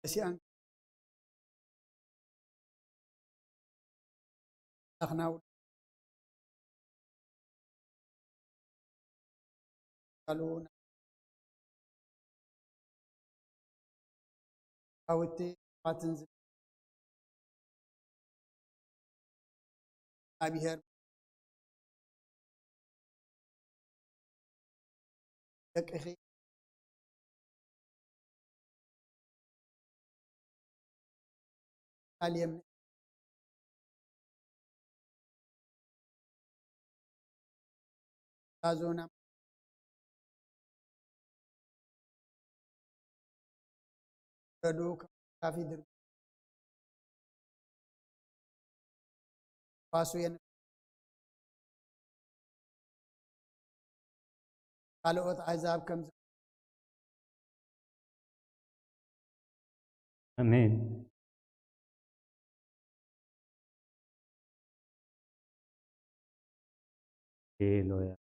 መሲኣን ኣኽናው ካልኡ ሓውቲ ኣሕዋትን እግዚኣብሔር ደቅኺ ቃል የምልእ። ዛዞና ረዱ ካፊ ድርጊ ፋሱ የን ካልኦት ኣሕዛብ ከም ዝ- ኣሜን። ሃሌሉያ።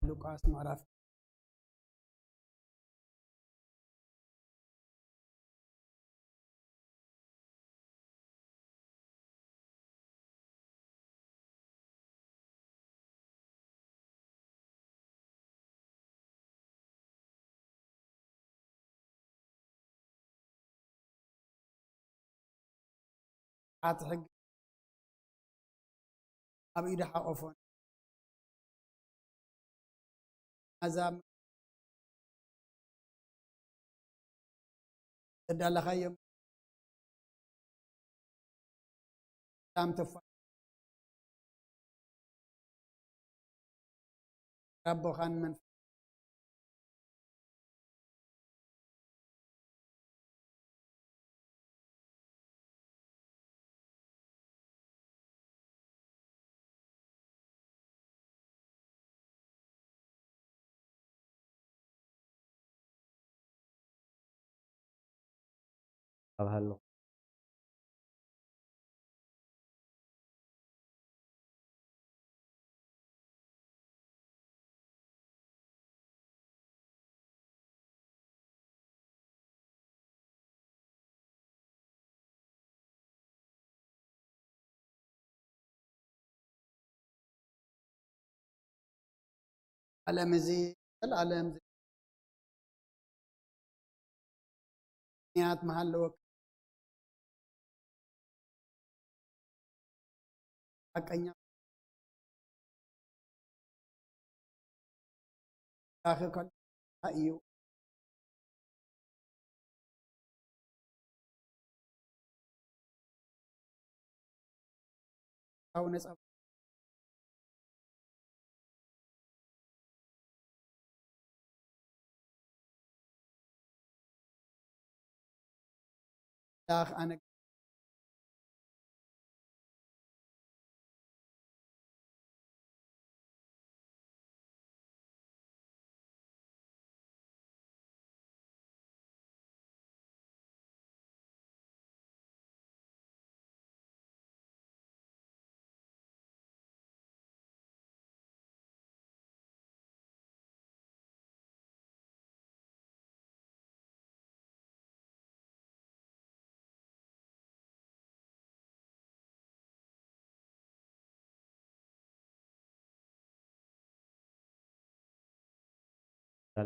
ሉቃስ ምዕራፍ ኣቲ ሕጊ ኣብ ኢዱ ሓቆፎን ኣዛብ ተዳለኻዮም ላም ተፋ ኣቦኻን መንፈስ ኣብ ሃሎ ዓለም እዚ ዘላለም ምኽንያት መሃለወ ሓቀኛ ኣኺ ከሎ እዩ። ኣቡነ ጸባ ዳኽ ኣነ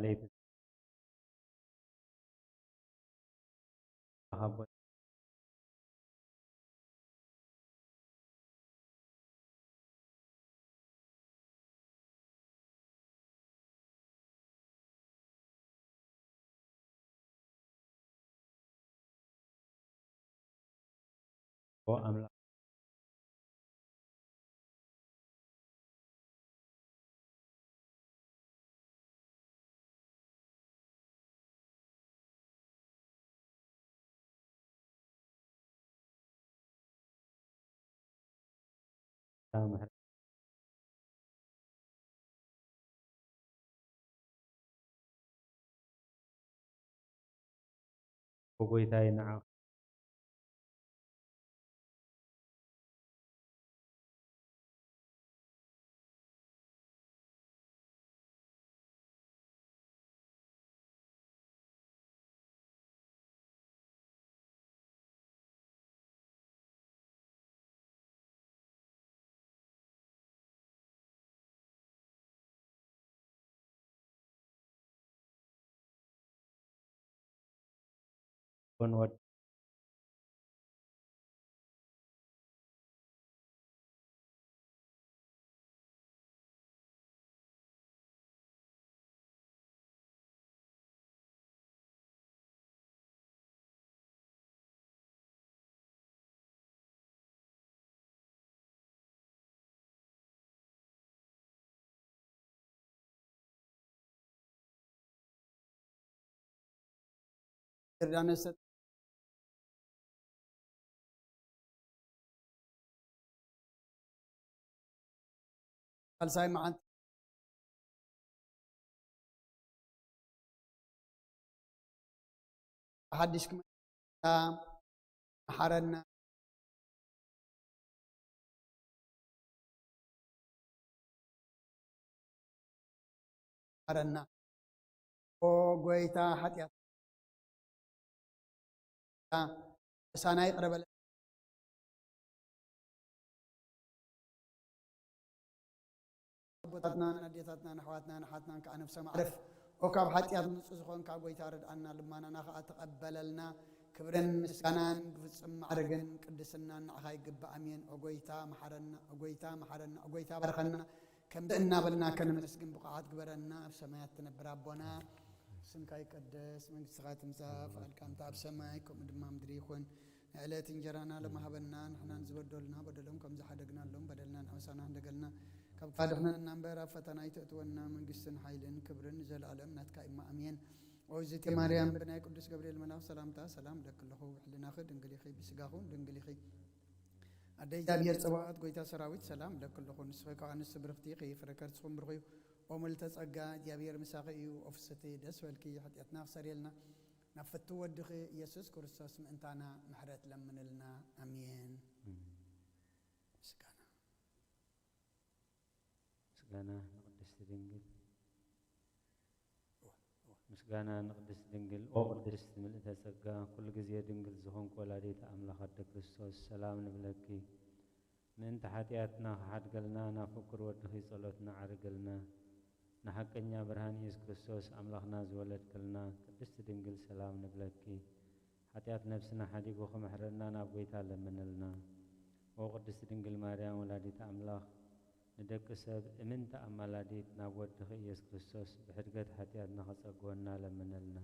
ለይቲ ዝሃቦ ኣምላኽ ምሕረት ብጎይታይ ንዓኻ ኮን ወድ ዮርዳኖስ ካልሳይ መዓልቲ ሓድሽ ክመ-፣ መሓረና፣ መሓረና። ኦ ጎይታ፣ ሓጢኣት ምሳና ይቕረ በለ። ኣቦታትናን ኣዴታትናን ኣሕዋትናን ኣሓትናን ከዓ ነብሶም ኣዕርፍ። ኦ ካብ ሓጢኣት ንጹህ ዝኾንካ ጎይታ ርድኣና፣ ልማናና ከዓ ተቐበለልና። ክብርን ምስጋናን ብፍጹም ማዕርግን ቅድስናን ንዓኻ ይግባእ። ኣሜን። ኦ ጎይታ መሓረና፣ ኦ ጎይታ መሓረና፣ ኦ ጎይታ ባርኸና። ከምዚ እናበልና ከነመስግን ብቑዓት ግበረና። ኣብ ሰማያት ትነብር ኣቦና፣ ስምካ ይቀደስ፣ መንግስትኻ ትምጻእ፣ ፍቓድካ እንተ ኣብ ሰማይ ከምኡ ድማ ምድሪ ይኹን። ንዕለት እንጀራና ሎሚ ሃበና፣ ንሕናን ዝበደሉና በደሎም ከም ዝሓደግናሎም በደልና ንኣውሳና እንደገልና፣ ካብ ክፋ ድሕነና እምበር፣ ኣብ ፈተና ኣይተእትወና፣ መንግስትን ሓይልን ክብርን ንዘለኣለም ናትካ እማ፣ ኣሜን። ኦይዝቲ ማርያም፣ ብናይ ቅዱስ ገብርኤል መልኣኽ ሰላምታ ሰላም እለኪ ኣለኹ፣ ብሕልናኺ ድንግል ኢኺ፣ ብስጋኹ ድንግል ኢኺ። ኣደ እግዚኣብሔር ጸባኦት፣ ጎይታ ሰራዊት፣ ሰላም እለኪ ኣለኹ። ንስኺ ከኣ ኣንስቲ ብርኽቲ ኢኺ፣ ፍረ ከርስኹም ብሩኽ እዩ። ኦ ምልዕተ ጸጋ፣ እግዚኣብሔር ምሳኺ እዩ። ኦ ፍስሕቲ፣ ደስ በልኪ፣ ሓጢኣትና ክሰርየልና፣ ናብ ፍቱ ወድኺ ኢየሱስ ክርስቶስ ምእንታና ምሕረት ለምንልና። ኣሜን። ምስጋና። ምስጋና ንቅድስቲ ድንግል። ምስጋና ንቅድስቲ ድንግል። ኦ ቅድስቲ ምልእተ ጸጋ፣ ኩሉ ግዜ ድንግል ዝኾንኪ ወላዲተ ኣምላኽ ኣደ ክርስቶስ፣ ሰላም ንብለኪ። ምእንቲ ሓጢኣትና ክሓድገልና፣ ናብ ፍቁር ወድኺ ጸሎትና ዓርግልና። ንሓቀኛ ብርሃን ኢየሱስ ክርስቶስ ኣምላኽና ዝወለድክልና ቅድስቲ ድንግል፣ ሰላም ንብለኪ። ሓጢኣት ነፍስና ሓዲጉ ክምሕረና ናብ ጎይታ ለምንልና። ኦ ቅድስቲ ድንግል ማርያም ወላዲተ ኣምላኽ፣ ንደቂ ሰብ እምንቲ ኣማላዲት ናብ ወድኺ ኢየሱስ ክርስቶስ ብሕድገት ሓጢኣትና ኸጸግወና ለምነልና።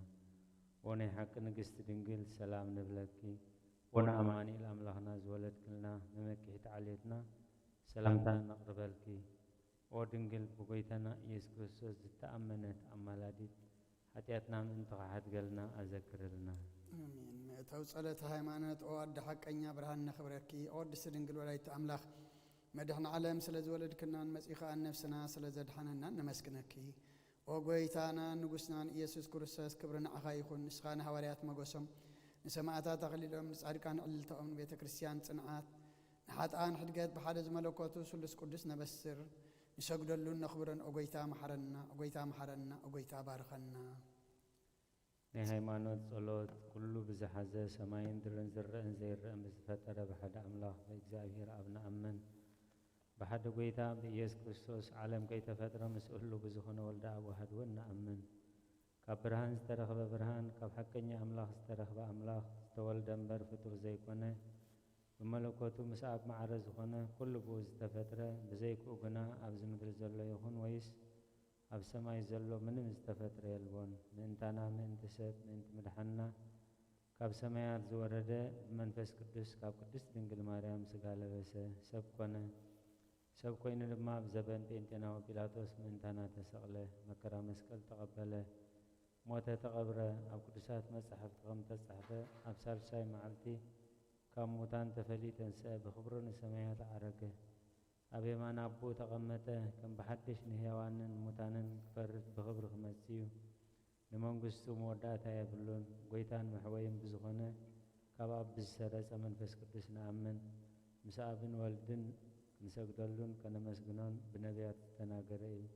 ኦ ናይ ሓቂ ንግስቲ ድንግል፣ ሰላም ንብለኪ። ኦ ንኣማኑኤል ኣምላኽና ዝወለድክልና መመኪሒት ዓሌትና፣ ሰላምታ ነቕርበልኪ። ኦ ድንግል ብጎይታና ኢየሱስ ክርስቶስ ዝተኣመነት ኣማላዲት፣ ሓጢኣትና ምእንቲ ኸሓድገልና ኣዘክርልና። ኣሜን። መእተዊ ጸሎተ ሃይማኖት። ኦ ኣደ ሓቀኛ ብርሃን ነኽብረኪ። ኦ ቅድስቲ ድንግል ወላዲተ ኣምላኽ፣ መድሕን ዓለም ስለ ዝወለድክናን መጺኡ ኸኣ ነፍስና ስለ ዘድሓነናን ነመስግነኪ። ኦ ጎይታናን ንጉስናን ኢየሱስ ክርስቶስ፣ ክብሪ ንዓኻ ይኹን። ንስኻ ንሃዋርያት መጎሶም፣ ንሰማዕታት ኣኽሊሎም፣ ንጻድቃን ዕልልታኦም፣ ንቤተ ክርስቲያን ጽንዓት፣ ንሓጥኣን ሕድገት፣ ብሓደ ዝመለኮቱ ስሉስ ቅዱስ ነበስር፣ ንሰግደሉን ነኽብሮን። ኦ ጎይታ መሓረና፣ ኦ ጎይታ መሓረና፣ ኦ ጎይታ ባርኸና። ናይ ሃይማኖት ጸሎት ኩሉ ብዝሓዘ ሰማይን ድርን ዝረአን ዘይረአን ብዝፈጠረ ብሓደ ኣምላኽ ብእግዚኣብሔር ኣብ ንኣምን። ብሓደ ጎይታ ብኢየሱስ ክርስቶስ ዓለም ከይተፈጥረ ምስ እሉ ብዝኾነ ወልደ ኣብ ዋህድ እውን ንኣምን። ካብ ብርሃን ዝተረኽበ ብርሃን፣ ካብ ሓቀኛ ኣምላኽ ዝተረኽበ ኣምላኽ፣ ዝተወልደ እምበር ፍጡር ዘይኮነ፣ ብመለኮቱ ምስ ኣብ ማዕረ ዝኾነ፣ ኩሉ ብኡ ዝተፈጥረ፣ ብዘይክኡ ግና ኣብዚ ምድሪ ዘሎ ይኹን ወይስ ኣብ ሰማይ ዘሎ ምንም ዝተፈጥረ የልቦን። ምእንታና፣ ምእንቲ ሰብ፣ ምእንቲ ምድሓንና፣ ካብ ሰማያት ዝወረደ፣ ብመንፈስ ቅዱስ ካብ ቅድስት ድንግል ማርያም ስጋ ለበሰ፣ ሰብ ኮነ። ሰብ ኮይኑ ድማ ኣብ ዘበን ጴንጤናዊ ጲላጦስ ምእንታና ተሰቕለ፣ መከራ መስቀል ተቐበለ፣ ሞተ፣ ተቐብረ። ኣብ ቅዱሳት መጻሕፍቲ ከም ተጻሕፈ፣ ኣብ ሳልሳይ መዓልቲ ካብ ሙታን ተፈልዩ ተንስአ፣ ብኽብሩ ንሰማያት ዓረገ። ኣብ የማን ኣቦኡ ተቐመጠ። ከም ብሓድሽ ንህያዋንን ሙታንን ክፈርድ ብኽብሪ ክመጽእ እዩ። ንመንግስቱ መወዳእታ የብሉን። ጎይታን መሕወይን ብዝኾነ፣ ካብ ኣብ ብዝሰረጸ መንፈስ ቅዱስ ንኣምን። ምስ ኣብን ወልድን ክንሰግደሉን ከነመስግኖን ብነቢያት ዝተናገረ እዩ።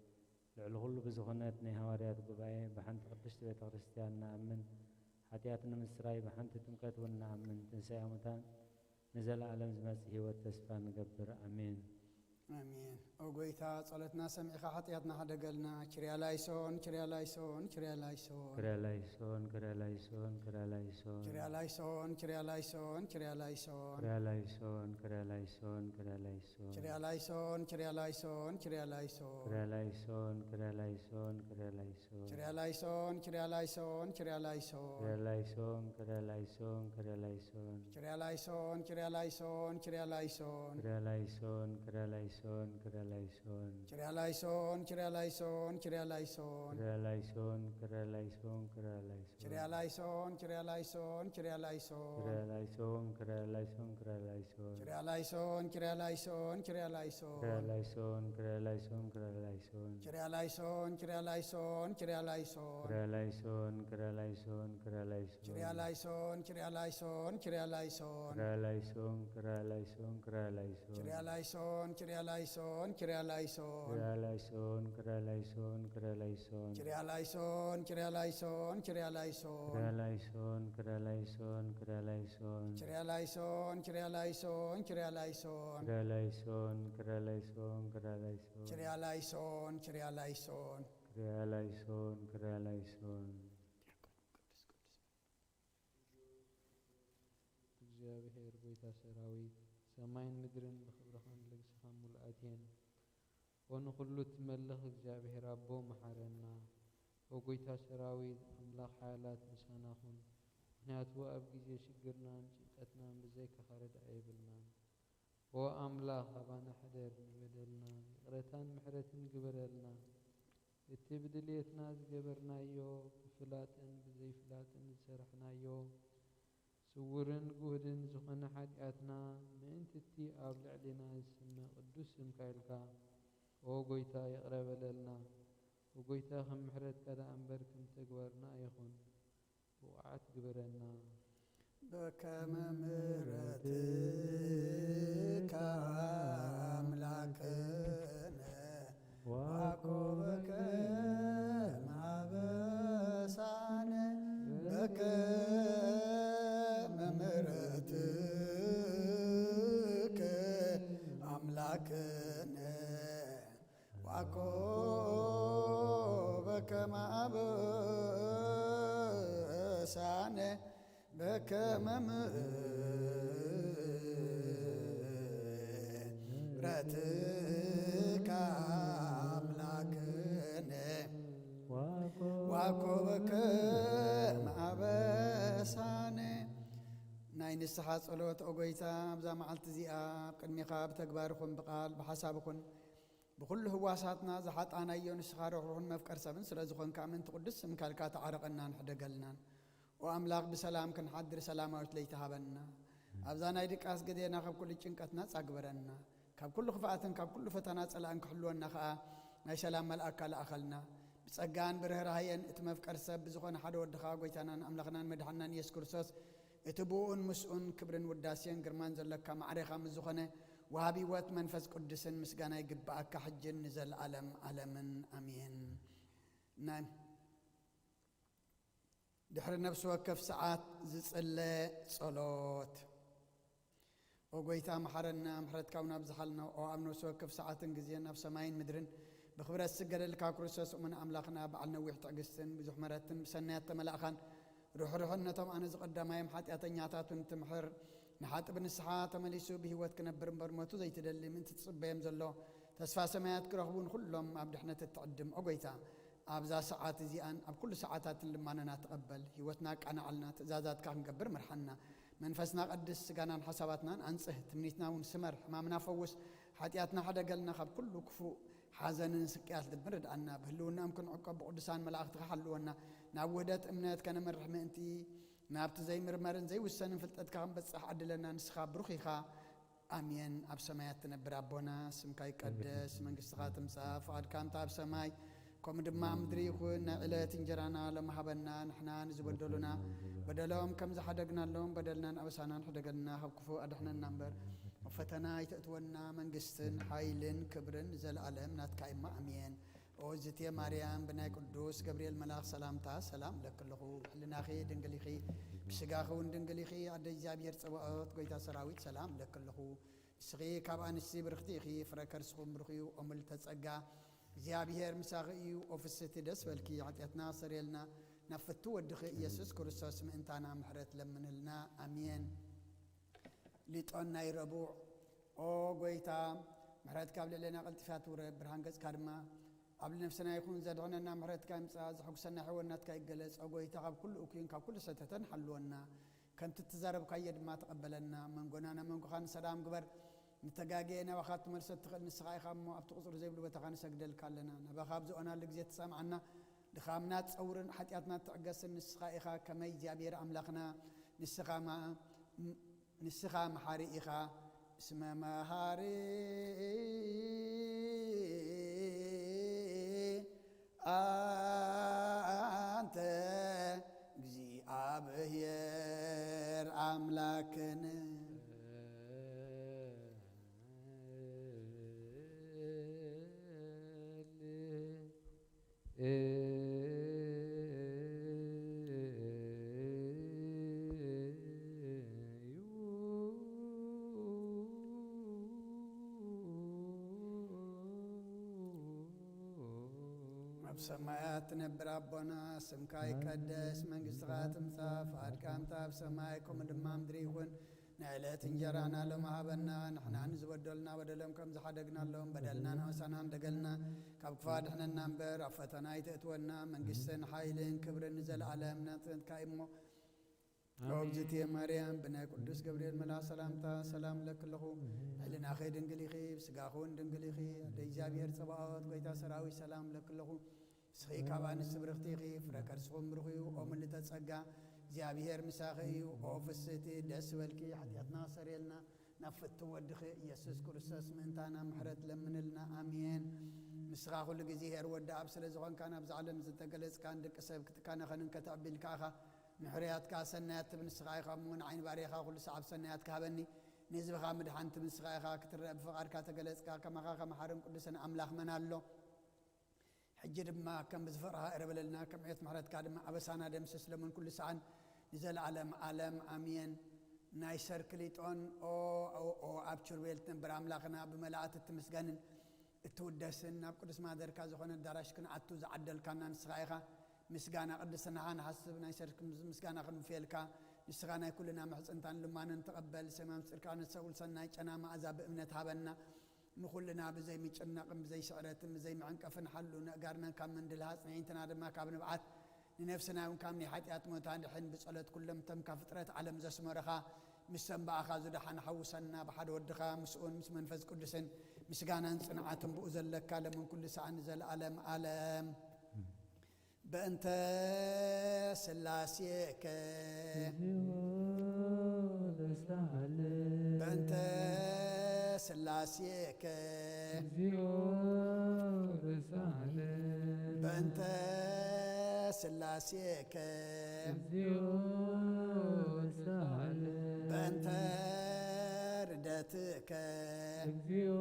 ልዕሊ ኩሉ ብዝኾነት ናይ ሃዋርያት ጉባኤ፣ ብሓንቲ ቅድስቲ ቤተ ክርስቲያን ንኣምን። ሓጢኣት ንምስራይ ብሓንቲ ጥምቀት እውን ንኣምን። ትንሳኤ ሙታን ንዘለኣለም ዝመጽእ ህይወት ተስፋ ንገብር። ኣሜን። ኣሜን። ኦ ጎይታ፣ ጸሎትና ሰሚዕኻ ሓጢኣትና ሓደገልና። ችርያ ላይሶን፣ ችርያ ላይሶን፣ ችርያ ላይሶን። ክርያ ላይሶን፣ ክርያ ላይሶን፣ ክርያ ላይሶን። ችርያ ላይሶን፣ ችርያ ላይሶን፣ ችርያ ላይሶን። ክርያ ላይሶን፣ ክርያ ላይሶን፣ ክርያ ላይሶን። ችርያ ላይሶን፣ ችርያ ላይሶን፣ ችርያ ላይሶን። ክርያ ላይሶን፣ ክርያ ላይሶን፣ ክርያ ላይሶን። ችርያ ላይሶን፣ ችርያ ላይሶን፣ ችርያ ላይሶን። ክርያ ላይሶን፣ ክርያ ላይሶን፣ ክርያ ላይሶን። ችርያ ላይሶን፣ ችርያ ላይሶን፣ ችርያ ላይሶን። ክርያ ላይሶን፣ ክርያ ላይሶን፣ ክርያ ላይሶን። ችርያ ላይሶን፣ ችርያ ላይሶን፣ ችርያ ላይሶን። ክርያ ላይሶን፣ ክርያ ላይሶን፣ ክርያ ላይሶን። ችርያ ላይሶን፣ ችርያ ላይሶን፣ ችርያ ላይሶን። ክርያ ላይሶን፣ ክርያ ላይሶን፣ ክርያ ላይሶን። ችርያ ላይሶን፣ ችርያ ላይሶን፣ ችርያ ላይሶን። ክርያ ላይሶን፣ ክርያ ላይሶን፣ ክርያ ላይሶን። ችርያ ላይሶን፣ ችርያ ላይሶን፣ ችርያ ላይሶን። ክርያ ላይሶን፣ ክርያ ላይሶን፣ ክርያ ላይሶን። ችርያ ላይሶን፣ ችርያ ላይሶን፣ ችርያ ላይሶን። ክርያ ላይሶን፣ ክርያ ላይሶን፣ ክርያ ላይሶን። ችርያ ላይሶን፣ ችርያ ላይሶን፣ ችርያ ላይሶን። ክርያ ላይሶን፣ ክርያ ላይሶን፣ ክርያ ላይሶን። ችርያ ላይሶን፣ ችርያ ላይሶን፣ ችርያ ላይሶን። ክርያ ላይሶን፣ ክርያ ላይሶን፣ ክርያ ላይሶን። ችርያ ላይሶን፣ ችርያ ላይሶን፣ ችርያ ላይሶን። ክርያ ላይሶን፣ ክርያ ላይሶን፣ ክርያ ላይሶን። ችርያ ላይሶን፣ ችርያ ላይሶን። ክርያ ላይሶን፣ ክርያ ላይሶን። እግዚኣብሔር ጐይታ ሰራዊት፣ ሰማይን ምድርን ብኽብርኻን ልግስኻን ምሉኣት እየን። ኦ ንኹሉ እትመልኽ እግዚኣብሔር ኣቦ፣ መሓረና። ኦ ጐይታ ሰራዊት፣ ኣምላኽ ሓያላት፣ ምሳና ኩን። ምኽንያቱ ኣብ ግዜ ሽግርናን ጭንቀትናን ብዘይካኻ ረድኣ የብልናን። ኦ ኣምላኽ፣ ኣባና ሕደር፣ ንበደልና ይቕረታን ምሕረትን ግበረልና። እቲ ብድልየትና ዝገበርናዮ፣ ብፍላጥን ብዘይፍላጥን ዝሰራሕናዮ፣ ስዉርን ግሁድን ዝኾነ ሓጢኣትና፣ ምእንቲ እቲ ኣብ ልዕሌና ዝስመ ቅዱስ ስምካ ኢልካ፣ ኦ ጐይታ፣ ይቕረ በለልና። ኦ ጐይታ፣ ከም ምሕረትካ ደኣ እምበር ከም ተግባርና ኣይኹን። ብቑዓት ግበረና። በከመ ምሕረትከ ኣምላክነ ዋኮበከ ማበሳነ። በከመ ምሕረትከ ኣምላክነ ዋኮበከ ማበሳነ። በከመ ምሕረትከ ኣምላክነ ዋኮበከ ማበሳነ። ናይ ንስሓ ጸሎት፣ ኦ ጐይታ፣ ኣብዛ መዓልቲ እዚኣ ኣብ ቅድሜኻ ብተግባር ይኹን ብቓል ብሓሳብ ይኹን ብኹሉ ህዋሳትና ዝሓጣናዮ፣ ንስኻ ርሕሩሕን መፍቀር ሰብን ስለ ዝኾንካ፣ ምእንቲ ቅዱስ ስምካ ኢልካ ተዓረቐናን ሕደገልናን። ኦ ኣምላኽ፣ ብሰላም ክንሓድር ሰላማዊት ለይቲ ሃበና። ኣብዛ ናይ ድቃስ ግዜና ካብ ኩሉ ጭንቀት ናጻ ግበረና። ካብ ኩሉ ክፍኣትን ካብ ኩሉ ፈተና ጸላእን ክሕልወና ኸኣ ናይ ሰላም መልኣካ ለኣኸልና። ብጸጋን ብርህራሄን እቲ መፍቀር ሰብ ብዝኾነ ሓደ ወድኻ፣ ጐይታናን ኣምላኽናን መድሓንናን ኢየሱስ ክርስቶስ፣ እቲ ብኡን ምስኡን ክብርን ውዳሴን ግርማን ዘለካ ማዕሬኻ ምስ ዝኾነ ወሃቢ ህይወት መንፈስ ቅዱስን ምስጋና ይግብኣካ፣ ሕጅን ንዘለኣለም ዓለምን ኣሜን። ናይ ድሕሪ ነፍሲ ወከፍ ሰዓት ዝጽለ ጸሎት። ኦ ጐይታ፣ መሓረና፣ ምሕረትካ እውን ኣብዝሓልና። ኦ ኣብ ነፍሲ ወከፍ ሰዓትን ግዜን ኣብ ሰማይን ምድርን ብኽብረት ዝስገደልካ ክርስቶስ እሙን ኣምላኽና፣ በዓል ነዊሕ ትዕግስትን ብዙሕ ምሕረትን ብሰናያት ተመላእኻን ርሕሩሕን፣ ነቶም ኣነ ዝቐዳማዮም ሓጢኣተኛታቱን ትምሕር፣ ንሓጢ ብንስሓ ተመሊሱ ብህይወት ክነብር እምበር፣ ሞቱ ዘይትደሊ፣ ምእንቲ ትጽበዮም ዘሎ ተስፋ ሰማያት ክረኽቡ፣ ንኹሎም ኣብ ድሕነት እትዕድም፣ ኦ ጐይታ፣ ኣብዛ ሰዓት እዚኣን ኣብ ኩሉ ሰዓታትን ልማኖና ተቐበል። ህይወትና ኣቃናዓልና፣ ትእዛዛትካ ክንገብር ምርሓና። መንፈስና ቀድስ፣ ስጋናን ሓሳባትናን ኣንጽህ፣ ትምኒትና እውን ስመር፣ ሕማምና ፈውስ፣ ሓጢኣትና ሕደገልና፣ ካብ ኩሉ ክፉእ ሓዘንን ስቅያት ልብን ርድኣና። ብህልውናኦም ክንዕቀብ ብቅዱሳን መላእኽትኻ ሓልወና። ናብ ውህደት እምነት ከነምርሕ ምእንቲ፣ ናብቲ ዘይምርመርን ዘይውሰንን ፍልጠትካ ክንበጽሕ ዓድለና። ንስኻ ብሩኽ ኢኻ። ኣሜን። ኣብ ሰማያት ትነብር ኣቦና፣ ስምካ ይቀደስ፣ መንግስትኻ ትምጻእ፣ ፍቓድካ እንተ ኣብ ሰማይ ከምኡ ድማ ኣብ ምድሪ ይኹን። ናይ ዕለት እንጀራና ሎም ሃበና። ንሕና ንዝበደሉና በደሎም ከም ዝሓደግናሎም በደልናን ኣበሳናን ሕደገልና፣ ካብ ክፉእ ኣድሕነና እምበር፣ ኣብ ፈተና ኣይተእትወና። መንግስትን ሓይልን ክብርን ንዘለኣለም ናትካ እማ። ኣሜን። ኦ ዝቴ ማርያም፣ ብናይ ቅዱስ ገብርኤል መልኣኽ ሰላምታ ሰላም እለኪ ኣለኹ። ሕልናኺ ድንግል ኢኺ፣ ብስጋኺ እውን ድንግል ኢኺ። ኣደ እግዚኣብሔር ጸባኦት፣ ጐይታ ሰራዊት፣ ሰላም እለኪ ኣለኹ። ንስኺ ካብ ኣንስቲ ብርኽቲ ኢኺ፣ ፍረ ከርስኹም ብሩኽ እዩ። ኦ ምልዕተ ጸጋ፣ እግዚኣብሔር ምሳኺ እዩ። ኦ ፍስሕቲ ደስ በልኪ፣ ሓጢኣትና ኣስተሰርየልና፣ ናብ ፍቱ ወድኺ ኢየሱስ ክርስቶስ ምእንታና ምሕረት ለምንልና። ኣሜን። ሊጦን ናይ ረቡዕ። ኦ ጐይታ፣ ምሕረትካ ኣብ ልዕሌና ቀልጢፋ ትውረድ፣ ብርሃን ገጽካ ድማ ኣብ ነፍስና ይኹን። ዘድሕነና ምሕረትካ ይምጻእ፣ ዘሐጉሰና ሕይወት ናትካ ይገለጽ። ኦ ጐይታ፣ ካብ ኩሉ እኩይን ካብ ኩሉ ሰተተን ሓልወና፣ ከምቲ እትዛረብካዮ ድማ ተቐበለና። መንጎና ናብ መንጎኻ ንሰላም ግበር። ንተጋግየ ናባኻ ክትመልሶ እትኽእል ንስኻ ኢኻ እሞ፣ ኣብቲ ቁጽሪ ዘይብሉ ቦታኻ ንሰግደልካ ኣለና። ናባኻ ኣብ ዝኦናሉ ግዜ ትሰምዓና፣ ድኻምና ትጸውርን ሓጢኣትና ትዕገስን ንስኻ ኢኻ። ከመይ እግዚኣብሔር ኣምላኽና፣ ንስኻ ማ-፣ ም-፣ ንስኻ መሓሪ ኢኻ። እስመ መሃሪ ኣንተ እግዚኣብሔር ኣምላክን። ኣብ ሰማያት ትነብር ኣቦና፣ ስምካ ይቀደስ፣ መንግስትኻ ትምጻእ፣ ፍቓድካ እንተ ኣብ ሰማይ ከምኡ ድማ ምድሪ ይኹን። ናይ ዕለት እንጀራና ሎሚ ሃበና፣ ንሕና ንዝበደሉና በደሎም ከም ዝሓደግናሎም በደልና ንኣሳና እንደገልና፣ ካብ ክፋ ድሕነና እምበር፣ ኣብ ፈተና ኣይተእትወና፣ መንግስትን ሓይልን ክብርን ንዘለኣለም ናትካ እሞ። ኦ እግዝእትየ ማርያም፣ ብናይ ቅዱስ ገብርኤል መልኣኽ ሰላምታ ሰላም እለኪ ኣለኹ። ሕልናኺ ድንግል ኢኺ፣ ብስጋኺ እውን ድንግል ኢኺ። ኣደ እግዚኣብሔር ጸባኦት፣ ጐይታ ሰራዊት፣ ሰላም እለኪ ኣለኹ። ንስኺ ካብ ኣንስቲ ብርኽቲ ኢኺ፣ ፍረ ከርስኹም ብሩኽ እዩ። ኦ ምልዕተ ጸጋ፣ እግዚኣብሔር ምሳኺ እዩ። ኦ ፍስሕቲ፣ ደስ ይበልኪ፣ ሓጢኣትና ኣስተሰርየልና፣ ናብ ፍትው ወድኺ ኢየሱስ ክርስቶስ ምእንታና ምሕረት ለምንልና። ኣሜን። ንስኻ ኩሉ ግዜ ኄር ወዲ ኣብ ስለ ዝኾንካ፣ ናብዛ ዓለም ዝተገለጽካን ደቂ ሰብ ክትካነኸንን ከተዕቢልካ ኢኻ። ንሕሩያትካ ሰናያት ትብ ንስኻ ኢኻ እሞ፣ ንዓይ ንባርያኻ ኩሉ ሰዓብ ሰናያት ክሃበኒ፣ ንህዝብኻ ምድሓን ትብ ንስኻ ኢኻ። ክትረአ ብፍቓድካ ተገለጽካ፣ ከማኻ ከመ ሓርን ቅዱስን ኣምላኽ መን ኣሎ? ሕጂ ድማ ከም ብዝፍቕርኻ እረበለልና፣ ከም ዕቤት ምሕረትካ ድማ ኣበሳና ደምስስ፣ ሎምን ኩሉ ሰዓን ንዘለዓለም ዓለም ኣሜን። ናይ ሰርክ ሊጦን ኦ፣ ኦ፣ ኦ፣ ኣብ ኪሩቤል ትነብር ኣምላኽና፣ ብመላእክት እትምስገንን እትውደስን፣ ናብ ቅዱስ ማደርካ ዝኾነ ኣዳራሽ ክንኣቱ ዝዓደልካና ንስኻ ኢኻ። ምስጋና ቅድስናኻ ንሓስብ፣ ናይ ሰርክ ምስጋና ክንውፍየልካ፣ ንስኻ ናይ ኩልና ምሕጽንታን ልማንን ተቐበል። ሰማይ ምስጢርካ ነስተውዕል፣ ሰናይ ጨና መኣዛ ብእምነት ሃበና። ንኹልና ብዘይ ምጭናቕን ብዘይ ስዕረትን ብዘይ ምዕንቀፍን ሓሉ። ነእጋርና ካብ ምንድልሃጽ፣ ነዒንትና ድማ ካብ ንብዓት፣ ንነፍስና እውን ካብ ናይ ሓጢኣት ሞት ኣድሕን። ብጸሎት ኩሎም እቶም ካብ ፍጥረት ዓለም ዘስመሩኻ፣ ምስቶም ብኣኻ ዝደሓኑ ሓውሰና። ብሓደ ወድኻ ምስኡን ምስ መንፈስ ቅዱስን ምስጋናን ጽንዓትን ብኡ ዘለካ፣ ሎምን ኩሉ ሰዓን ንዘለኣለም ዓለም። በእንተ ስላሴከ። እግዚኦ ተስተሃለ። በእንተ ስላሴከ። እግዚኦ ተስተሃለ። በእንተ ስላሴከ። እግዚኦ ተስተሃለ። በእንተ ርደትከ። እግዚኦ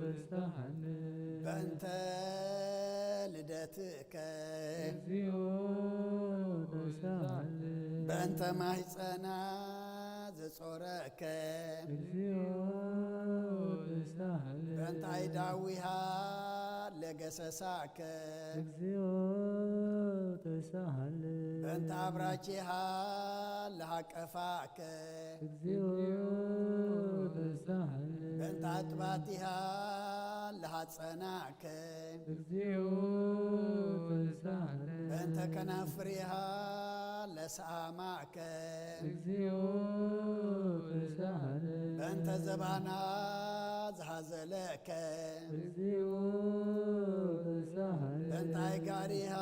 ተስተሃለ። በእንተ ልደትከ። እግዚኦ ተስተሃለ። በእንተ ማህፀና ዘጾረከ። እግዚኦ ተስተሃለ። በእንተ ኣይዳዊሃ ገሰሳከ። እግዚኦ ተሳሃለ። በእንተ ኣብራኪሃ ለሃቀፋከ። እግዚኦ ተሳሃለ። በእንተ ኣጥባቲሃ ለሃጸናከ። እግዚኦ ተሳሃለ። በእንተ ከናፍሪሃ ለሰኣማከ። እግዚኦ ተሳሃለ። በእንተ ዘባና ዝሃዘለከ። እግዚኦ ተሳሃለ። በእንተ ኣይጋሪሃ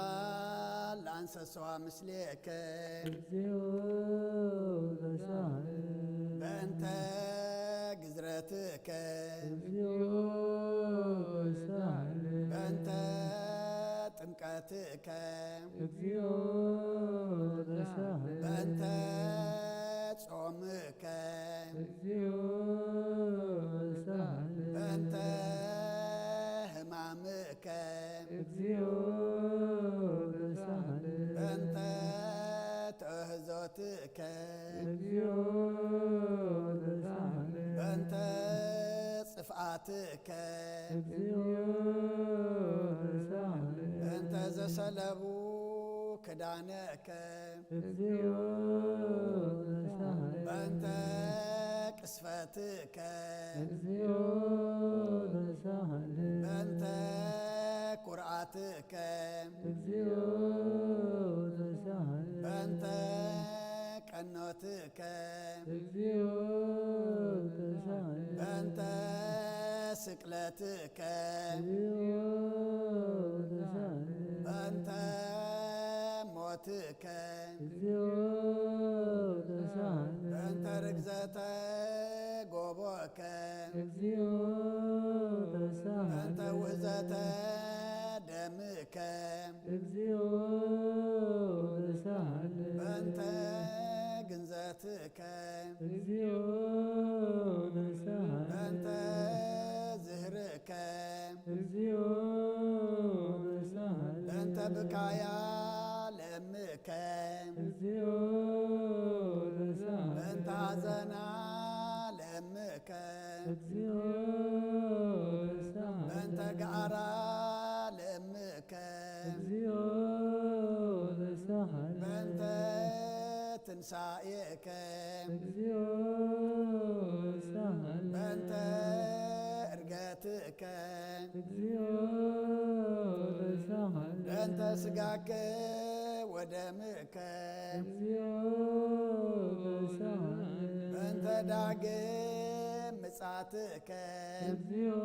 ለኣንሰስዋ ምስሌከ። እግዚኦ ተሳሃለ። በእንተ ግዝረትከ። እግዚኦ ተሳሃለ። በእንተ ጥምቀትከ። እግዚኦ ተሳሃለ። በእንተ ጾምከ። እግዚኦ ተሳሃለ። በእንተ ሕማምከ። እግዚኦ ተሳሃለ። በእንተ ተእህዞትከ። እግዚኦ ተሳሃለ። በእንተ ጽፍኣትከ። እግዚኦ ተሳሃለ። በእንተ ዘሰለቡ ክዳነከ። እግዚኦ ተሳሃለ። በእንተ ቅስፈትከ። እግዚኦ ተሳሃለ። በእንተ ኩርዓትከ። እግዚኦ ተሳሃለ። በእንተ ቀኖትከ። እግዚኦ ተሳሃለ። በእንተ ስቅለትከ። እግዚኦ ተሳሃለ። በእንተ ሞትከ። እግዚኦ ተሳሃለ። በእንተ ርግዘተ ጎቦከ። እግዚኦ ተሳሃለ። በእንተ ውህዘተ ደምከ። እግዚኦ ተሳሃለ። በእንተ ግንዘትከ። እግዚኦ ተሳሃለ። በእንተ ዝህርከ። እግዚኦ ተሳሃለ። በእንተ ብካያ ለእምከ። እግዚኦ ተሳሃለ። በእንተ ሐዘና ለእምከ። እግዚኦ ተሳሃለ። በእንተ ገዓራ ለእምከ። እግዚኦ ተሳሃለ። በእንተ ትንሳኤከ። እግዚኦ ተሳሃለ። በእንተ እርገትከ። እግዚኦ ተሳሃለ። በእንተ ስጋከ ወደምከ። እግዚኦ ተሳሃለ። በእንተ ዳግም ምጻትከ። እግዚኦ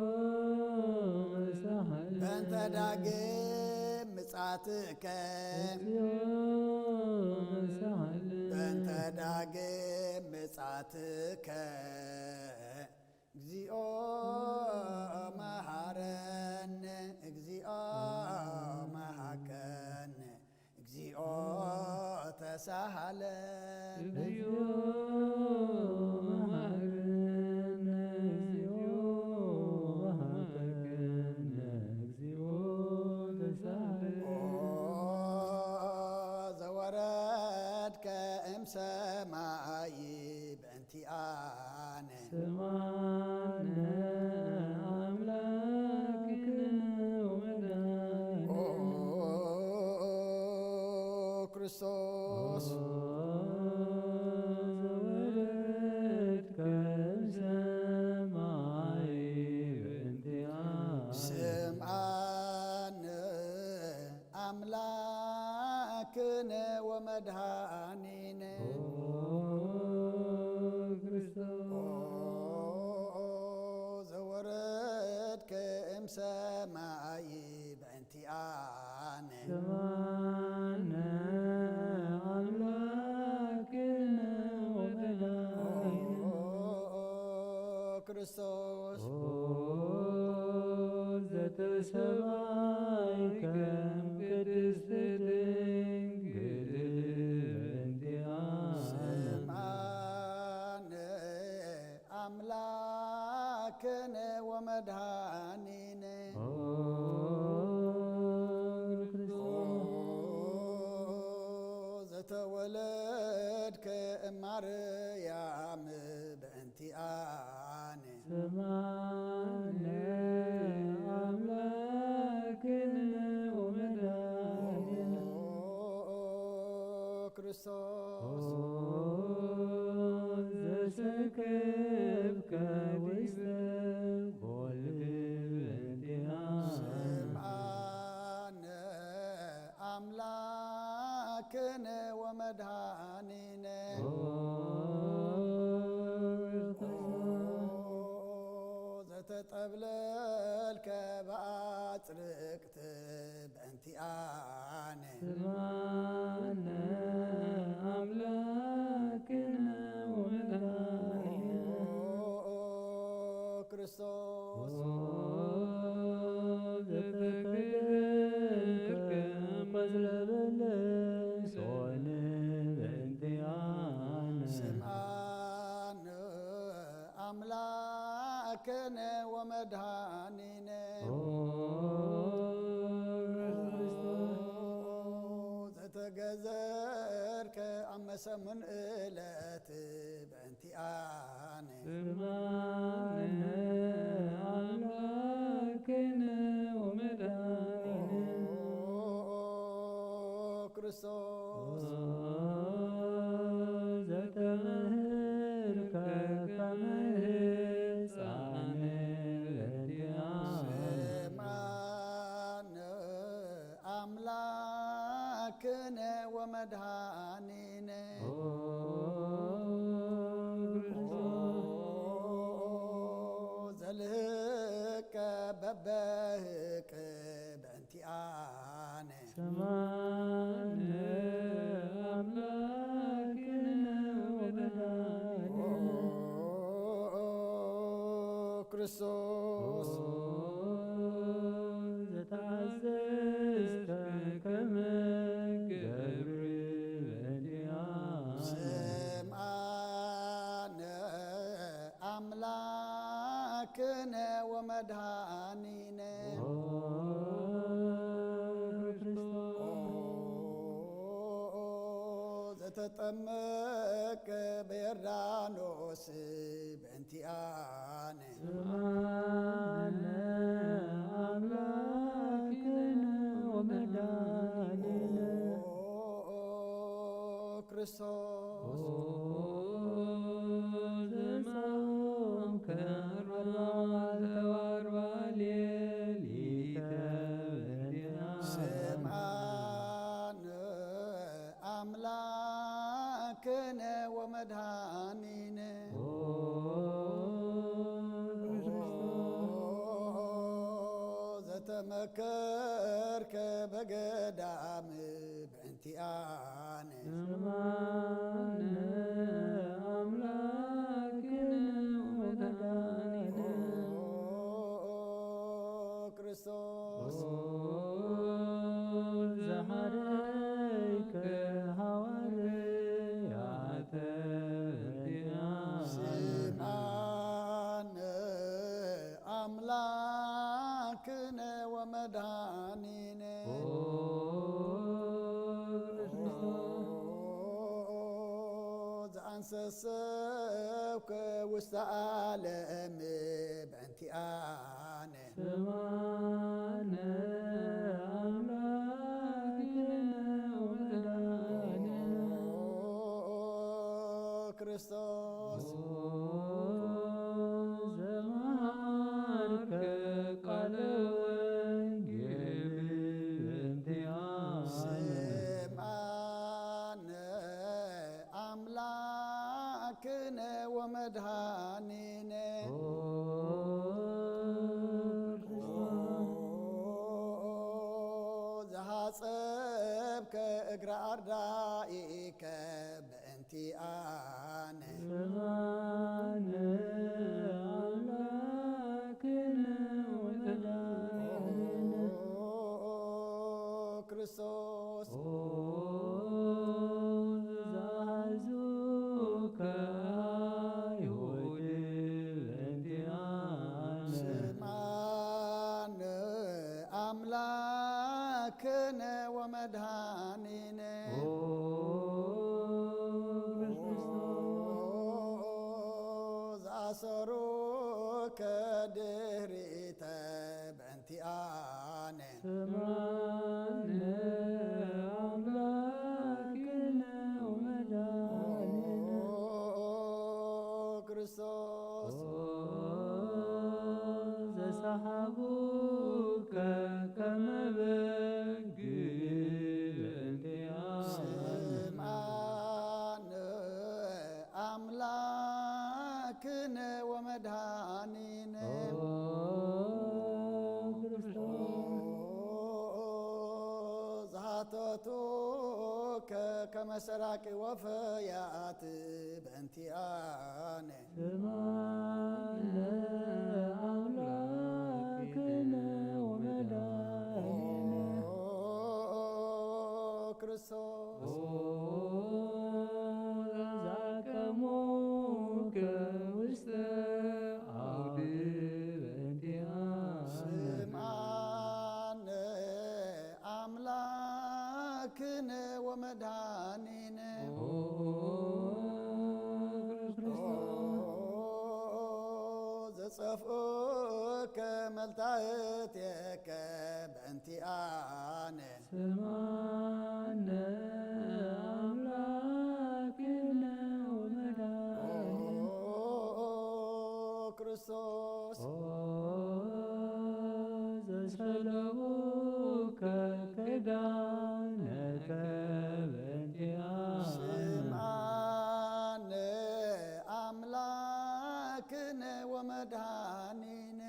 ተሳሃለ። በእንተ ዳግም ምጻትከ። እግዚኦ ተሳሃለ። በእንተ ዳግም ምጻትከ። እግዚኦ መሃረነ፣ እግዚኦ መሃከነ፣ እግዚኦ ተሳሃለ። እግዚኦ መሃረነ፣ እግዚኦ መሃከነ፣ እግዚኦ ተሳሃለ። ኦ ዘወረድከ እምሰማይ በእንቲኣነ። ስማነ ኣምላክነ ወመድኃኒነ። ኦ ክርስቶስ። ኦ ዘወረድከ እምሰማይ በእንቲኣነ። ስምዓነ ኣምላክነ ወመድኃኒነ። ኦ ክርስቶስ። ኦ ዘወረድከ እምሰማይ በእንቲኣነ። ስምዓነ ኣምላክነ ወመድኃኒነ። ኦ ክርስቶስ። ኦ ዘተሰማይከ እምቅድስት ድንግል በእንቲኣነ። ስምዓነ ኣምላክነ ወመድኃኒነ። ኦ ክርስቶስ። ዘተወለድከ እማርያም በእንቲኣነ። ስምዓነ ኣምላክነ ጠብለልከ ብኣጽርቅት በእንቲኣነ። ስማነ ኣምላክነ ወመድኃኒነ። ኦ ክርስቶስ። ኦ ዘተከደከ እምባ ዝለበለሶን በእንቲኣነ። ስምዓነ ኣምላክነ ወመድኃኒነ። ኦ ዘተገዘርከ ኣብ መሰሙን እለት በእንቲኣነ። ስምዓነ ኣምላክነ ወመድኃኒነ። ኦ ክርስቶስ። ዘተምህርከ ከመ ህፃን በእንቲኣነ። ስምዓነ ኣምላክነ ወመድኃኒነ። ኦ ክርስቶስ። ዘልህቀ በበህቅ በእንቲኣነ። ስምዓነ ኣምላክነ ወመድኃኒነ። ኦ ክርስቶስ። ኦ ዘተኣዘዝከ ከመ ገብር በእንቲኣነ። ስምዓነ ኣምላክነ ወመድኃኒነ። ኦ ክርስቶስ። ኦ ዘተጠመቀ በዮርዳኖስ በእንቲኣነ። ስምዓነ ኣምላክነ ወመድኃኒነ። ኦ ክርስቶስ። ኦ ዘጾምከ ኣርባዕተ ወኣርብዓ ሌሊተ በእንቲኣነ። ስምዓነ ኣምላክነ ወመድኃኒነ። ኦ ዘተመከርከ በገዳም በእንቲኣነ። ስምዓነ ኣምላክነ ወመድኃኒነ። ኦ ክርስቶስ። ኦ ዘሓረይከ ሃዋርያተ በእንቲኣነ። ስምዓነ ኣምላክነ ወመድኃኒነ። ኦ ክርስቶስ። ዘኣንሰሰብከ ውስተ ዓለም በእንቲኣነ። ስምዓነ ኣምላክነ ወመድኃኒነ። ኦ ክርስቶስ። ኦ ዘመሃርከ ቃለ ወንጌል በእንቲኣነ። ስምዓነ ኣምላክነ ወመድኃኒነ። ኦ ክርስቶስ። ዘሓጸብከ እግረ ኣርዳኢከ በእንቲኣነ። ስምዓነ ኣምላክነ ወመድኃኒነ። ኦ ክርስቶስ። ኦ ዘሓዙከ ኣይሁድ በእንቲኣነ። ስምዓነ ኣምላክነ ወመድኃኒነ። ኦ ክርስቶስ። ኦ ዘኣሰሩከ ድህሪተ በእንቲኣነ። ስምዓነ ኣምላክነ ወመድኃኒነ። ኦ ክርስቶስ። ኦ ዘሰሓቡከ ከመ በግ በእንቲኣነ። ስምዓነ ኣምላክነ ወመድኃኒነ። ኦ ሰራቂ ወፈያት በእንቲኣነ ስማነ ኣምላክነ ወመድኃኒነ ክርስቶስ ዛቀሙከ ውስተ አውድ በእንቲኣነ ስማነ ኣምላክነ ወመድኃኒነ ክርስቶስ ዘጸፍኡከ መልታእትከ በእንቲኣነ ስማነ ኣምላክነ ወመድኃኒነ ክርስቶስ ዘሰለቡከ ክዳነከ በእንቲኣነ ስማነ ኣምላክነ ወመድኃኒነ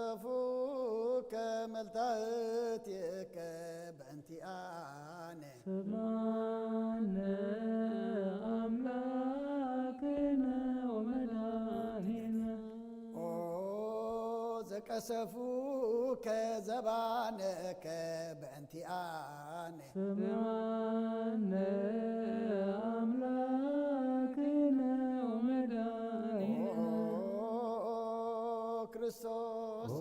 ዘቀሰፉከ መልታእትከ በእንቲኣነ ስማነ ኣምላክነ ወመድኃኒነ ኦ ዘቀሰፉከ ዘባነከ በእንቲኣነ ስማነ ኣምላክነ ወመድኃኒነ ክርስቶስ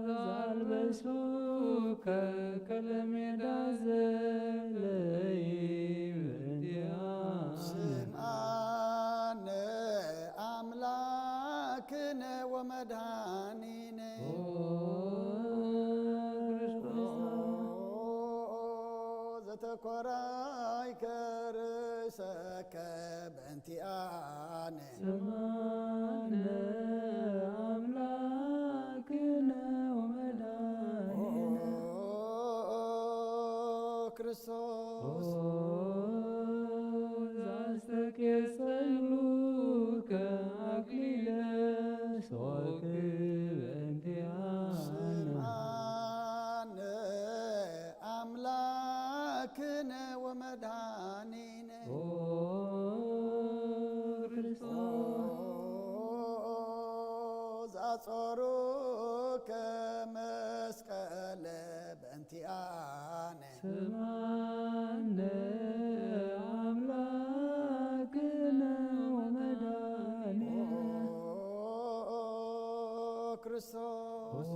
ዛልበሱከ ከለሜዳ ዘለይ በእንቲኣነ ስምዓነ ኣምላክነ ወመድኃኒነ ክርስቶስ ዘተኮራይከ ርእሰከ በእንቲኣነ ስምዓነ ኣምላክነ ወመድኃኒነ ክርስቶስ ዛስተቄጸሉከ አክሊለ ሶክ በእንቲኣነ ስምዓነ ኣምላክነ ወመድኃኒነ ክርስቶስ ዛጾሩከ መስቀለ በእንቲኣነ ስምዓነ ኣምላክነ ወመድኃኒነ ክርስቶስ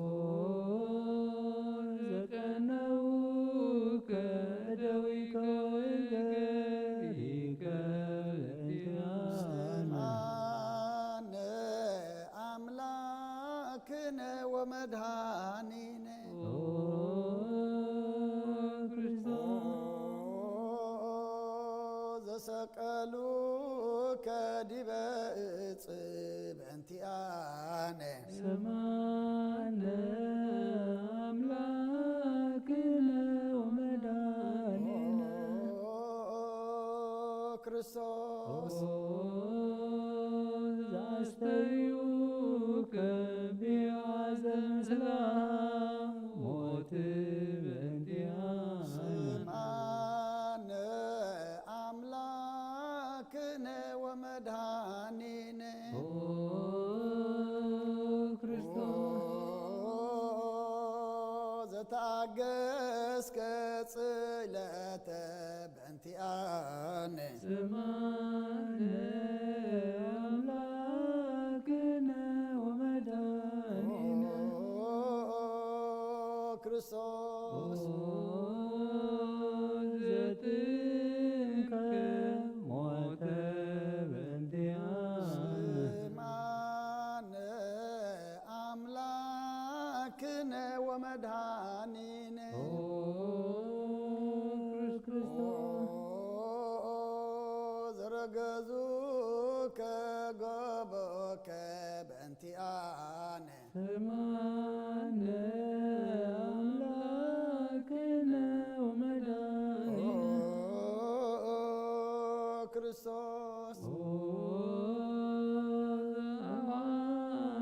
ዘቀነውከ ደዊከ ወገሪከ በእንቲኣነ ስምዓነ ኣምላክነ ወመድኃኒነ ክርስቶስ ዘሰቀሉከ ዲበ እጽ በእንቲኣነ ስምዓነ ኣምላክነ ወመድኃኒነ ክርስቶስ ዘስተዩከ ቢያዘ ምስላ ሞት በእንቲኣነ ስምዓነ ኣምላክነ ወመድኃኒነ ክርስቶስ ዘተኣገስከ ጽለተ በእንቲኣነ ስምዓነ ኣምላክነ ወመድኃኒነ ክርስቶስ ዘትንከ ሞተ በእንቲኣነ ስምዓነ ኣምላክነ ወመድኃኒነ ክርስቶስ ዘረገዙከ ገቦከ በእንቲኣነ ስምዓነ ኣምላክነ ወመድኃኒነ ክርስቶስ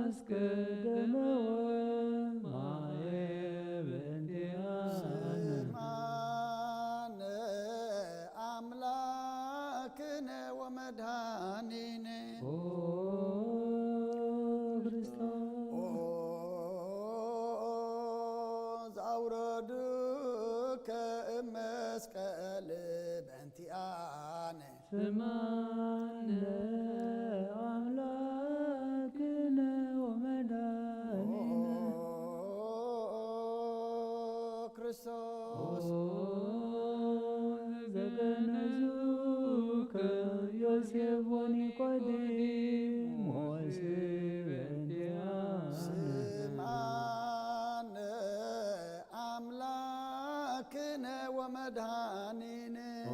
ኣስከደመወ መድኃኒነ ኦ ክርስቶስ ኦ ዘአውረዱከ እመስቀል በእንቲአነ ስማነ አምላክነ ወመድኃኒነ ኦ ክርስቶስ ዘገነዙከ ዮሴፍ ወኒቆዲሞስ በእንቲአነ ስምዓነ አምላክነ ወመድኃኒነ ኦ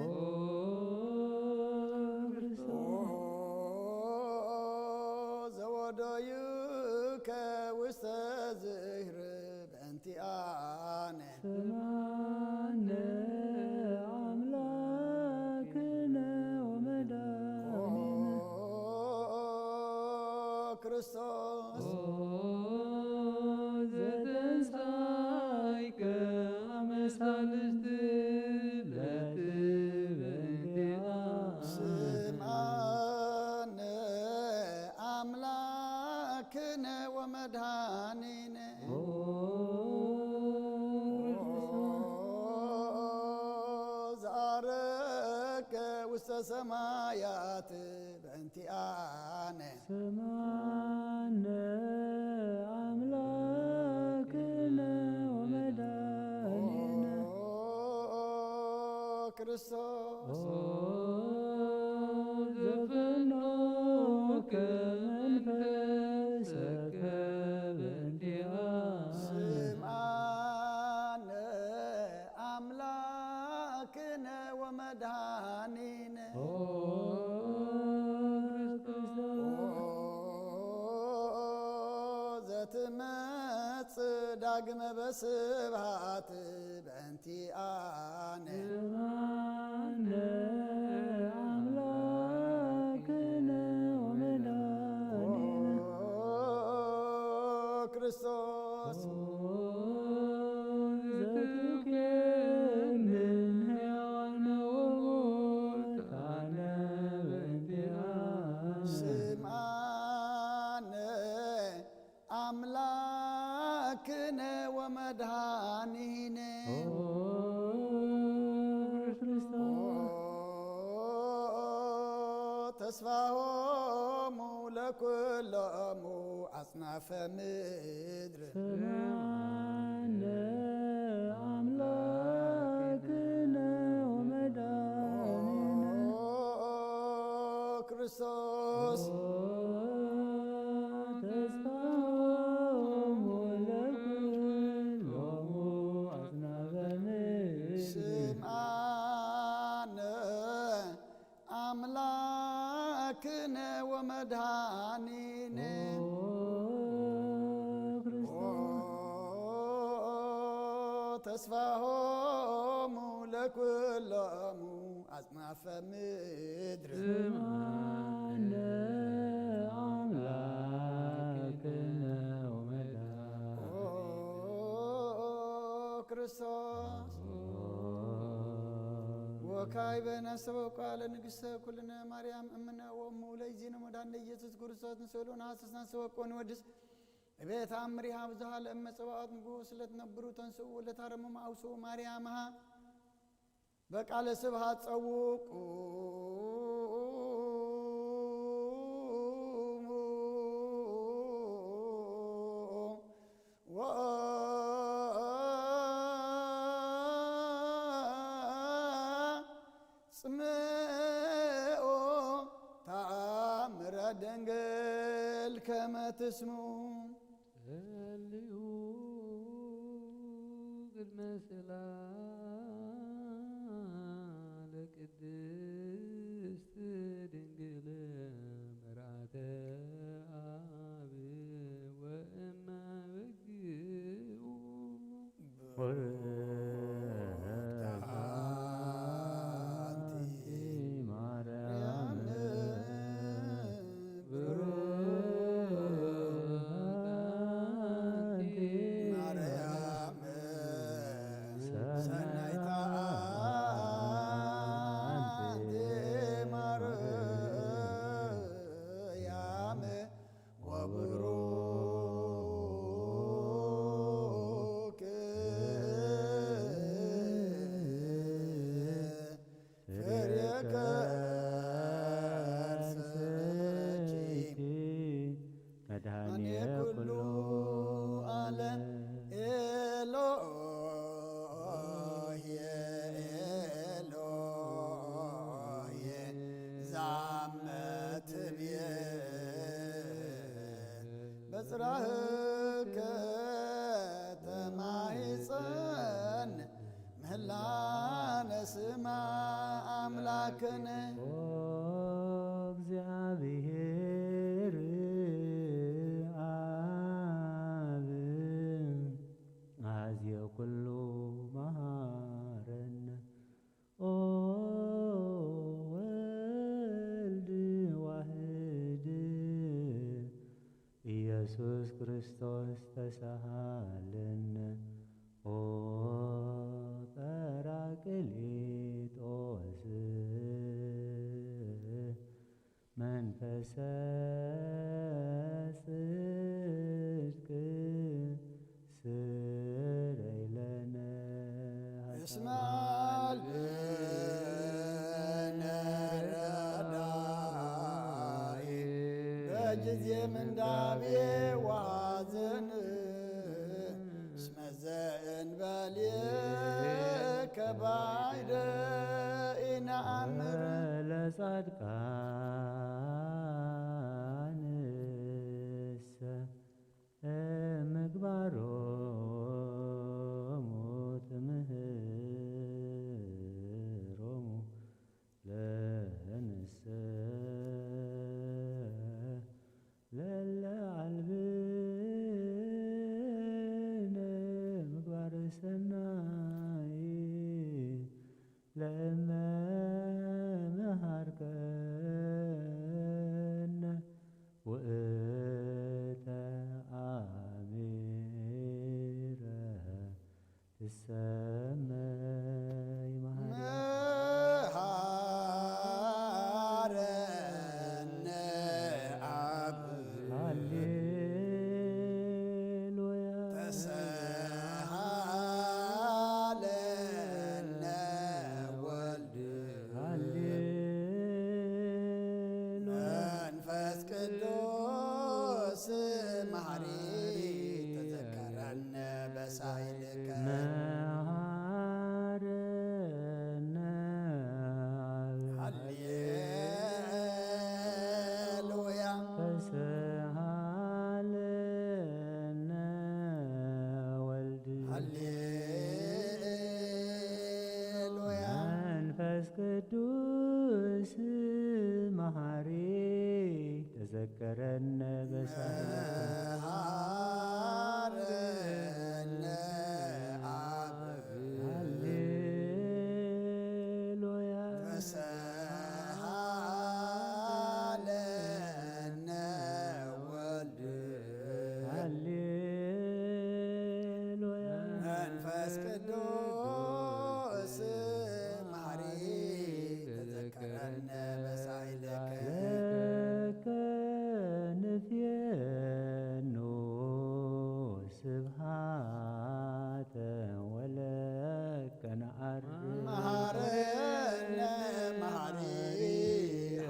ክርስቶስ ዘወደዩከ ውስተ ዝህር በእንቲአነ ስምዓነ አምላክነ ወመድኃኒነ ኦ ክርስቶስ ኦ ዘተንሳይከ አመሳልስት ለትበንቲያ ስምዓነ አምላክነ ወመድኃኒነ ኦ ዘአረከ ውስተ ሰማያት በእንቲአነ ስምዓነ አምላክነ ወመድኃኒነ ኦ ክርስቶስ ኦ ዘፈኖከ መንፈሰከ በእንቲአነ ስምዓነ አምላክነ ወመድኃኒነ ኦ ክርስቶስ ኦ ዘትመጽእ ዳግመ በስብሐት በእንቲአነ ስምዓነ አምላክነ ወመድኃኒነ ኦ ክርስቶስ ኦ ዘትኩንን ሕያዋነ ወሙታነ በእንቲአነ ስምዓነ አምላክነ ወመድኃኒነ ኦ ክርስቶስ ተስፋሆሙ ለኩሎሙ አጽናፈ ምድር ስምዓነ አምላክነ ወመድኃኒነ ክርስቶስ ተስፋሆሙ ለኩሎሙ አጽናፈ ምድር ስምዓነ አምላክነ ወመድኃኒነ ኦ ክርስቶስ ተስፋሆሙ ለኩሎሙ አጽናፈ ምድር ስምዓነ አምላክነ ወመድኃኒነ ኦ ክርስቶስ ወካዕበ ነሰበቋ ለንግሥተ ኩልነ ማርያም እምነ ወእሙ ለእግዚእነ መድኃኒነ ኢየሱስ ክርስቶስ ንስእሎ ንሃስስ ነሰበቆ ንወድስ እቤት አምሪሃ ብዙሃ ለእመ ጸባኦት ንጉሥ ለትነብሩ ተንስኡ ለታረሙ ማውሱ ማርያምሃ በቃለ ስብሐት ጸውቁ ወአጽምዑ ተአምረ ድንግል ከመ ትስምዑ ጸልዩ ቅድመ ስእላ ለቅድስት ድንግል መርዓተ አብ ወእመ በግኡ አንቲ ማርያም ማርያም ሰናይታ አንቲ ኦ እግዚኣብሔር ኣብ ኣዝየ ኩሉ መሃረነ። ኦ ወልድ ዋህድ ኢየሱስ ክርስቶስ ተሳሃለነ። ኦ ጳራቅሊጦስ መንፈሰ ጽድቅ ስረይ ለነ እስመ አልብነ ረዳኢ በጊዜ ምንዳቤ ወሐዘን እስመ ዘእንበሌከ ባይደ ኢነአምር። ለጻድቃንሰ ምግባሮሙ ትምህሮሙ ለንሰ ለለ አልብነ ምግባር ሰናይ ለእመ መሃርከነ ውእተ አሚረ ትሰመይ መሃሪ። መሃረነ አብ ሃሌሉያ ተሰሃለነ ወልድ ሃሌሉያ መንፈስ ቅዱስ መሐሪ ተዘከረነ በሳይልከ። መሃረነ አብ ሃሌሉያ ተሰሃለነ ወልድ ሃሌሉያ መንፈስ ቅዱስ መሐሪ ተዘከረነ በሳህለከ። መሃረነ አብ ሃሌሉያ ተሰሃለነ ወልድ ሃሌሉያ መንፈስ ቅዱስ መሐሪ ተዘከረነ በሳይለከ። ለከ ንፌኑ ስብሃተ ወለከ ነዐርግ መሐረነ መሐሪ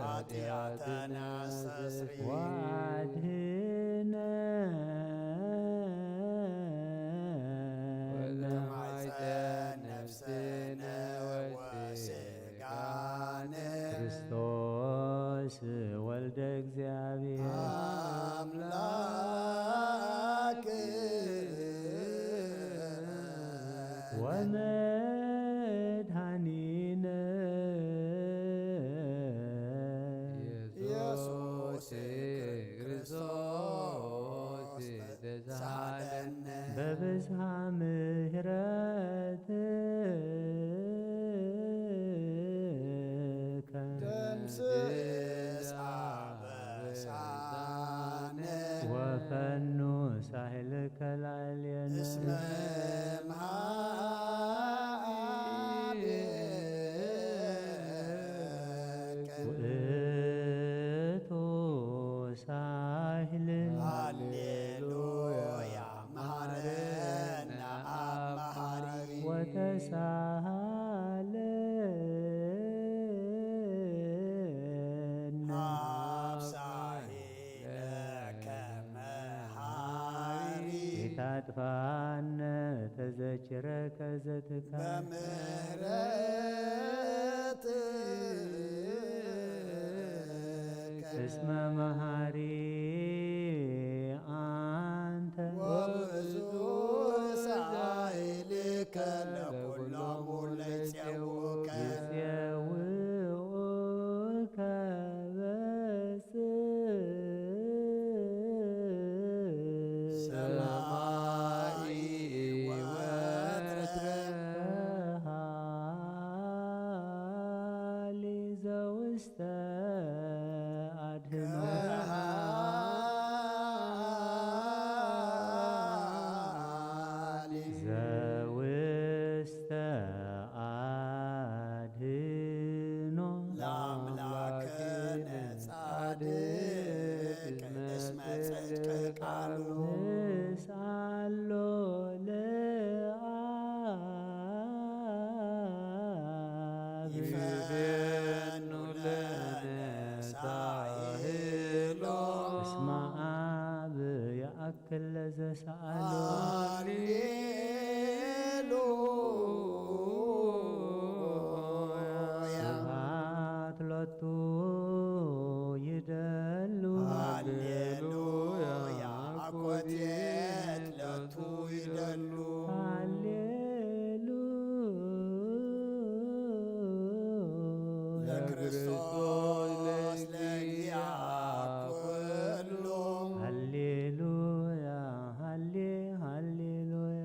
ኃጢአተነ አስተስሪ ወአድህነ ወተማይፀን ነፍስነ ወስጋነ ክርስቶስ ወልደ እግዚአብሔር አምላክ ወመድኃኒነ ኢየሱስ ክርስቶስ ተሳሃለነ በብዝሃ ምሕረትከ ደምስስ አበሳነ ወፈኑ ሳህልከ ላዕሌነ እስመ እምሃቤከ ውእቱ ሳህል ሃሌሉያ መሐረነ አብ መሐሪ ወተሳሃለነ አብ ሳህለከ መሐሪ ኢታጥፋነ ተዘኪረከ ዘትካ በምህረት እስመ መሃሪ አንተ ወብዙ ሳይልከ ለኩሎሙ ለይጼውከ ይጼውኡ ውስተ አድህኖ ዘውስተ አድህኖ ለአምላክነ ጻድቅ እስመ ጽድቅ ቃሉ። ንስአሎ ለአብ ይፌኑ ለነ ሳህሎ። እስመ አብ ይአክል ለዘሰአሎ። ሃሌሉያ። ስብሐት ሎቱ ይደሉ። ሃሌሉያ። አኮቴት ሎቱ ይደሉ። ሃሌሉያ። ለክርስቶስ ለእግዚአ ኩሉ። ሃሌሉያ፣ ሃሌ፣ ሃሌሉያ።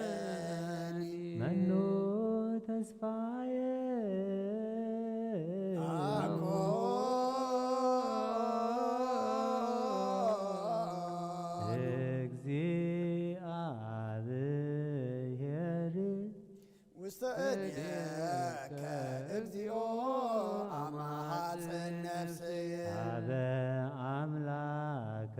ወይእዜኒ መኑ ተስፋየ አኮ። እግዚአብሔር ውስተ እዴከ እግዚኦ አማጽን ነፍስየ። አበ አምላከ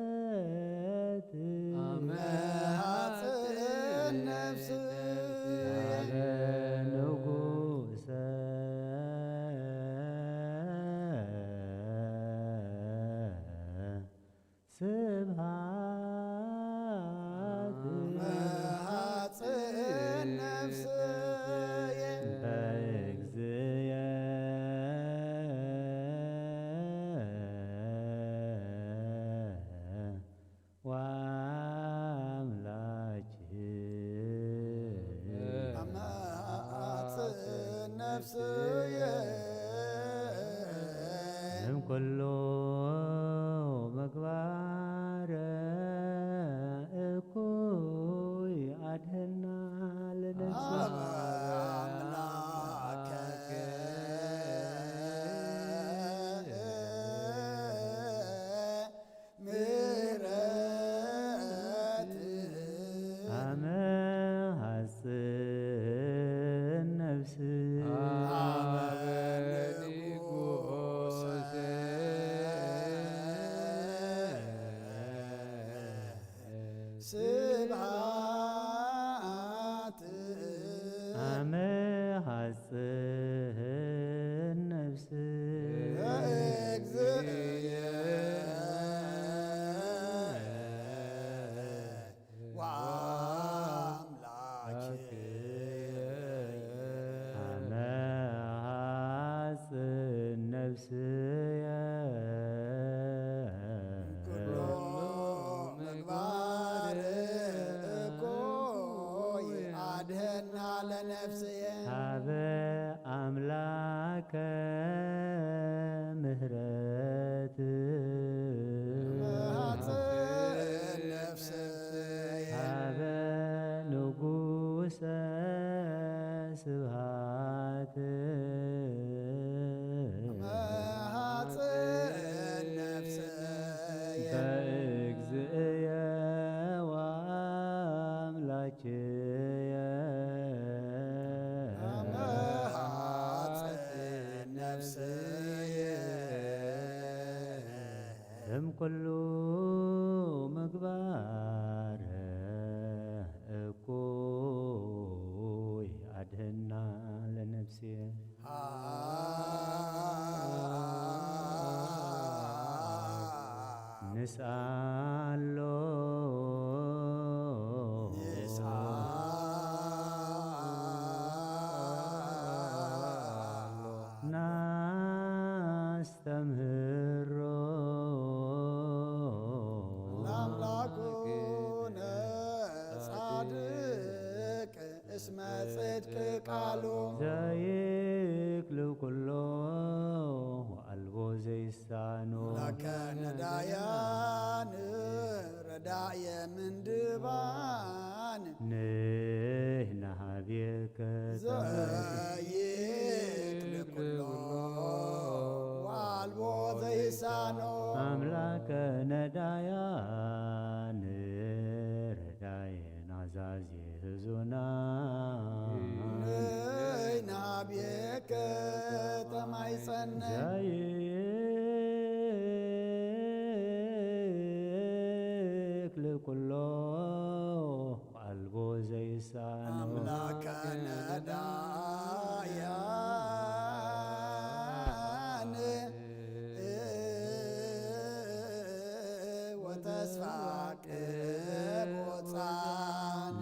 ምህረት አመ ሐጽን ነፍስየ። አበ ንጉሰ ስብሐት መሐጽን ነፍስየ በእግዚእየ ወአምላኪ። አመ ሐጽን ነፍስየ እምኩሉ ምግባር እኩይ አድህና ለነፍስየ። አበ አምላከ ምህረት አመ ሐጽን ነፍስ አበ ንጉሰ ስብሐት አመ ሐጽን ነፍስ ለእግዚእየ ወአምላክየ። አመ ሐጽን ነፍስየ ኩሎ ምግባር እኩይ አድህና ለነፍስየ። ሀበ አምላከ ምህረት መሐጽን ነፍስየ። ሀበ ንጉሰ ስብሐት መሐጽን ነፍስየ። በእግዚእየ ወአምላክየ። መሐጽን ነፍስየ። እምኩሉ ምግባር እኩይ አድህና ለነፍስየ። ንስአሎ ናስተምህሮ ለአምላኩነ ጻድቅ እስመ ጽድቅ ቃሉ ዘይክል ኩሎ ወአልቦ ዘይ ዘይሳኖ። ኣምላከ ነዳያን ረዳየ ምንድባን ንሕና ሃብየከ ዘይክል ኩሎ ወኣልቦ ዘይሳኖ። ኣምላከ ነዳያን ረዳየ ናዛዜ ህዙና ንሕና ሃብየከ ተማይጸነ። ዘይክል ኩሎ ኣልቦ ዘይሳኖ። ኣምላከ ነዳያን ወተስፋ ቅቦጻን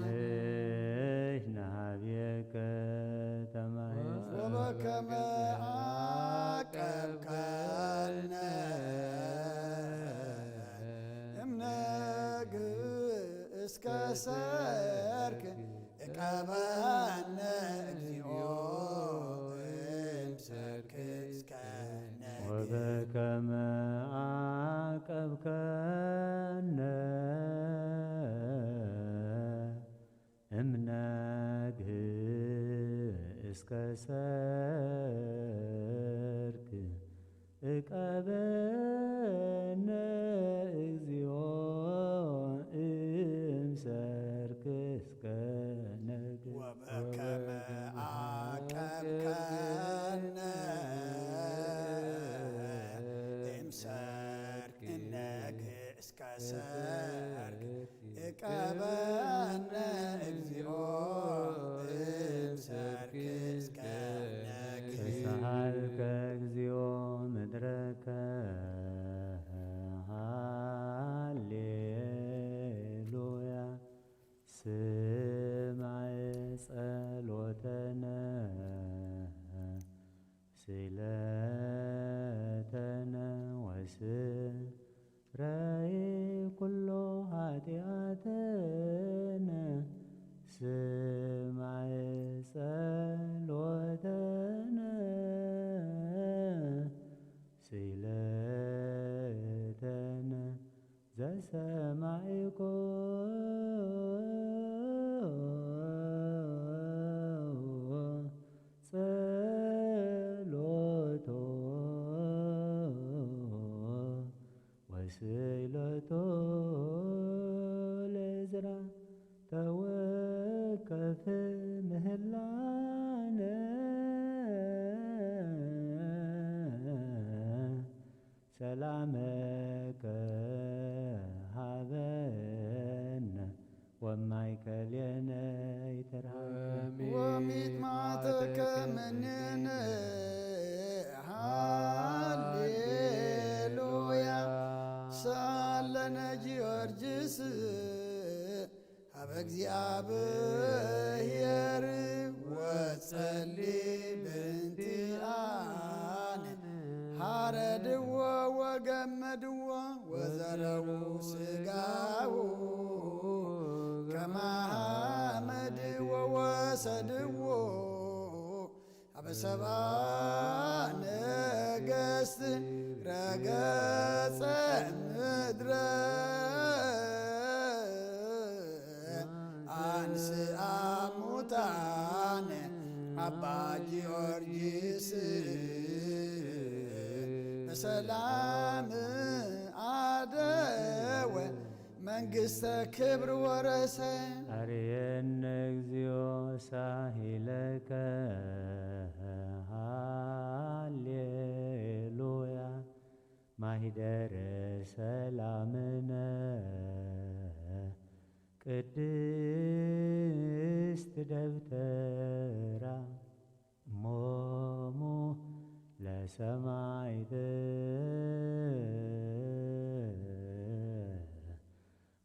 ንሕና ሃብየከ ተማሂጽ ወበከመ ዓቀብከነ እምነግ እስከ ሰርክ እቀበነ እግዚኦ እምሰርክ እስከ ነግ ወበከመ ዓቀብከነ እምነግ እስከ ሰርክ እቀበነ እግዚኦ እምሰርክ እስከ ነግ ወበከመ ዓቀብከነ እምሰርክ እነግ እስከ ሰርክ እቀበነ እግዚኦ እምሰርክ እስከ ነግ ተሳሃልከ እግዚኦ ምድረከ ሃሌሉያ ስማዕ ጸሎተነ ስእለተነ ወስረይ ኩሎ ኃጢአተነ ስማዕ ጸሎተነ ስእለተነ ዘሰማዕኮ ጸሎቶ ወስእለቶ ለእዝራ ተወከፍ ምህላነ ሰላመከ ሃበነ ወማእከሌነ ይትርሃቅ። ወሚጥማዕተከ ምንነ ሃሌሉያ ሳለነ ጊዮርጊስ ሀበ እግዚኣብሔር ወጸሊ ብእንቲኣነ ሓረድዎ ወገመድዎ ወዘረዉ ስጋዉ ከማሃመድዎ ወሰድዎ ሀበ ሰብአ ነገስት ረገጸ ምድረ አንስአ ሙታነ አባ ጊዮርጊስ በሰላም አደወ መንግስተ ክብር ወረሰ። አርየነ እግዚኦ ሳሂለከ ሃሌሉያ ማሂደረ ሰላምነ ቅድስት ደብተራ እሞሙ ለሰማዕት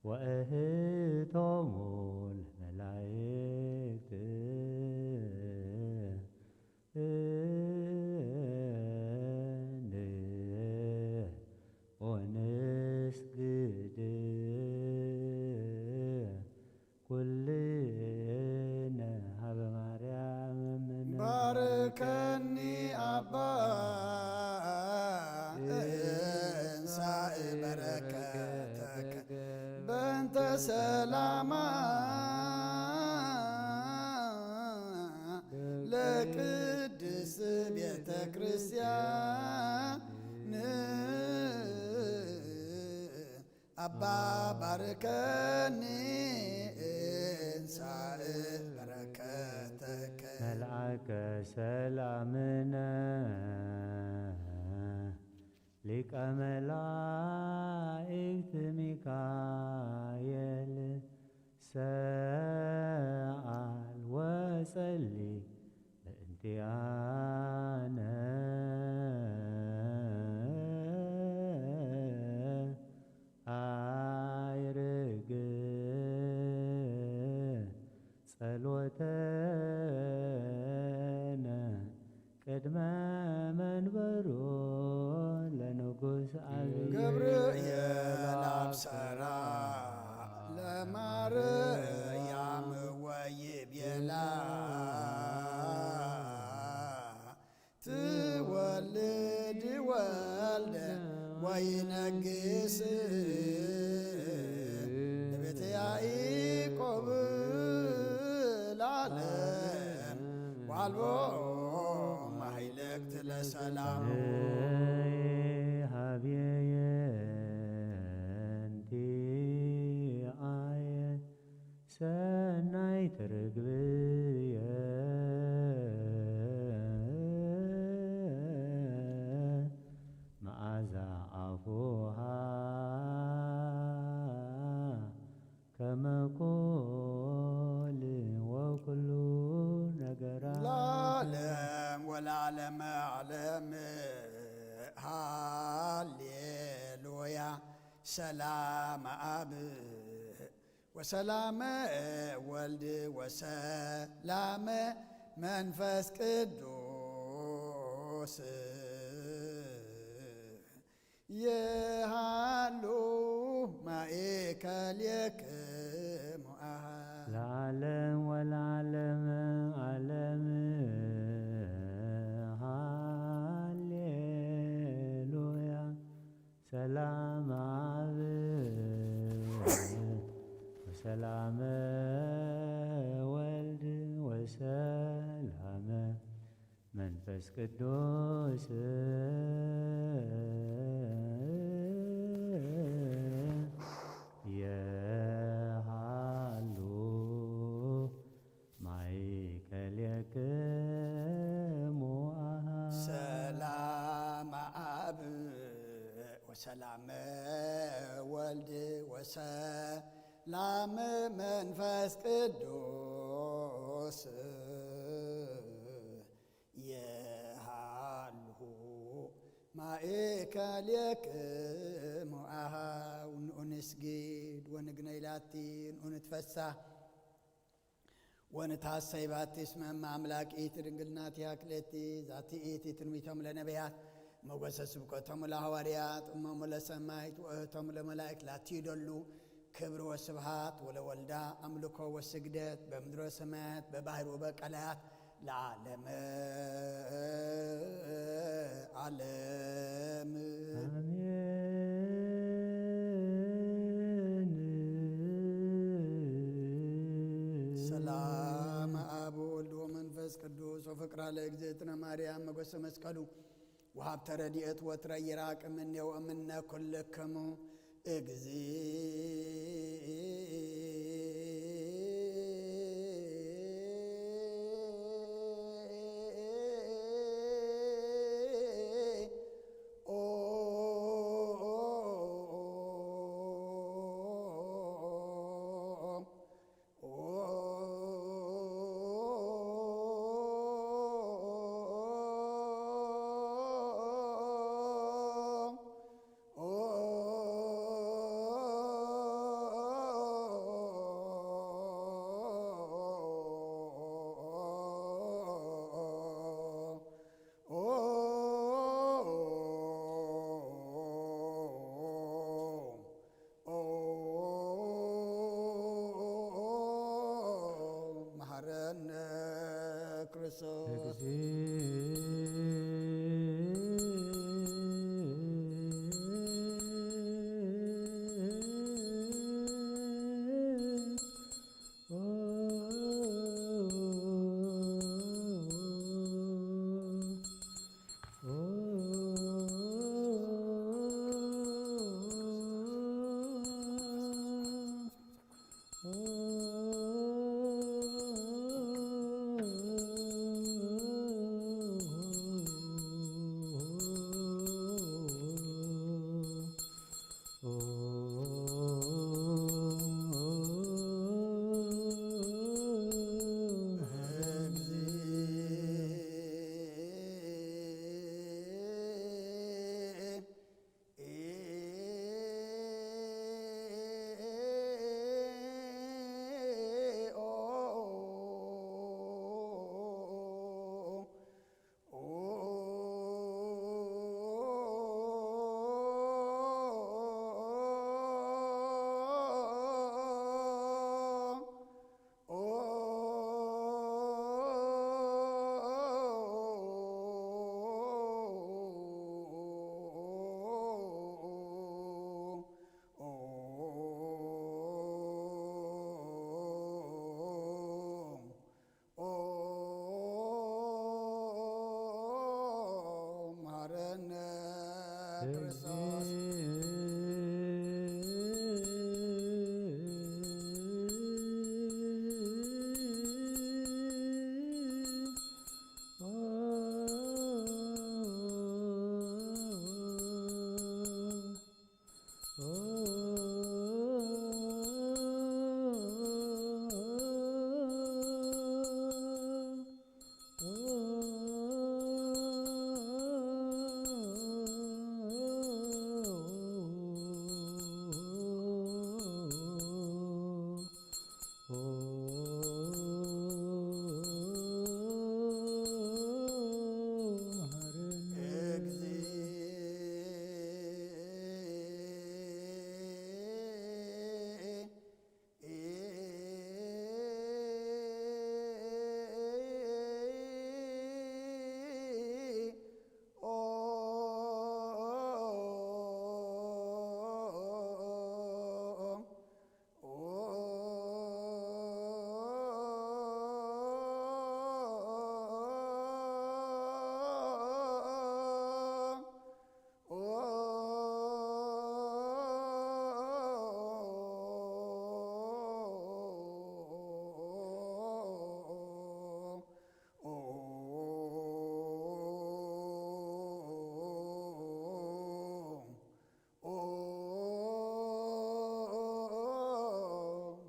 ወእህቶሙ ለመላእክት እንስግድ ኩልነ ሀበ ማርያም እምነ። ባርከኒ አባ ሰላማ ለቅድስት ቤተ ክርስቲያን አባ ባርከኒ እንሳእ በረከተከ። መልአከ ሰላምነ ሊቀ መላእክት ሚካኤል ሰኣል ወጸሊ በእንቲኣነ ኣይርግ ጸሎተነ ቅድመ መንበሩ ለንጉስ ኣብይ ገብርኤል ኣብሰራ ለማርያም ወይቤላ ትወልድ ወልደ ወይነግስ ንቤተ ያዕቆብ ለዓለም ዋልቦ ማይለክት ለሰላም ሃብየየ እንቲኣየ ሰናይት ርግብየ መዓዛ ኣፉሃ ከመ ኮል ወኩሉ ነገራ ለዓለም ወለዓለመ ዓለም ሃሌሉያ ሰላም ኣብ ወሰላመ ወልድ ወሰላመ መንፈስ ቅዱስ የሃሉ ማእከሌክሙ አሃ ለዓለም ወለዓለም ዓለም ሃሌሉያ ሰላም አብ ወሰላመ ወልድ ወሰላመ መንፈስ ቅዱስ የሃሉ ማእከሌክሙ አሃ ሰላም አብ ወሰላም ወልድ ወሰላም መንፈስ ቅዱስ የሃሉ ማእከሌክሙ አሃ ንኡ ንስጊድ ወንግነይ ላቲ ንኡ ንትፈሳህ ወንትሐሰይ ባቲ እስመ እመ አምላክ ኢቲ ድንግል ናቲሃ ክሌቲ ዛቲ ኢቲ ትንቢቶም ለነቢያት ሞገሰ ስብከቶም ለሐዋርያት እሞሙ ለሰማይት ወእህቶም ለመላእክት ላቲ ይደሉ ክብር ወስብሃት ወለወልዳ አምልኮ ወስግደት በምድረ ሰማያት በባህር ወበቀላያት ለዓለመ ዓለም። አሜን። ሰላም አብ ወልድ ወመንፈስ ቅዱስ ወፍቅራ ለእግዝእትነ ማርያም መጎሰ መስቀሉ ወሀብተ ረድኤት ወትረ ይራቅ እምኔ ወእምነ ኩልክሙ እግዚ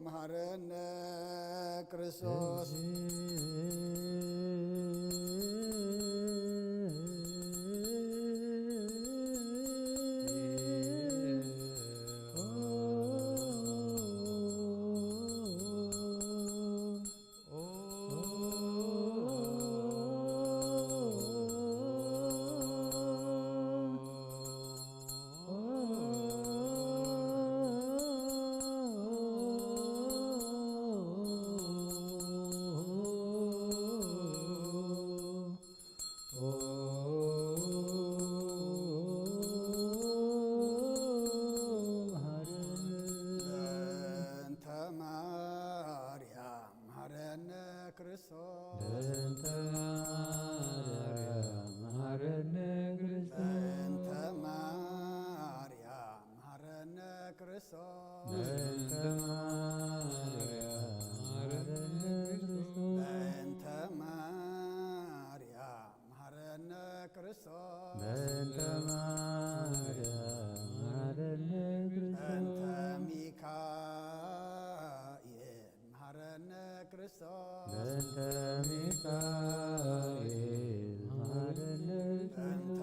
መሃረነ ክርስቶስ። በእንተ ማርያም መሃረነ ክርስቶስ። በእንተ ማርያም መሃረነ ክርስቶስ። በእንተ ማርያም መሃረነ ክርስቶስ። በእንተ ማርያም መሃረነ ክርስቶስ። በእንተ ማርያም መሃረነ ክርስቶስ። በእንተ ማርያም መሃረነ ክርስቶስ። በእንተ ሚካኤል መሃረነ ክርስቶስ። በእንተ ሚካኤል መሃረነ በእንተ ክርስቶስ።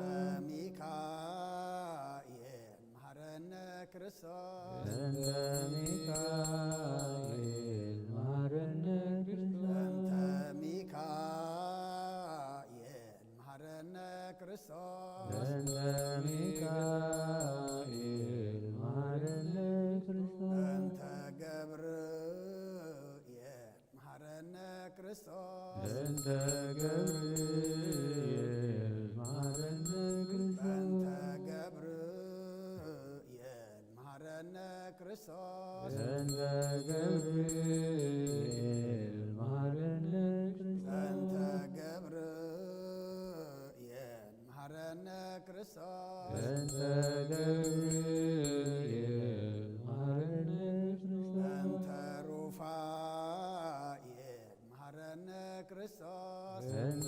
ሚካኤል መሃረነ ክርስቶስ። በእንተ ሚካኤል መሃረነ ክርስቶስ። በእንተ ሚካኤል መሃረነ ክርስቶስ። በእንተ ሚካኤል መሃረነ ክርስቶስ። በእንተ ገብርኤል መሃረነ ክርስቶስ። በእንተ ገብርኤል መሃረነ ክርስቶስ። በእንተ ገብርኤል መሃረነ ክርስቶስ። በእንተ ገብርኤል መሃረነ ክርስቶስ። በእንተ ገብርኤል መሃረነ ክርስቶስ። በእንተ ገብርኤል መሃረነ ክርስቶስ። በእንተ ሩፋኤል መሃረነ ክርስቶስ። በእንተ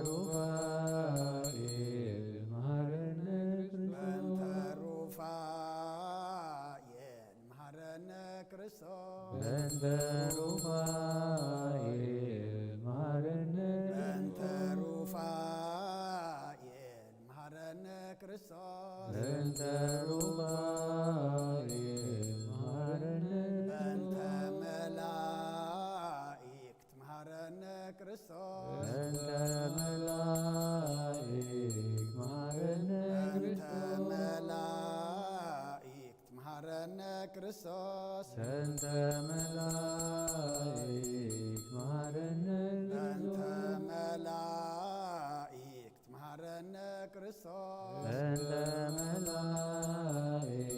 ሩፋኤል መሃረነ ክርስቶስ። በእንተ ሩፋኤል መሃረነ ክርስቶስ። በእንተ ሩፋኤል መሃረነ በእንተ ሩፋኤል መሃረነ ክርስቶስ። በእንተ ሩፋኤል መሃረነ በእንተ መላእክት መሃረነ ክርስቶስ። በእንተ መላእክት መሃረነ በእንተ ክርስቶስ። መላእክት መሃረነ ክርስቶስ። በእንተ መላእክት መሃረነ በእንተ ክርስቶስ። መላእክት መሃረነ ክርስቶስ። በእንተ መላእክት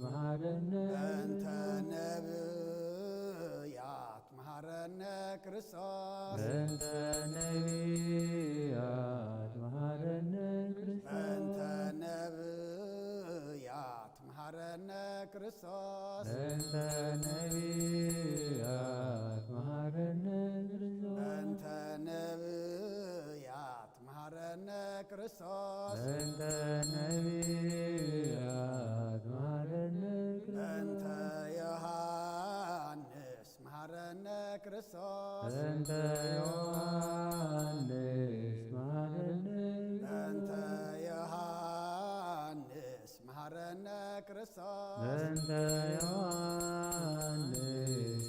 መሃረነ በእንተ ነብያት መሃረነ ክርስቶስ። በእንተ ነቢያት መሃረነ ክርስቶስ። በእንተ ነብያት መሃረነ ክርስቶስ። በእንተ ነቢያት መሃረነ ክርስቶስ። በእንተ ነቢያት መሃረነ ክርስቶስ። በእንተ ነቢያት መሃረነ ክርስቶስ። በእንተ ዮሃንስ መሃረነ ክርስቶስ። በእንተ ዮሃንስ መሃረነ በእንተ ዮሃንስ መሃረነ ክርስቶስ። በእንተ ዮሃንስ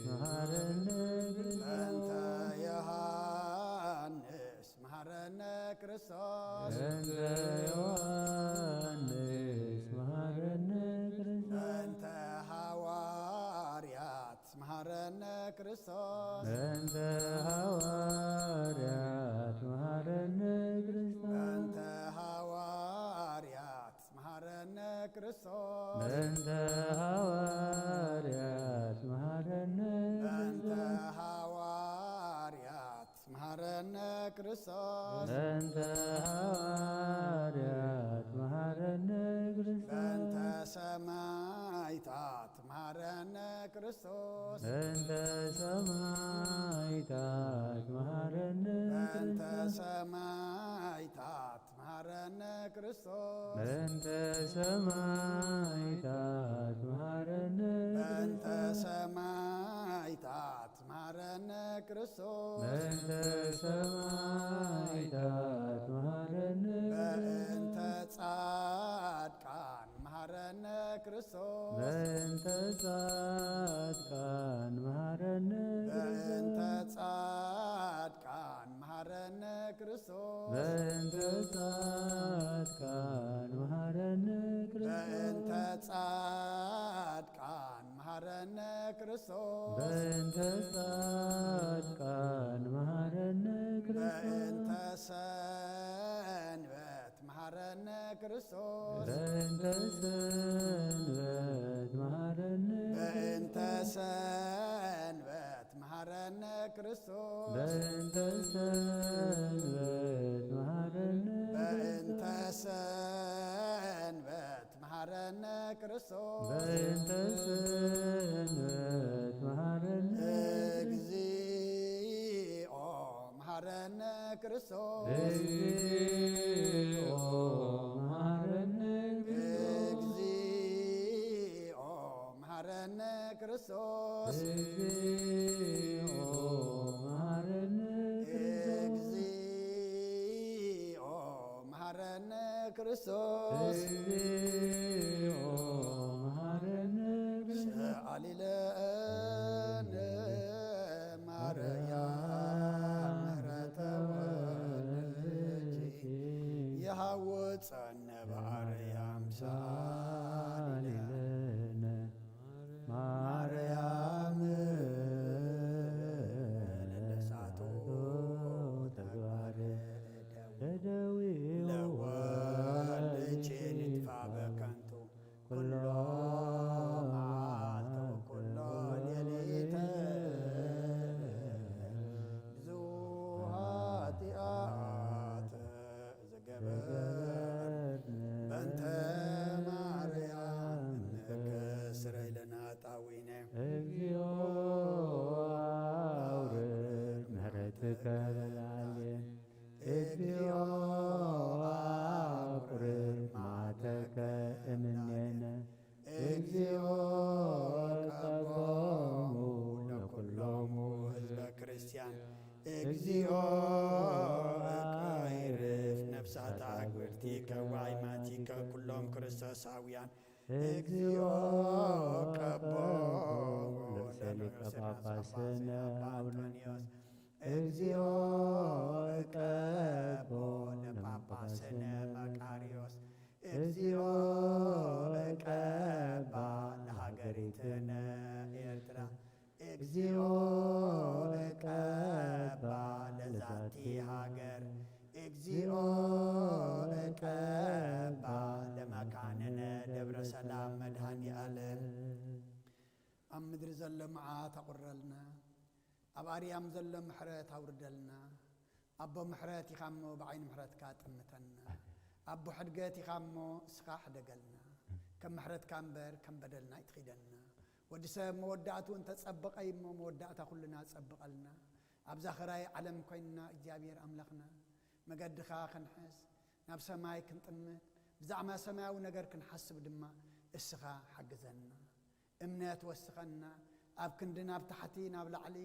መሃረነ በእንተ ክርስቶስ። ዮሃንስ መሃረነ ክርስቶስ። በእንተ ዮሃንስ መሃረነ ክርስቶስ። በእንተ ሃዋርያት መሃረነ ክርስቶስ። በእንተ ሃዋርያት መሃረነ ክርስቶስ። በእንተ ሃዋርያት መሃረነ ክርስቶስ። በእንተ ሃዋርያት መሃረነ በእንተ ክርስቶስ። ሃዋርያት መሃረነ ክርስቶስ። በእንተ ሃዋርያት መሃረነ ክርስቶስ። በእንተ ሰማይታት መሃረነ ክርስቶስ። በእንተ ሰማይታት መሃረነ በእንተ ክርስቶስ። ሰማይታት መሃረነ ክርስቶስ። በእንተ ሰማይታት መሃረነ በእንተ ክርስቶስ። ሰማይታት መሃረነ ክርስቶስ። በእንተ ሰማይታት መሃረነ በእንተ ክርስቶስ። ጻድቃን መሃረነ ክርስቶስ። በእንተ ጻድቃን መሃረነ በእንተ ክርስቶስ። ጻድቃን መሃረነ ክርስቶስ። በእንተ ጻድቃን መሃረነ በእንተ ክርስቶስ። ጻድቃን መሃረነ ክርስቶስ። በእንተ ጻድቃን መሃረነ ክርስቶስ። በእንተ ሰንበት መሃረነ ክርስቶስ። በእንተ ሰንበት መሃረነ በእንተ ክርስቶስ። ሰንበት መሃረነ ክርስቶስ። በእንተ ሰንበት መሃረነ በእንተ ክርስቶስ። ሰንበት መሃረነ ክርስቶስ። በእንተ ሰንበት መሃረነ እግዚኦ መሃረነ ክርስቶስ። እግዚኦ መሃረነ ክርስቶስ። እግዚኦ መሃረነ ክርስቶስ። እግዚኦ መሃረነ ክርስቶስ። እግዚኦ መሃረነ ክርስቶስ። እግዚኦ መሃረነ ክርስቶስ። ሰአሊ ለነ ማርያም ምሕረተ ወልድኪ የሃውፀነ በአርያም ሰአሊ ለነ ለነ ማርያም ለነሳቶ ተግባር ተግባር ለደዊ ለወልድኪ ንጥፋ በከንቱ ኩሎ መዓልተ ኩሎ ሌሊተ ብዙ ኃጢአት ዝገበርነ በእንተ ማርያም እምከ ስረይ ለነ ኃጣውኢነ። እግዚኦ አውርድ ምሕረትከ ለዓሌነ። እግዚኦ አቁርር መዓተከ እምኔነ። እግዚኦ ቀቦሙ ለኩሎሙ ህዝበ ክርስቲያን። እግዚኦ እቀይርፍ ነፍሳት አግብርቲከ ወአይማቲከ ኩሎም ክርስቶሳውያን። እግዚኦ ቀቦሙ ለርእሰ ሊቀ ጳጳስነ አቡነ አንጦንዮስ። እግዚኦ እቀቦ ለጳጳስነ መቃርዮስ። እግዚኦ እቀባ ለሃገሪትነ ኤርትራ። እግዚኦ እቀባ ለዛቲ ሃገር። እግዚኦ እቀባ ለመካንነ ደብረ ሰላም መድኃኔ ዓለም። ኣብ ምድሪ ዘሎ መዓት ኣቑረልና፣ ኣብ ኣርያም ዘሎ ምሕረት ኣውርደልና። ኣቦ ምሕረት ኢኻ እሞ ብዓይኒ ምሕረትካ ጠምተና። ኣቦ ሕድገት ኢኻ እሞ እስኻ ሕደገልና። ከም ምሕረትካ እምበር ከም በደልና ኣይትኺደና። ወዲ ሰብ መወዳእትኡ እንተጸበቐ እዩ እሞ፣ መወዳእታ ኩልና ጸብቐልና። ኣብዛ ኸራይ ዓለም ኮይንና እግዚኣብሔር ኣምላኽና መገድኻ ክንሕዝ፣ ናብ ሰማይ ክንጥምት፣ ብዛዕባ ሰማያዊ ነገር ክንሓስብ ድማ እስኻ ሓግዘና። እምነት ወስኸና፣ ኣብ ክንዲ ናብ ታሕቲ ናብ ላዕሊ፣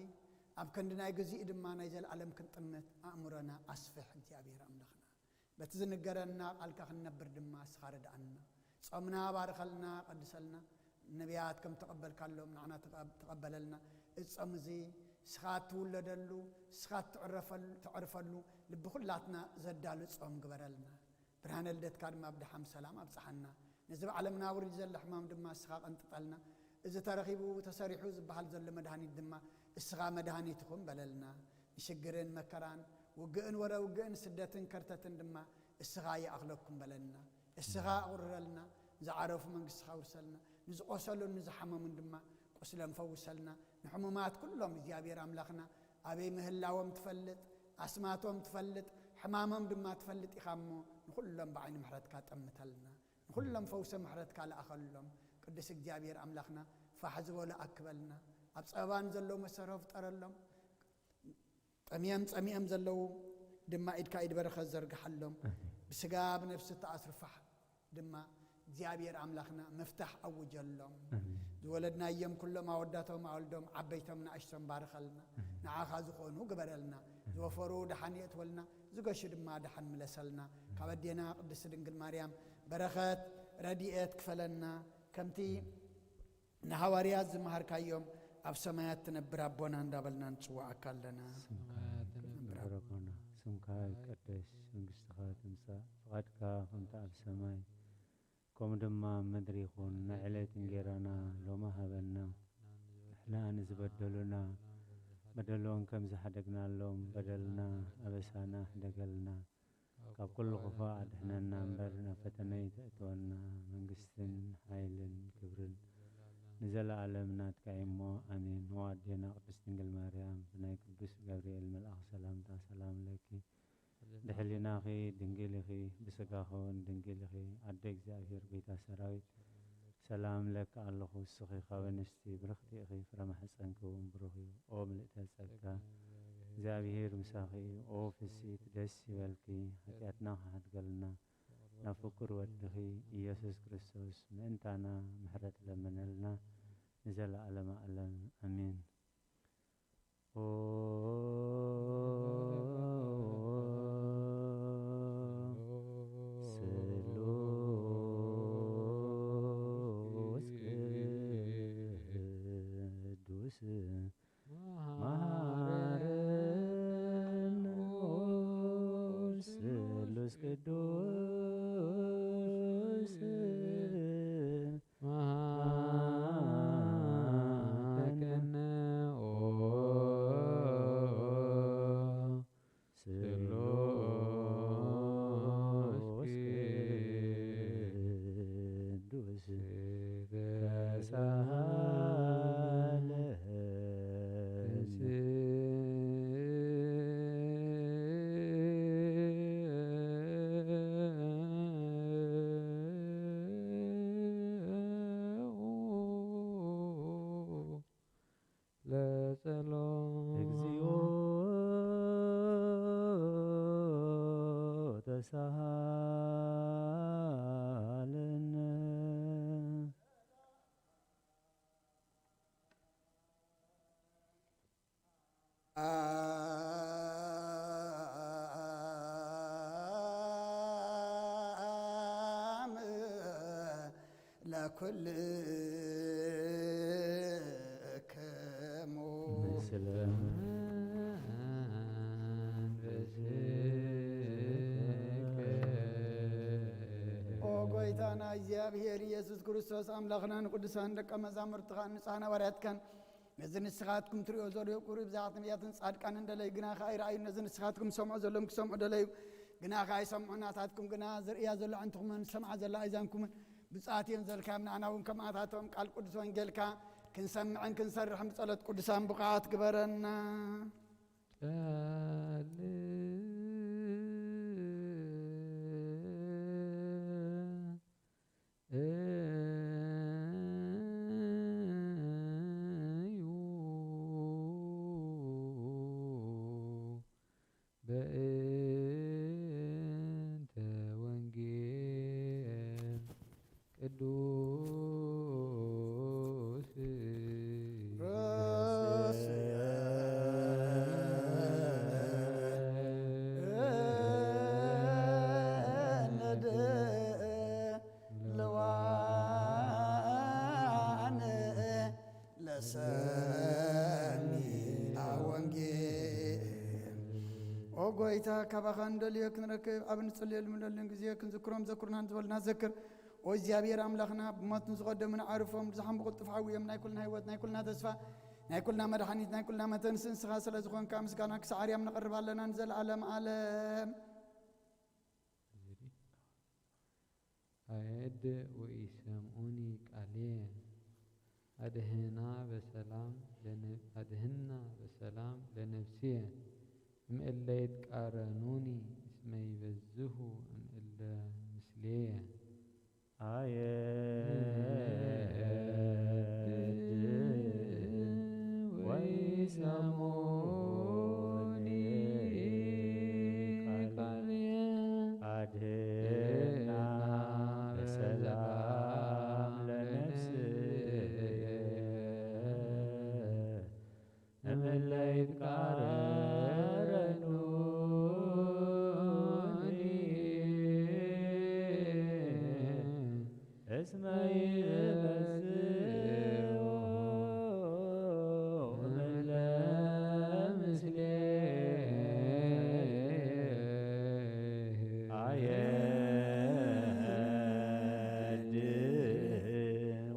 ኣብ ክንዲ ናይ ግዚኡ ድማ ናይ ዘለኣለም ክንጥምት ኣእምሮና ኣስፍሕ እግዚኣብሔር ኣምላኽና። በቲ ዝንገረና ቃልካ ክንነብር ድማ እስኻ ርድኣና። ጾምና ባርኸልና፣ ቀድሰልና። ነቢያት ከም ተቐበልካሎም ንዓና ተቐ-፣ ተቐበለልና። እዚ ጾም እዚ እስኻ እትውለደሉ፣ እስኻ እትዕረፈሉ፣ ተዕርፈሉ፣ ልቢ ኩላትና ዘዳሉ ጾም ግበረልና። ብርሃነ ልደትካ ድማ ብደሓን ሰላም ኣብጽሓና። ነዚ ብዓለምና ውሪድ ዘሎ ሕማም ድማ እስኻ ቀንጥጠልና። እዚ ተረኺቡ ተሰሪሑ ዝበሃል ዘሎ መድሃኒት ድማ እስኻ መድሃኒት ትኹን በለልና። ንሽግርን መከራን፣ ውግእን ወረ ውግእን፣ ስደትን ከርተትን ድማ እስኻ ይኣኽለኩም በለልና። እስኻ ኣቑርረልና። ንዝዓረፉ መንግስትኻ ውርሰልና። ንዝቖሰሉን ንዝሓመሙን ድማ ቁስሎም ፈውሰልና። ንሕሙማት ኩሎም እግዚኣብሔር ኣምላኽና ኣበይ ምህላዎም ትፈልጥ፣ ኣስማቶም ትፈልጥ፣ ሕማሞም ድማ ትፈልጥ ኢኻ እሞ፣ ንኹሎም ብዓይኒ ምሕረትካ ጠምተልና። ንኹሎም ፈውሰ ምሕረትካ ለኣኸሎም። ቅዱስ እግዚኣብሔር ኣምላኽና ፋሕ ዝበሉ ኣክበልና። ኣብ ጸበባ ንዘለዉ መሰሮ ፍጠረሎም። ጠምዮም ጸሚኦም ዘለዉ ድማ ኢድካ ኢድ በረኸት ዘርግሓሎም። ኣሜን። ብስጋ ብነፍሲ ተኣስሩ ፋሕ ድማ እግዚኣብሔር ኣምላኽና ምፍታሕ ኣውጀሎም። ኣሜን። ዝወለድናዮም ኩሎም ኣወዳቶም ኣወልዶም ዓበይቶም ንኣሽቶም ባርኸልና። ኣሜን። ንዓኻ ዝኾኑ ግበረልና። ኣሜን። ዝወፈሩ ደሓን የእትወልና፣ ዝገሹ ድማ ደሓን ምለሰልና። ካብ ኣዴና ቅድስቲ ድንግል ማርያም በረኸት ረድኤት ክፈለና። ከምቲ ንሃዋርያት ዝመሃርካዮም ኣብ ሰማያት ትነብር ኣቦና እንዳበልና ንጽዋዓካ ኣለና። ስምካ ሰማያት ይትነብር ትነብር ኣቦና። ኣቦና፣ ስምካ ይቀደስ፣ መንግስትኻ ትምጻእ፣ ፍቓድካ ከምቲ ኣብ ሰማይ ከምኡ ድማ ኣብ ምድሪ ይኹን። ናይ ዕለት እንጌራና ሎሚ ሃበና። ንሕና ንዝበደሉና በደሎም ከም ዝሓደግናሎም በደልና ኣበሳና ሕደገልና። ካብ ኩሉ ክፉእ ኣድሕነና እምበር ናብ ፈተነ ኣይተእትወና። መንግስትን ሓይልን ክብርን ንዘለኣለም ናትካ እዩ እሞ ኣሜን። ኦ ኣዴና ቅድስት ድንግል ማርያም ብናይ ቅዱስ ገብርኤል መልኣኽ ሰላምታ ሰላም ለኪ። ብሕሊናኺ ድንግል ኢኺ፣ ብስጋኺ እውን ድንግል ኢኺ። ኣደ እግዚኣብሔር ጎይታ ሰራዊት ሰላም እለኪ ኣለኹ። ንስኺ ካብ ኣንስቲ ብርኽቲ ኢኺ፣ ፍረ ማሕፀንኪ እውን ብሩኽ እዩ። ኦ ምልእተ ጸጋ እግዚኣብሔር ምሳኺ እዩ። ኦ ፍስሂት ደስ ይበልኪ፣ ሓጢኣትና ክሓድገልና ናብ ፍቁር ወድኺ ኢየሱስ ክርስቶስ ምእንታና ምሕረት ለምነልና ንዘለዓለመ ዓለም ኣሜን። ኦ ስሉስ ቅዱስ መሐረነ። ኦ ስሉስ ቅዱስ መሐረነ። ኦ ስሉስ ቅዱስ ተሳሃለነ። ለጸሎት። እግዚኦ ተሳሃለነ። አም ለኩልክሙ። ምስለ መንፈስከ። ኦ ጎይታና እግዚኣብሔር ኢየሱስ ክርስቶስ፣ ኣምላኽና፣ ንቅዱሳን ደቀ መዛሙርትኻን ንጹሓን ሃዋርያትካን፣ ነዚ ንስኻትኩም ትርእዮ ዘለኹ ቁሩብ ብዛዕባ ነቢያትን ጻድቃንን ደለዩ፣ ግና ከኣ ይረኣዩ። ነዚ ንስኻትኩም ትሰምዑ ዘለኹም ክሰምዑ ደለዩ፣ ግና ከኣ ኣይሰምዑ። ናታትኩም ግና ዝርእያ ዘሎ ኣዕንትኹምን ዝሰምዓ ዘላ ኣእዛንኩምን ብጻት እየን ዘልካዮም። ንኣና እውን ከማታቶም ቃል ቅዱስ ወንጌልካ ክንሰምዕን ክንሰርሕን ብጸሎት ቅዱሳን ብቑዓት ግበረና። ጸልእ ቅዱስ ለዋን ለሰሚዐ ወንጌል። ኦ ጎይታ፣ ካባኻ እንደልዮ ክንረክብ፣ ኣብ እንጽልየሉ ምለሉን ግዜ ክንዝክሮም ዘክሩናን ዝበልና ዘክር። ኦ እግዚኣብሔር ኣምላኽና፣ ብሞት ንዝቐደሙና ኣዕርፎም፣ ንዝሓሙ ብቕልጡፍ ሓውዮም፣ ናይ ኩልና ህይወት፣ ናይ ኩልና ተስፋ፣ ናይ ኩልና መድሓኒት፣ ናይ ኩልና መተንስ ንስኻ ስለ ዝኾንካ ምስጋና ክሳዕ ኣርያም ነቕርብ ኣለና ንዘለኣለም ዓለም። ኣየድ ወኢሰምዑኒ ቃልየ ኣድህና በሰላም ለነ-፣ ኣድህና በሰላም ለነፍስየ እምእለ ይትቃረኑኒ እስመ ይበዝሁ እምእለ ምስሌየ። ኣየ ወይሰሙኒ ቃልየ ኣድህና በሰላም ለነፍስየ እምእለ ይትቃረኑኒ እስመ ይበዝሁ እምእለ ምስሌየ። ኣየድ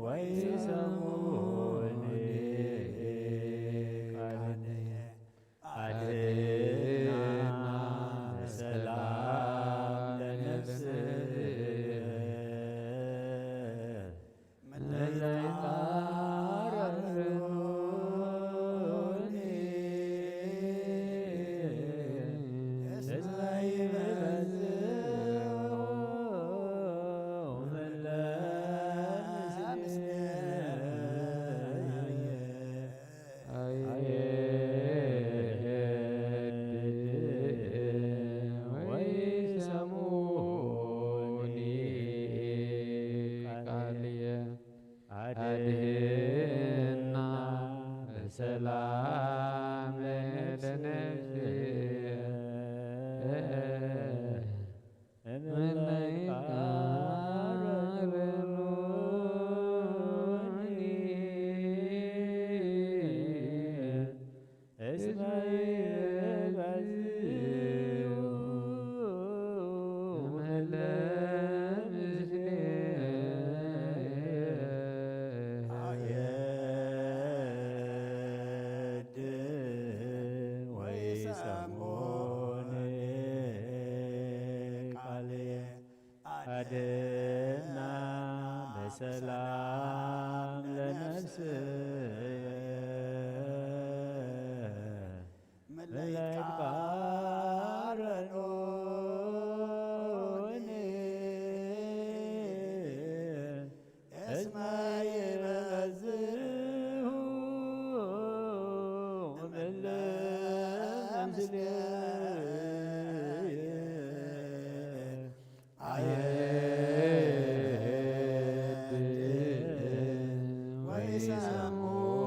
ወይሰሙኒ ቃልየ ኣድህና በሰላም ለነፍስየ እምእለ ይትቃረኑኒ እስመ ይበዝሁ እምእለ ምስሌየ። ኣየድ ወይሰሙኒ ቃልየ ኣድህና በሰላም ለነፍስየ እምእለ ይትቃረኑኒ እስመ ይበዝሁ እምእለ ምስሌየ። ኣየድ ወይሰሙኒ ቃልየ ኣድህና በሰላም ለነፍስየ እምእለ ይትቃረኑኒ እስመ ይበዝሁ እምእለ ምስሌየ። ኣየድ ወይሰሙኒ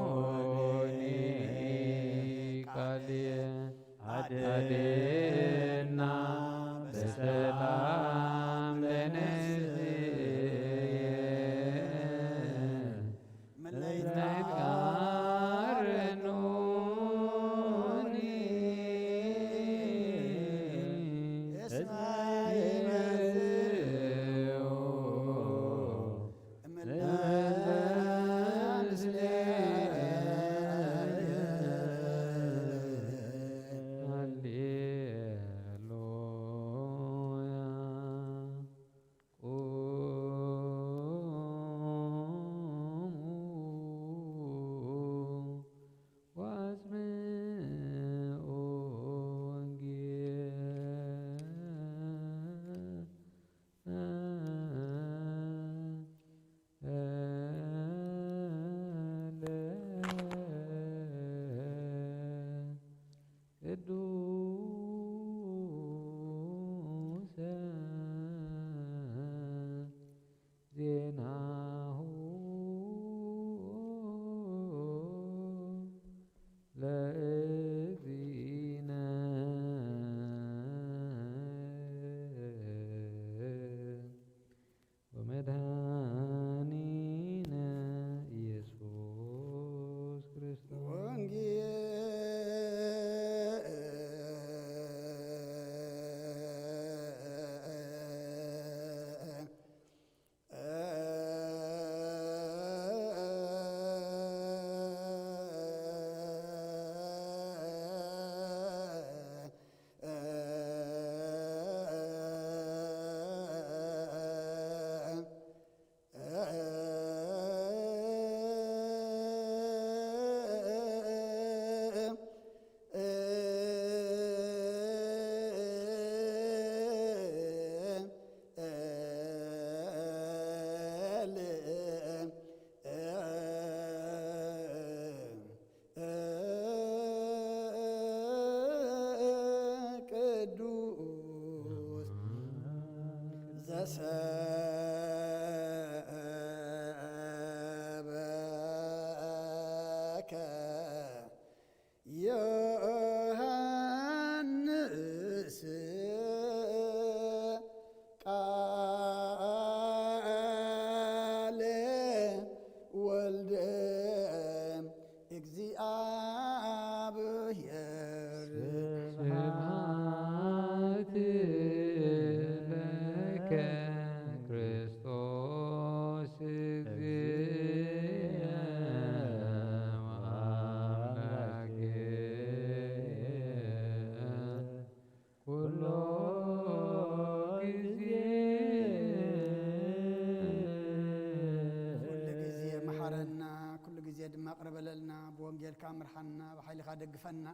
ጌርካ ምርሓና፣ ብሓይልኻ ደግፈና፣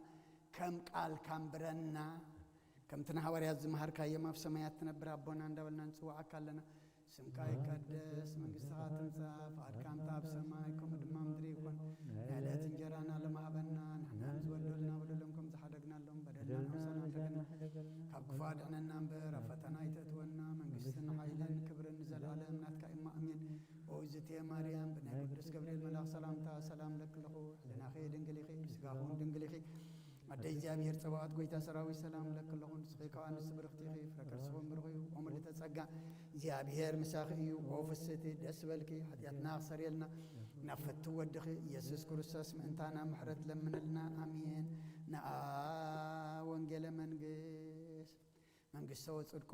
ከም ቃልካ ኣንብረና። ከምቲ ንሃዋርያት ዝመሃርካዮም፣ ኣብ ሰማያት ትነብር ኣቦና እንዳበልና ንጽውዓካ ኣለና። ስምካ ይቀደስ፣ መንግስትኻ ትምጻእ፣ ፍቓድካ እንተ ኣብ ሰማይ ከምኡ ድማ ምድሪ ይኹን። ናይ ዕለት እንጀራና ሎም ሃበና፣ ንሕና ንዝበደሉና በደሎም ከም ዝሓደግናሎም በደልና ንሕሰና ንሕደገና። ካብ ክፉ ኣድሕነና እምበር፣ ኣብ ፈተና ኣይተእትወና። መንግስትን ሓይልን ክብርን ንዘለኣለም ናትካ እዩ፣ ኣሜን። ኦይ ዝቴ ማርያም፣ ብናይ ቅዱስ ገብርኤል መልኣኽ ሰላምታ ሰላም ለኪ ኣለኹ። ሕልናኺ ድንግል ኢኺ፣ ስጋኹ እውን ድንግል ኢኺ። ኣደ እግዚኣብሔር ጸባኦት፣ ጎይታ ሰራዊት፣ ሰላም ለኪ ኣለኹ። ንስኺ ካብ ኣንስቲ ብርኽቲ ኢኺ፣ ፍረ ከርስኺ እውን ብሩኽ እዩ። ኦ ምልዕተ ጸጋ፣ እግዚኣብሔር ምሳኺ እዩ። ኦ ፍስቲ፣ ደስ በልኪ፣ ሓጢኣትና ክሰርየልና፣ ናብ ፍቱ ወድኺ ኢየሱስ ክርስቶስ ምእንታና ምሕረት ለምንልና። ኣሜን። ንኣ ወንጌለ መንግስት፣ መንግስተ ወጽድቆ፣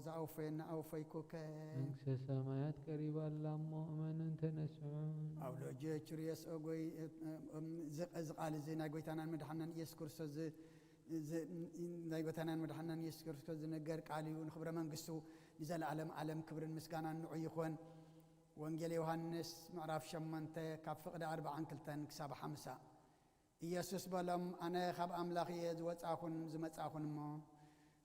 ዝኣውፈየና ኣውፈይኩከ። መንግስተ ሰማያት ቀሪባ ኣላ እሞ እመኑን ተነስሑን። ኣብ ሎጆ ቹሪየስ ኦጎይ፣ እዚ፣ እዚ ቃል እዚ ናይ ጎይታናን መድሓናን ኢየሱስ ክርስቶስ ዝ-፣ ዝ-፣ ናይ ጎይታናን መድሓናን ኢየሱስ ክርስቶስ ዝነገር ቃል እዩ። ንኽብረ መንግስቱ ንዘለዓለም ዓለም ክብርን ምስጋናን ንዑ ይኹን። ወንጌል ዮሃንስ ምዕራፍ ሸሞንተ ካብ ፍቕዲ ኣርብዓን ክልተን ክሳብ ሓምሳ። ኢየሱስ በሎም፣ ኣነ ካብ ኣምላኽ እየ ዝወጻኹን ዝመጻኹን እሞ፣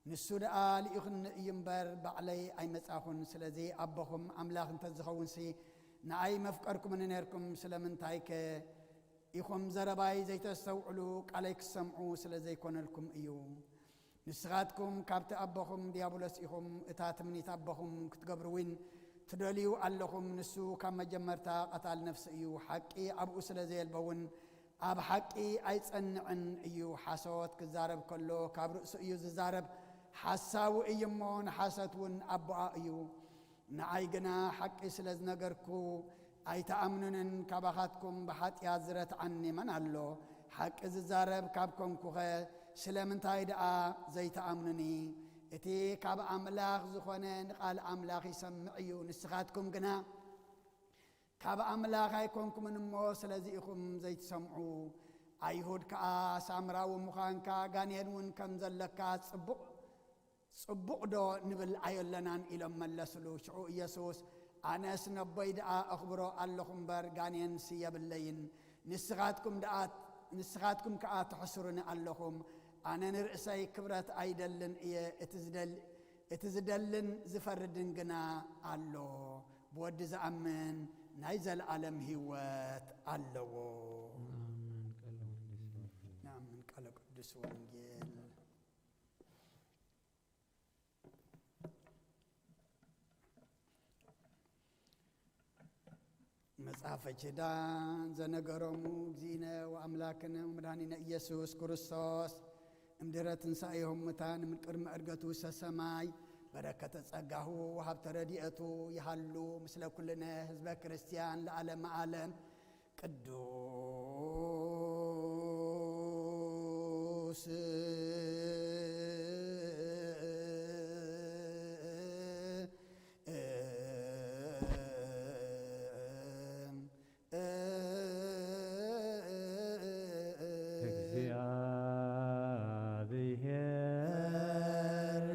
ንሱ ደኣ ልኢኹኒ እዩ እምበር፣ ባዕለይ ኣይመጻኹን። ስለዚ ኣቦኹም ኣምላኽ እንተ ዝኸውንሲ፣ ንኣይ መፍቀርኩምኒ ነርኩም። ስለምንታይከ ኢኹም ዘረባይ ዘይተስተውዕሉ? ቃለይ ክትሰምዑ ስለ ዘይኮነልኩም እዩ። ንስኻትኩም ካብቲ ኣቦኹም ዲያብሎስ ኢኹም፣ እታ ትምኒት ኣቦኹም ክትገብሩ እውን ትደልዩ ኣለኹም። ንሱ ካብ መጀመርታ ቀታል ነፍሲ እዩ፣ ሓቂ ኣብኡ ስለ ዘየልቦ እውን ኣብ ሓቂ ኣይጸንዕን እዩ። ሓሶት ክዛረብ ከሎ ካብ ርእሱ እዩ ዝዛረብ፣ ሓሳዊ እዩ እሞ ንሓሶት እውን ኣቦኣ እዩ። ንዓይ ግና ሓቂ ስለ ዝነገርኩ ኣይትኣምኑንን። ካባኻትኩም ብሓጢኣት ዝረትዓኒ መን ኣሎ? ሓቂ ዝዛረብ ካብ ኮንኩኸ ስለምንታይ ደኣ ዘይትኣምኑኒ? እቲ ካብ ኣምላኽ ዝኾነ ንቓል ኣምላኽ ይሰምዕ እዩ። ንስኻትኩም ግና ካብ ኣምላኽ ኣይኮንኩምን እሞ ስለዚ ኢኹም ዘይትሰምዑ። ኣይሁድ ከኣ ሳምራዊ ምዃንካ ጋኔን እውን ከም ዘለካ ጽቡቕ ጽቡቕ ዶ ንብል ኣየሎናን? ኢሎም መለስሉ። ሽዑ ኢየሱስ፣ ኣነስ ነቦይ ደኣ ኣኽብሮ ኣለኹ እምበር፣ ጋኔንሲ የብለይን። ንስኻትኩም ደኣ፣ ንስኻትኩም ከኣ ትሕስሩኒ ኣለኹም። ኣነ ንርእሰይ ክብረት ኣይደልን እየ፣ እቲ ዝደል-፣ እቲ ዝደልን ዝፈርድን ግና ኣሎ፣ ብወዲ ዝኣምን ናይ ዘለኣለም ህይወት ኣለዎ። ኣሜን። ቃለ ቅዱስ ወንጌል። ንኣምን ቃለ ቅዱስ ወንጌል። መጽሓፈ ኪዳን ዘነገሮሙ እግዚእነ ወኣምላክነ ወመድኃኒነ ኢየሱስ ክርስቶስ እምድረ ትንሣኤሁ እሙታን እምቅድመ ዕርገቱ ውስተ ሰማይ በረከተ ጸጋሁ ወሃብተ ረድኤቱ ይሃሉ ምስለ ኩልነ ህዝበ ክርስቲያን ለዓለመ ዓለም። ቅዱስ እግዚአብሔር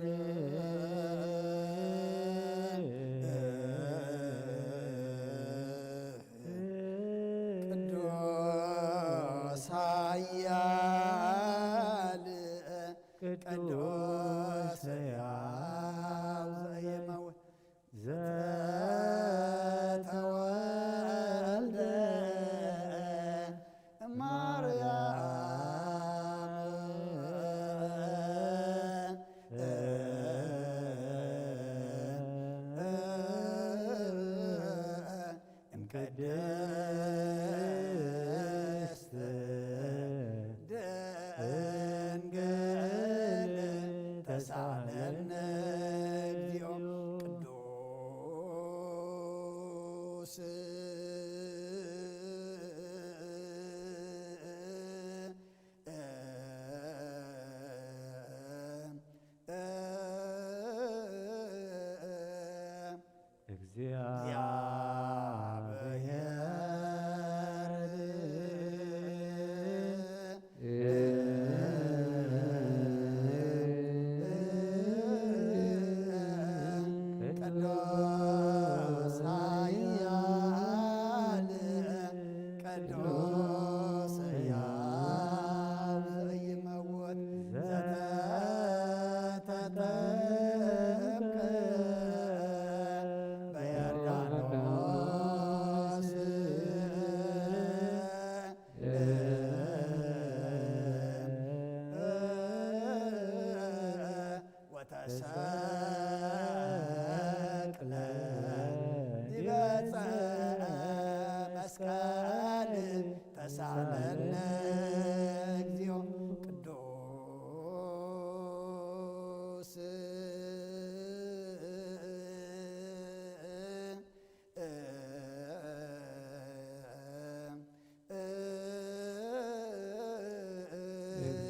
ቅዱስ ኃያል ቅዱስ ሕያው ዘየመውት ዘተወልደ ማርያም እምቅድስት ድንግል ተሳለነ እግዚኦ። ቅዱስ እግዚአብሔር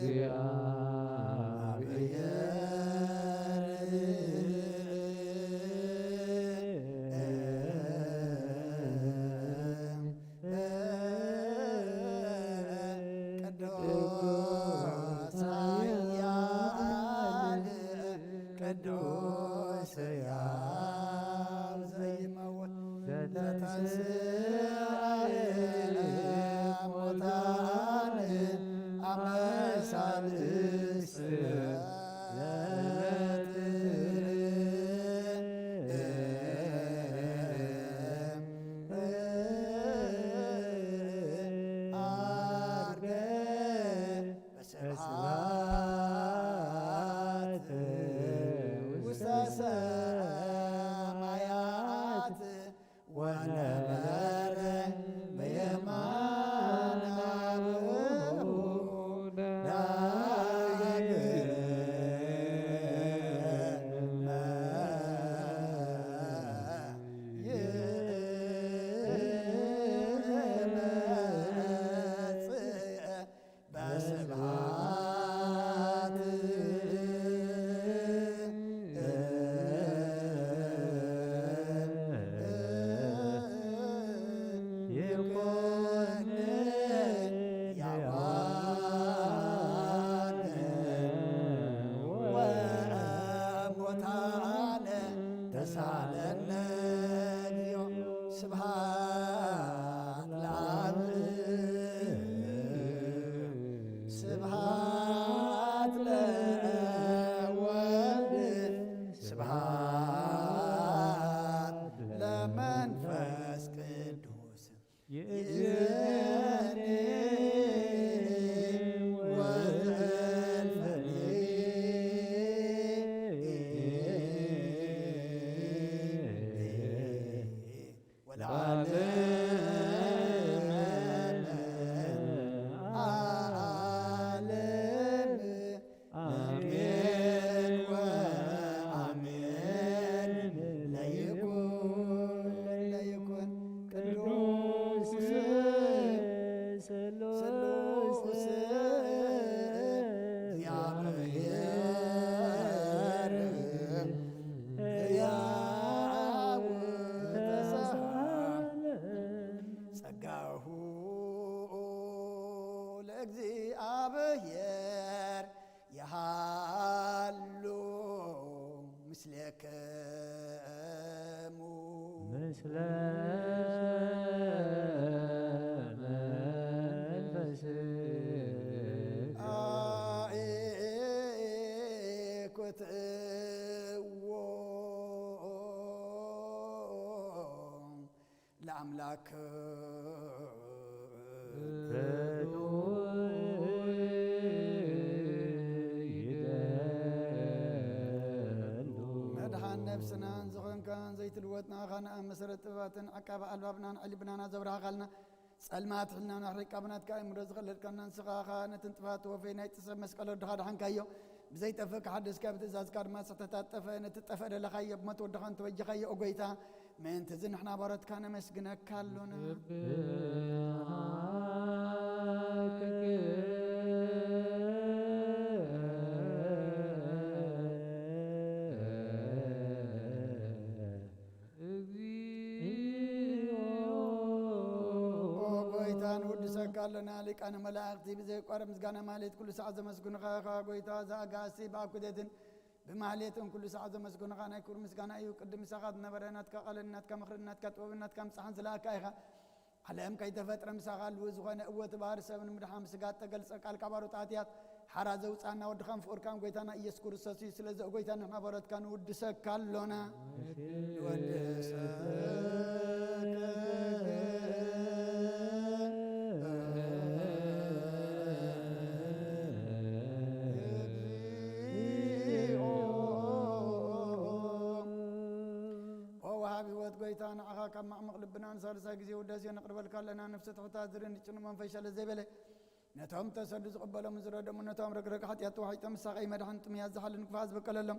እግዚአብሔር ቅዱስ ኃያል ቅዱስ ሕያው ዘይመውት ዘተንሥአ እሙታን አመ ሣልስት ዐርገ በስብሐት ውስተ ሰማያት ወነበረ በየማነ አብሁ ዳግመ ይመጽእ በስብሐት ይኩን ሕያዋን ወሙታን ተሳለነ እግዚኦ። ስብሐት ለአብ ስብሐት ለወልድ ስብሐት ለመንፈስ ቅዱስ ይእዜኒ ወዘልፈኒ ወለዓለመ ዓለም። አሜን ወአሜን። ለይኩን ለይኩን ቅዱስ ስሉስ እግዚአብሔር ሕያው ተሳለ ጸጋሁ ለእግዚአብሔር የሃሉ ምስሌክሙ ምስለ መንፈስከ አኢኩትዎ ለአምላክ መድሓን ነብስናን ዝኾንካን ዘይትልወጥ ንኣኻ ንኣብ መሰረት ጥበባትን ዓቃቢ ኣልባብናን ዕልብናና ዘብራህኻልና ጸልማት ሕልናና ኣሕሪቃ ብናትካ ኣእምሮ ዝኸለልካና ንስኻ ኸኣ ነቲ ንጥፋት ወፈይ ናይ ጥሰብ መስቀል ወድኻ ድሓንካዮ። ብዘይጠፍእ ክሓድስካ ብትእዛዝካ ድማ ስሕተታት ጠፍአ። ነቲ ጠፍአ ደለኻዮ ብሞት ወድኻ እንተበጀኻዮ፣ ኦ ጐይታ፣ ምእንቲ እዚ ንሕና ባሮትካ ነመስግነካ ኣሎና። እግዚኦ። ኦ ጐይታ፣ ንውድሰካ ኣሎና። ሊቃነ መላእኽቲ ብዘየቋርጽ ምስጋና ማህሌት ኩሉ ሰዓት ዘመስግኑኻ ኢኻ። ጐይታ፣ እዛ ኣጋእዝቲ ብኣኩቴትን ብማህሌትን ኩሉ ሰዓት ዘመስግኑኻ ናይ ክብሪ ምስጋና እዩ። ቅድም ምሳኻ ዝነበረ ናትካ ቃልን ናትካ ምኽርን ናትካ ጥበብን ናትካ ምጽሓን ዝለኣካ ኢኻ። ዓለም ከይተፈጥረ ምሳኻ ህልው ዝኾነ እወ እቲ ባህሪ ሰብ ንምድሓን ብስጋ እተገልጸ ቃልካ ባሮት ኣትያት ሓራ ዘውጻና ወድኻን ፍቑርካን ጐይታና ኢየሱስ ክርስቶስ እዩ። ስለዚ ኦ ጐይታ ንሕና ባሮትካ ንውድሰካ ኣሎና። ንወድሰካ እግዚኦ። ኦ ወሃቢ ህይወት ጐይታ ንዓኻ ካብ ማዕሙቕ ልብና ንሳልሳይ ግዜ ውዳሴ ነቕርበልካ ኣለና። ነፍሲ ትሑታት ዝርኢ ንጭኑ መንፈስ ሸለ ዘይበለ ነቶም ተሰዱ ዝቕበሎም ዝረደሙ ነቶም ረግረግ ሓጢኣት ተዋሒጦም ምሳቐይ መድሓን ጥሙያት ዝሓልን ክፋ ዝበቀለሎም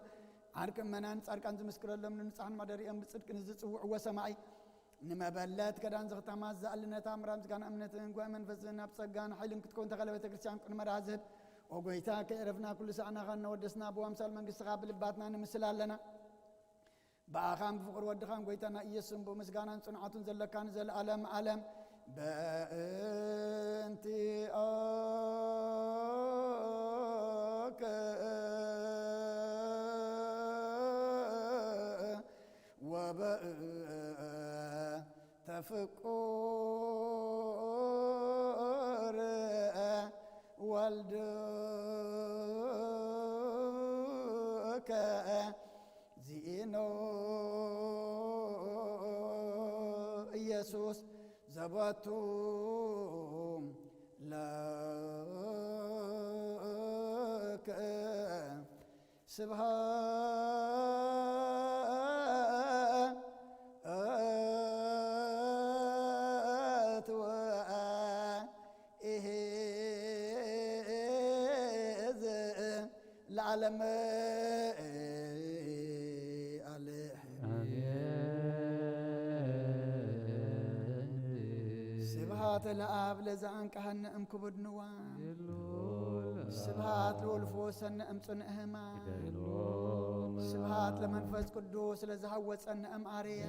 ዓርቂ እመናን ጻድቃን ዝምስክረሎም ንንጹሓን ማደሪኦም ብጽድቂ ንዝጽውዕዎ ሰማዒ ንመበለት ከዳን ዝኽተማ ዝኣሊ ነታ ምራ ምስጋና እምነትን ጓይ መንፈስን ኣብ ጸጋን ሓይልን ክትከውን ተኸለ ቤተ ክርስቲያን ቅድመ ዳህ ዝህብ ኦ ጎይታ፣ ከየዕረፍና ኩሉ ሳዕ ናኻ እናወደስና ብኣምሳል መንግስትኻ ብልባትና ንምስል ኣለና። ብኣኻን ብፍቕሪ ወድኻን ጎይታና ኢየሱስን ብምስጋናን ጽንዓቱን ዘለካ ንዘለኣለም ዓለም። በእንቲኦከ ወበእንተ ፍቁር ወልድከ ዚኢኖ ኢየሱስ ዘበቱ ለከ ስብሐት ወእሄዝ ለዓለመ ዓለም። ኣሜን። ስብሐት ለአብ ለዘአንቀሐነ እምክቡድ ንዋ። ስብሐት ለወልፎ ሰነ እምጽንዕ ህማ። ስብሐት ለመንፈስ ቅዱስ ለዝሃወጸነ እም ኣርያ።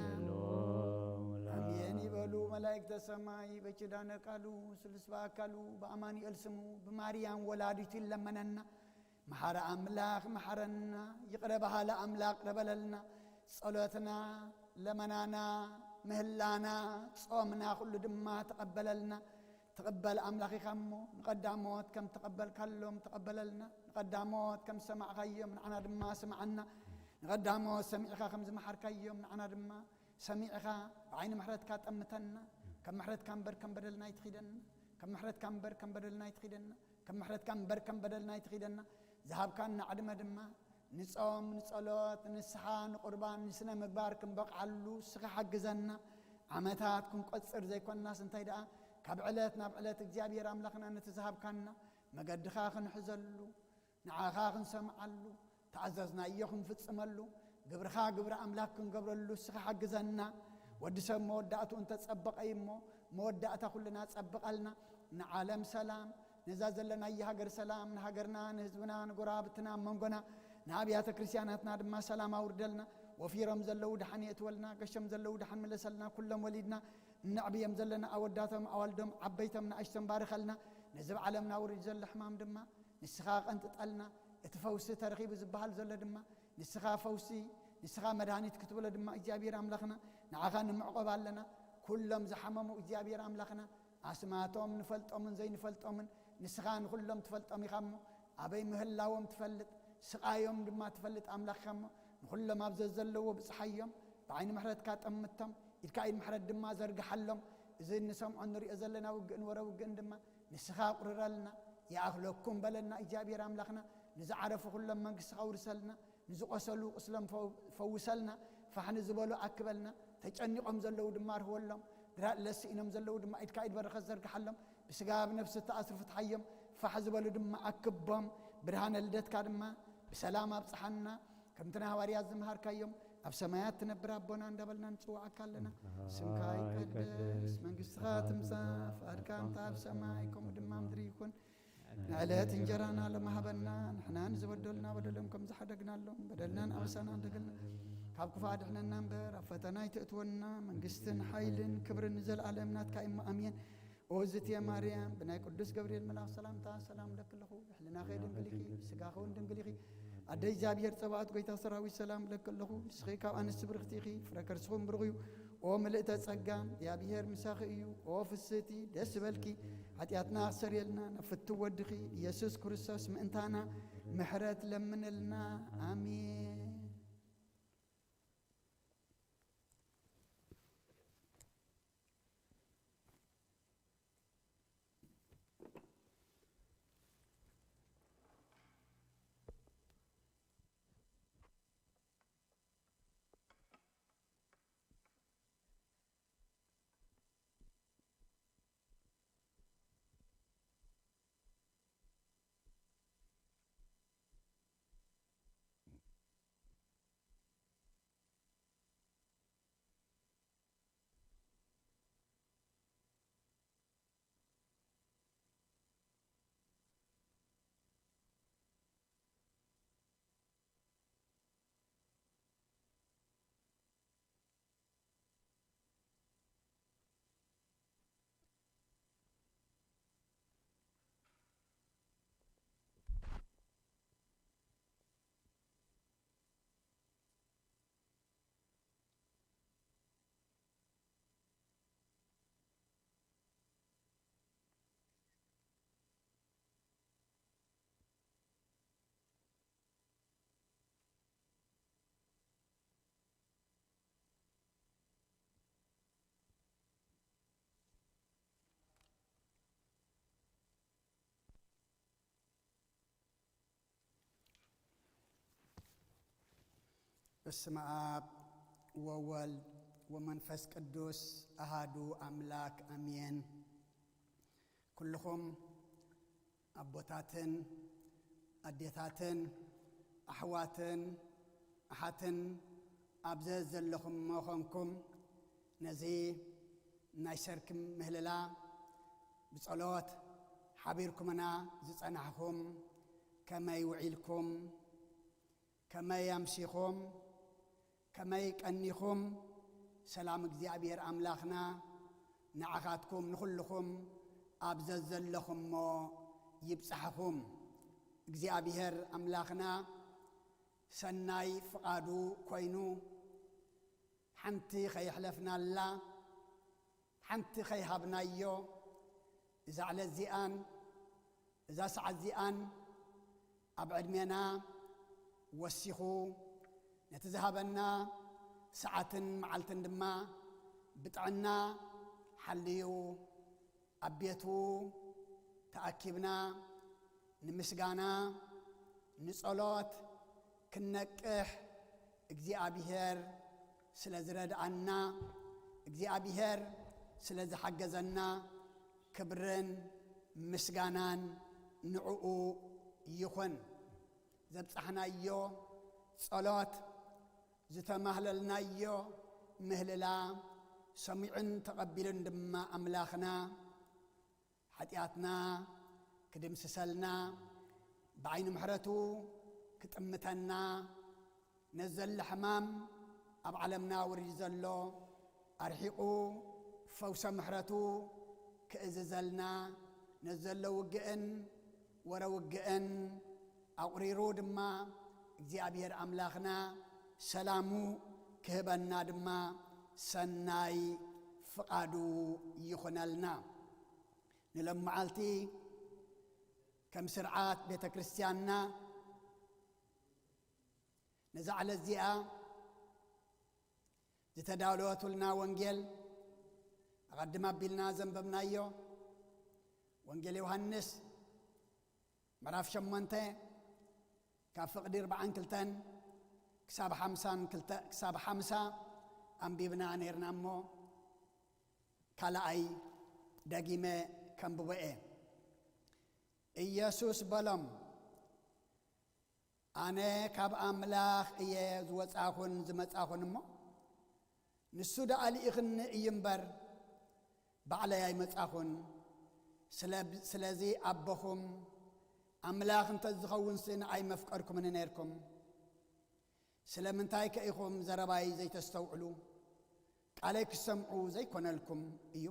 ኣሜን ይበሉ መላእክተ ሰማይ። በኪዳነ ቃሉ ስሉስ በአካሉ በአማኑኤል ስሙ ብማርያም ወላዲቱ ይለመነና። መሓሪ ኣምላኽ መሓረና። ይቕረ በሃሊ ኣምላኽ ይቕረ በለልና። ጸሎትና፣ ለመናና፣ ምህላና፣ ጾምና ኩሉ ድማ ተቐበለልና። ትቕበል ኣምላኽ ኢኻ እሞ፣ ንቐዳሞት ከም ተቐበልካሎም ተቐበለልና። ንቐዳሞት ከም ዝሰማዕካዮም ንዓና ድማ ስምዓና። ንቐዳሞት ሰሚዕኻ ከም ዝመሓርካዮም ንዓና ድማ ሰሚዕኻ ብዓይኒ ምሕረትካ ጠምተና። ከም ምሕረትካ እምበር ከም በደልና ኣይትኺደና። ከም ምሕረትካ እምበር ከም በደልና ኣይትኺደና። ከም ምሕረትካ እምበር ከም በደልና ኣይትኺደና። ዝሃብካና ዕድመ ድማ ንጾም፣ ንጸሎት፣ ንስሓ፣ ንቁርባን፣ ንስነ ምግባር ክንበቕዓሉ እስኻ ሓግዘና። ዓመታት ክንቆጽር ዘይኮንናስ እንታይ ደኣ ካብ ዕለት ናብ ዕለት እግዚኣብሔር ኣምላኽና ነቲ ዝሃብካና መገድኻ ክንሕዘሉ፣ ንዓኻ ክንሰምዓሉ፣ ተኣዘዝናዮ ክንፍጽመሉ፣ ግብርኻ ግብሪ ኣምላኽ ክንገብረሉ እስኻ ሓግዘና። ወዲ ሰብ መወዳእትኡ እንተጸበቐ እዩ እሞ፣ መወዳእታ ኩልና ጸብቐልና። ንዓለም ሰላም፣ ነዛ ዘለናያ ሃገር ሰላም፣ ንሃገርና፣ ንህዝብና፣ ንጎረባብትና፣ ኣብ መንጎና፣ ንኣብያተ ክርስቲያናትና ድማ ሰላም ኣውርደልና። ወፊሮም ዘለዉ ደሓን የእትወልና፣ ገሾም ዘለዉ ደሓን ምለሰልና። ኩሎም ወሊድና እነዕብዮም ዘለና ኣወዳቶም፣ ኣዋልዶም፣ ዓበይቶም፣ ንኣሽቶም ባርኸልና። ነዚ ኣብ ዓለምና ውሪድ ዘሎ ሕማም ድማ ንስኻ ቀንጥጠልና። እቲ ፈውሲ ተረኺቡ ዝበሃል ዘሎ ድማ ንስኻ ፈውሲ፣ ንስኻ መድሃኒት ክትብሎ ድማ እግዚኣብሔር ኣምላኽና ንዓኻ ንምዕቆብ ኣለና። ኩሎም ዝሓመሙ እግዚኣብሔር ኣምላኽና ኣስማቶም ንፈልጦምን ዘይንፈልጦምን ንስኻ ንኹሎም ትፈልጦም ኢኻ እሞ ኣበይ ምህላዎም ትፈልጥ፣ ስቓዮም ድማ ትፈልጥ ኣምላኽ ኢኻ እሞ ንኹሎም ኣብ ዘዘለዎ ብጽሓዮም፣ ብዓይኒ ምሕረትካ ጠምቶም፣ ኢድካ ኢድ ምሕረት ድማ ዘርግሓሎም። እዚ እንሰምዖ እንሪኦ ዘለና ውግእን ወረ ውግእን ድማ ንስኻ ኣቑርረልና፣ ይኣኽለኩም በለና እግዚኣብሔር ኣምላኽና። ንዝዓረፉ ኩሎም መንግስትኻ ኣውርሰልና፣ ንዝቖሰሉ ቁስሎም ፈው-፣ ፈውሰልና፣ ፋሕ ንዝበሉ ኣክበልና፣ ተጨኒቖም ዘለዉ ድማ ኣርህወሎም፣ ድራእ ለስኢኖም ዘለዉ ድማ ኢድካ ኢድ በረኸት ዘርግሓሎም፣ ብስጋ ብነፍሲ እተኣስሩ ፍትሓዮም፣ ፋሕ ዝበሉ ድማ ኣክቦም፣ ብርሃነ ልደትካ ድማ ብሰላም ኣብጽሓና። ከምቲ ንሃዋርያት ዝመሃርካዮም፣ ኣብ ሰማያት ትነብር ኣቦና እንዳበልና ንጽውዓካ ኣለና። ስምካ ይቀደስ፣ መንግስትኻ ትምጻእ፣ ፍቓድካ እንተ ኣብ ሰማይ ከምኡ ድማ ምድሪ ይኹን። ንዕለት እንጀራና ሎሚ ሃበና፣ ንሕና ንዝበደሉና በደሎም ከም ዝሓደግናሎም በደልናን ኣበሳናን ሓድገልና። ካብ ክፉእ ኣድሕነና እምበር፣ ኣብ ፈተና ኣይተእትወና። መንግስትን ሓይልን ክብርን ንዘለኣለም ናትካ እዩ እሞ፣ ኣሜን። ኦ ዝትየ ማርያም፣ ብናይ ቅዱስ ገብርኤል መልኣኽ ሰላምታ ሰላም እብለኪ ኣለኹ። ብሕልናኺ ድንግል ኢኺ፣ ብስጋኺ እውን ድንግል ኢኺ። ኣደ እግዚኣብሔር ጸባኦት፣ ጎይታ ሰራዊት፣ ሰላም እብለኪ ኣለኹ። ንስኺ ካብ ኣንስቲ ብርኽቲ ኢኺ፣ ፍረ ከርስኺ እውን ብሩኽ እዩ። ኦ ምልእተ ጸጋ፣ እግዚኣብሔር ምሳኺ እዩ። ኦ ፍስህቲ፣ ደስ ይበልኪ፣ ሓጢኣትና ክሰርየልና፣ ናብ ፍትው ወድኺ ኢየሱስ ክርስቶስ ምእንታና ምሕረት ለምንልና። ኣሜን። በስመ አብ ወወልድ ወመንፈስ ቅዱስ አሃዱ አምላክ አሜን። ኩልኹም ኣቦታትን ኣዴታትን ኣሕዋትን ኣሓትን ኣብ ዘዘለኹሞ ኾንኩም ነዚ ናይ ሰርክ ምህልላ ብጸሎት ሓቢርኩምና ዝጸናሕኹም ከመይ ውዒልኩም? ከመይ ኣምሲኹም? ከመይ ቀኒኹም? ሰላም እግዚኣብሔር ኣምላኽና ንዓኻትኩም ንኹልኹም ኣብ ዘዘለኹሞ ይብጽሓኹም። እግዚኣብሔር ኣምላኽና ሰናይ ፍቓዱ ኮይኑ ሓንቲ ኸየሕለፍናላ ሓንቲ ኸይሃብናዮ እዛ ዕለት እዚኣን እዛ ሰዓት እዚኣን ኣብ ዕድሜና ወሲኹ ነቲ ዝሃበና ሰዓትን መዓልትን ድማ ብጥዕና ሓልዩ ኣብ ቤቱ ተኣኪብና ንምስጋና ንጸሎት ክንነቅሕ እግዚኣብሔር ስለ ዝረድኣና እግዚኣብሔር ስለ ዝሓገዘና ክብርን ምስጋናን ንዕኡ ይኹን። ዘብጻሕናዮ ጸሎት ዝተማህለልናዮ ምህልላ ሰሚዑን ተቐቢሉን ድማ ኣምላኽና ሓጢኣትና ክድምስሰልና ብዓይኒ ምሕረቱ ክጥምተና ነዘሎ ሕማም ኣብ ዓለምና ወሪዱ ዘሎ ኣርሒቑ ፈውሰ ምሕረቱ ክእዝዘልና ነዘሎ ውግእን ወረ ውግእን ኣቑሪሩ ድማ እግዚኣብሔር ኣምላኽና ሰላሙ ክህበና ድማ ሰናይ ፍቓዱ ይኹነልና። ንሎም መዓልቲ ከም ስርዓት ቤተ ክርስቲያንና ነዛ ዕለት እዚኣ ዝተዳለወቱልና ወንጌል ኣቐድም ኣቢልና ዘንበብናዮ ወንጌል ዮሃንስ ምዕራፍ ሸሞንተ ካብ ፍቕዲ ኣርባዓን ክልተን ክሳብ ሓምሳን ክልተ ክሳብ ሓምሳ ኣንቢብና ነይርና እሞ ካልኣይ ደጊመ ከንብቦ እየ። ኢየሱስ በሎም፣ ኣነ ካብ ኣምላኽ እየ ዝወጻኹን ዝመጻኹን እሞ ንሱ ደኣ ልኢኽኒ እዩ እምበር ባዕለይ ኣይመጻኹን። ስለ ስለዚ ኣቦኹም ኣምላኽ እንተ ዝኸውንሲ ንኣይ መፍቀርኩምኒ ነርኩም። ስለምንታይ ከ ኢኹም ዘረባይ ዘይተስተውዕሉ? ቃለይ ክሰምዑ ዘይኮነልኩም እዩ?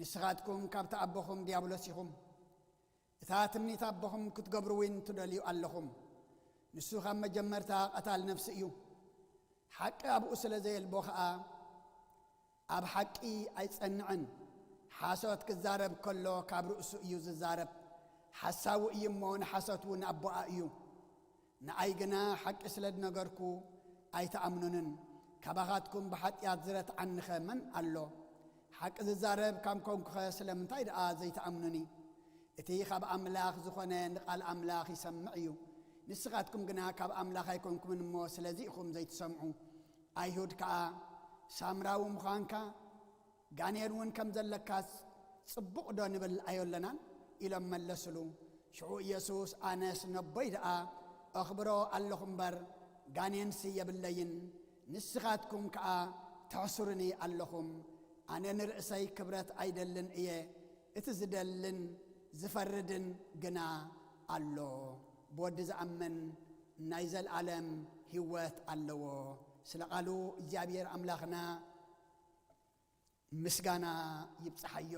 ንስኻትኩም ካብቲ ኣቦኹም ዲያብሎስ ኢኹም። እታ ትምኒት ኣቦኹም ክትገብሩ እውን ትደልዩ ኣለኹም። ንሱ ካብ መጀመርታ ቀታል ነፍሲ እዩ። ሓቂ ኣብኡ ስለ ዘየልቦ ኸኣ ኣብ ሓቂ ኣይጸንዕን። ሓሶት ክዛረብ ከሎ ካብ ርእሱ እዩ ዝዛረብ። ሓሳዊ እዩ እሞ ንሓሶት እውን ኣቦኣ እዩ። ንኣይ ግና ሓቂ ስለ ዝነገርኩ ኣይትኣምኑንን። ካባኻትኩም ብሓጢኣት ዝረትዓኒኸ መን ኣሎ? ሓቂ ዝዛረብ ካብ ኮንኩኸ ስለምንታይ ደኣ ዘይትኣምኑኒ? እቲ ካብ ኣምላኽ ዝኾነ ንቓል ኣምላኽ ይሰምዕ እዩ። ንስኻትኩም ግና ካብ ኣምላኽ ኣይኮንኩምን እሞ ስለዚ ኢኹም ዘይትሰምዑ። ኣይሁድ ከኣ ሳምራዊ ምዃንካ ጋኔን እውን ከም ዘለካስ ጽቡቕ ዶ ንብል ኣዮለናን? ኢሎም መለስሉ። ሽዑ ኢየሱስ ኣነስ ነቦይ ደኣ ኣኽብሮ ኣለኹ እምበር ጋኔንሲ የብለይን። ንስኻትኩም ከኣ ተሕስሩኒ ኣለኹም። ኣነ ንርእሰይ ክብረት ኣይደልን እየ። እቲ ዝደልን ዝፈርድን ግና ኣሎ። ብወዲ ዝኣምን ናይ ዘልኣለም ህይወት ኣለዎ። ስለ ቃሉ እግዚኣብሔር ኣምላኽና ምስጋና ይብጽሓዮ።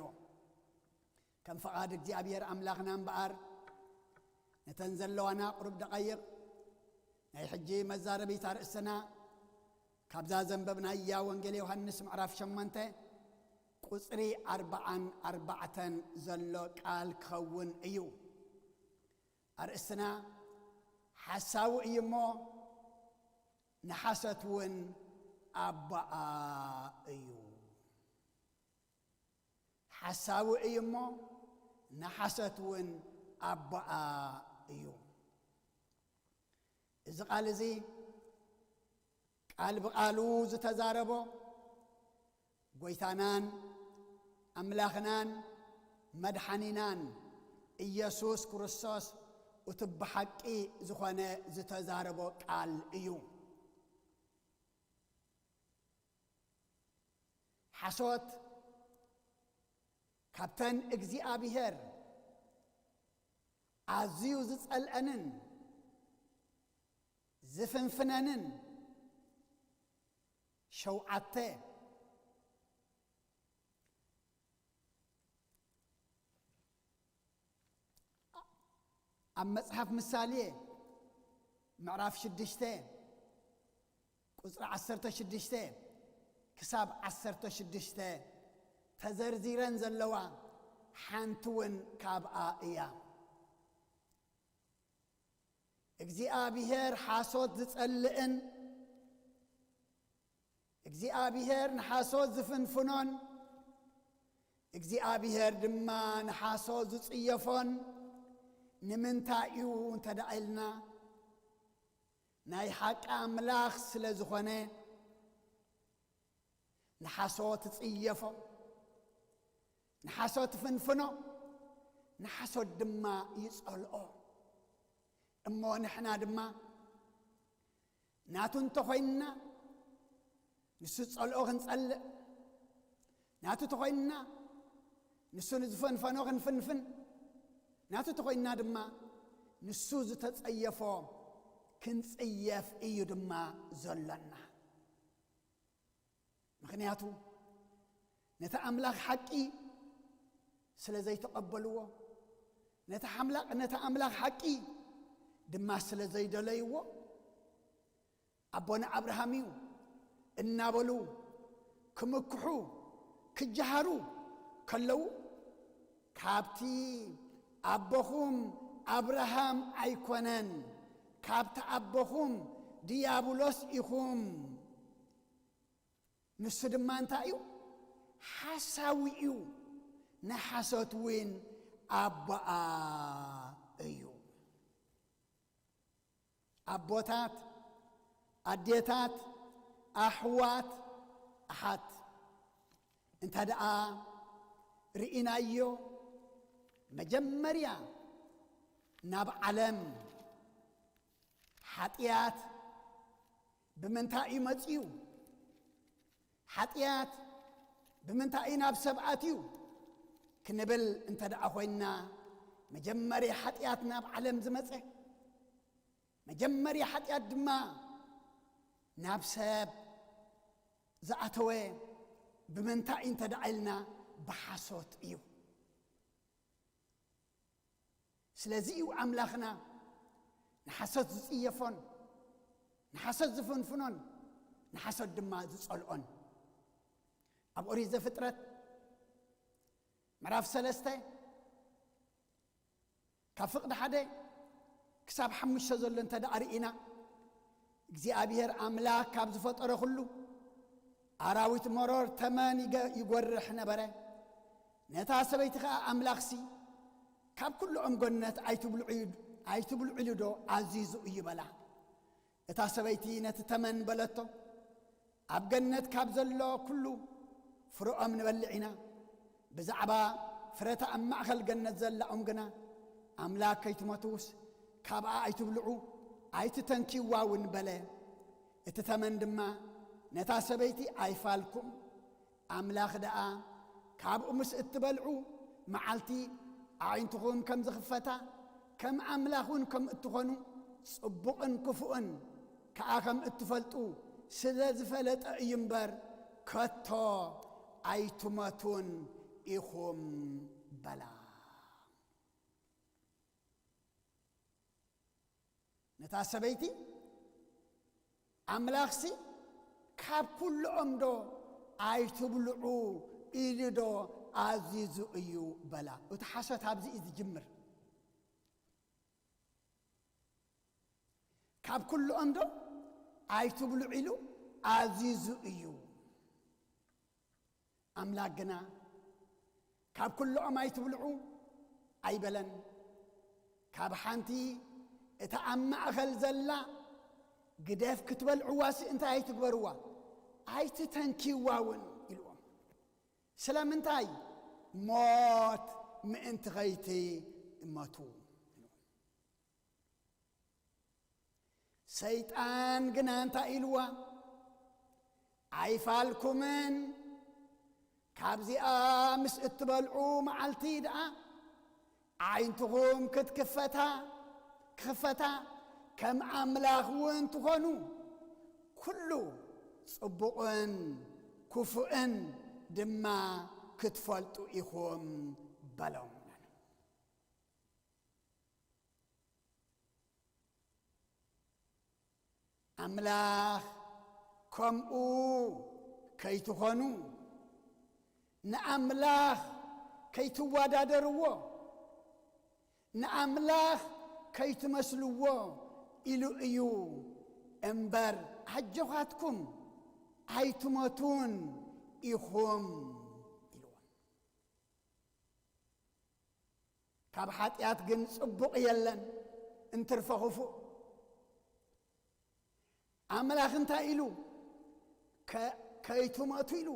ከም ፍቓድ እግዚኣብሔር ኣምላኽና እምበኣር ነተን ዘለዋና ቁሩብ ደቓይቕ ናይ ሕጂ መዛረቢት ኣርእስትና ካብዛ ዘንበብናያ ወንጌል ዮሃንስ ምዕራፍ ሸሞንተ ቁጽሪ ኣርብዓን ኣርባዕተን ዘሎ ቃል ክኸውን እዩ። ኣርእስትና ሓሳዊ እዩ እሞ ንሓሰት እውን ኣቦኣ እዩ። ሓሳዊ እዩ እሞ ንሓሰት እውን ኣቦኣ እዩ። እዚ ቃል እዚ ቃል ብቓሉ ዝተዛረቦ፣ ጐይታናን ኣምላኽናን መድሓኒናን ኢየሱስ ክርስቶስ እቲ ብሓቂ ዝኾነ ዝተዛረቦ ቃል እዩ። ሓሶት ካብተን እግዚኣብሔር ኣዝዩ ዝጸልአንን ዝፍንፍነንን ሸውዓተ ኣብ መጽሓፍ ምሳሌ ምዕራፍ ሽዱሽተ ቁጽሪ ዓሰርተ ሽዱሽተ ክሳብ ዓሰርተ ሽዱሽተ ተዘርዚረን ዘለዋ ሓንቲ እውን ካብኣ እያ። እግዚኣብሔር ሓሶት ዝጸልእን እግዚኣብሔር ንሓሶት ዝፍንፍኖን እግዚኣብሔር ድማ ንሓሶት ዝጽየፎን ንምንታይ እዩ እንተ ደኣ ኢልና፣ ናይ ሓቂ ኣምላኽ ስለ ዝኾነ፣ ንሓሶት ትጽየፎ፣ ንሓሶት ትፍንፍኖ፣ ንሓሶት ድማ ይጸልኦ። እሞ ንሕና ድማ ናቱ እንተኾይንና፣ ንሱ ዝጸልኦ ክንጸልእ፣ ናቱ ተኾይንና፣ ንሱ ንዝፈንፈኖ ክንፍንፍን፣ ናቱ ተኾይንና ድማ፣ ንሱ ዝተጸየፎ ክንጽየፍ እዩ ድማ ዘሎና። ምኽንያቱ፣ ነቲ ኣምላኽ ሓቂ ስለ ዘይተቐበልዎ፣ ነቲ ሓምላቕ-፣ ነቲ ኣምላኽ ሓቂ ድማ ስለ ዘይደለይዎ፣ ኣቦና ኣብርሃም እዩ እናበሉ ክምክሑ፣ ክጀሃሩ ከለዉ፣ ካብቲ ኣቦኹም ኣብርሃም ኣይኮነን፣ ካብቲ ኣቦኹም ድያብሎስ ኢኹም። ንሱ ድማ እንታይ እዩ? ሓሳዊ እዩ። ንሓሶት እውን ኣቦኣ እዩ። ኣቦታት፣ ኣዴታት፣ ኣሕዋት፣ ኣሓት፣ እንተ ደኣ ርኢናዮ፣ መጀመርያ ናብ ዓለም ሓጢኣት ብምንታይ እዩ መጺኡ? ሓጢኣት ብምንታይ እዩ ናብ ሰብ ኣትዩ? ክንብል እንተ ደኣ ኾይንና፣ መጀመርያ ሓጢኣት ናብ ዓለም ዝመጸ፣ መጀመርያ ሓጢኣት ድማ ናብ ሰብ ዝኣተወ ብምንታይ እንተ ደኣ ኢልና፣ ብሓሶት እዩ። ስለዚ እዩ ኣምላኽና ንሓሶት ዝጽየፎን፣ ንሓሶት ዝፍንፍኖን፣ ንሓሶት ድማ ዝጸልኦን። ኣብ ኦሪት ዘፍጥረት ምዕራፍ ሰለስተ ካብ ፍቕዲ ሓደ ክሳብ ሓሙሽተ ዘሎ እንተ ደኣ ርኢና፣ እግዚኣብሔር ኣምላኽ ካብ ዝፈጠሮ ኩሉ ኣራዊት መሮር ተመን ይገ-፣ ይጎርሕ ነበረ። ነታ ሰበይቲ ኸኣ ኣምላኽሲ፣ ካብ ኩሉ ኦም ገነት ኣይትብልዑ፣ ኣይትብልዑሉ ዶ ኣዚዙ እዩ በላ። እታ ሰበይቲ ነቲ ተመን በለቶ፣ ኣብ ገነት ካብ ዘሎ ኩሉ ፍረኦም ንበልዕ ኢና፣ ብዛዕባ ፍረታ ኣብ ማእከል ገነት ዘላ ኦም ግና፣ ኣምላኽ ከይትመትዉስ ካብኣ ኣይትብልዑ፣ ኣይትተንክይዋ እውን በለ። እቲ ተመን ድማ ነታ ሰበይቲ ኣይፋልኩም። ኣምላኽ ደኣ፣ ካብኡ ምስ እትበልዑ መዓልቲ ኣዒንትኹም ከም ዝኽፈታ፣ ከም ኣምላኽ እውን ከም እትኾኑ፣ ጽቡቕን ክፉእን ከኣ ከም እትፈልጡ ስለ ዝፈለጠ እዩ እምበር፣ ከቶ ኣይትመቱን ኢኹም በላ። ነታ ሰበይቲ ኣምላኽሲ ካብ ኩልኦም ዶ ኣይትብልዑ ኢሉ ዶ ኣዚዙ እዩ በላ። እቲ ሓሶት ኣብዚ እዩ ዝጅምር። ካብ ኩልኦም ዶ ኣይትብልዑ ኢሉ ኣዚዙ እዩ። ኣምላኽ ግና ካብ ኩልኦም ኣይትብልዑ ኣይበለን። ካብ ሓንቲ እታ ኣብ ማእከል ዘላ ግደፍ ክትበልዕዋሲ እንታይ ኣይትግበርዋ፣ ኣይትተንክይዋ እውን ኢልዎም። ስለምንታይ? ሞት ምእንቲ ኸይትመቱ። ሰይጣን ግና እንታይ ኢልዋ? ኣይፋልኩምን፣ ካብዚኣ ምስ እትበልዑ መዓልቲ ደኣ ዓይንትኹም ክትክፈታ፣ ክኽፈታ፣ ከም ኣምላኽ እውን ትኾኑ፣ ኩሉ ጽቡቕን ክፉእን ድማ ክትፈልጡ ኢኹም በሎም። ኣምላኽ ከምኡ ከይትኾኑ፣ ንኣምላኽ ከይትወዳደርዎ፣ ንኣምላኽ ከይትመስልዎ ኢሉ እዩ እምበር፣ ኣጆኻትኩም ኣይትሞቱን ኢኹም ኢልዎም። ካብ ሓጢኣት ግን ጽቡቕ የለን፣ እንትርፈ ኽፉእ። ኣምላኽ እንታይ ኢሉ? ከ-፣ ከይትሞቱ ኢሉ።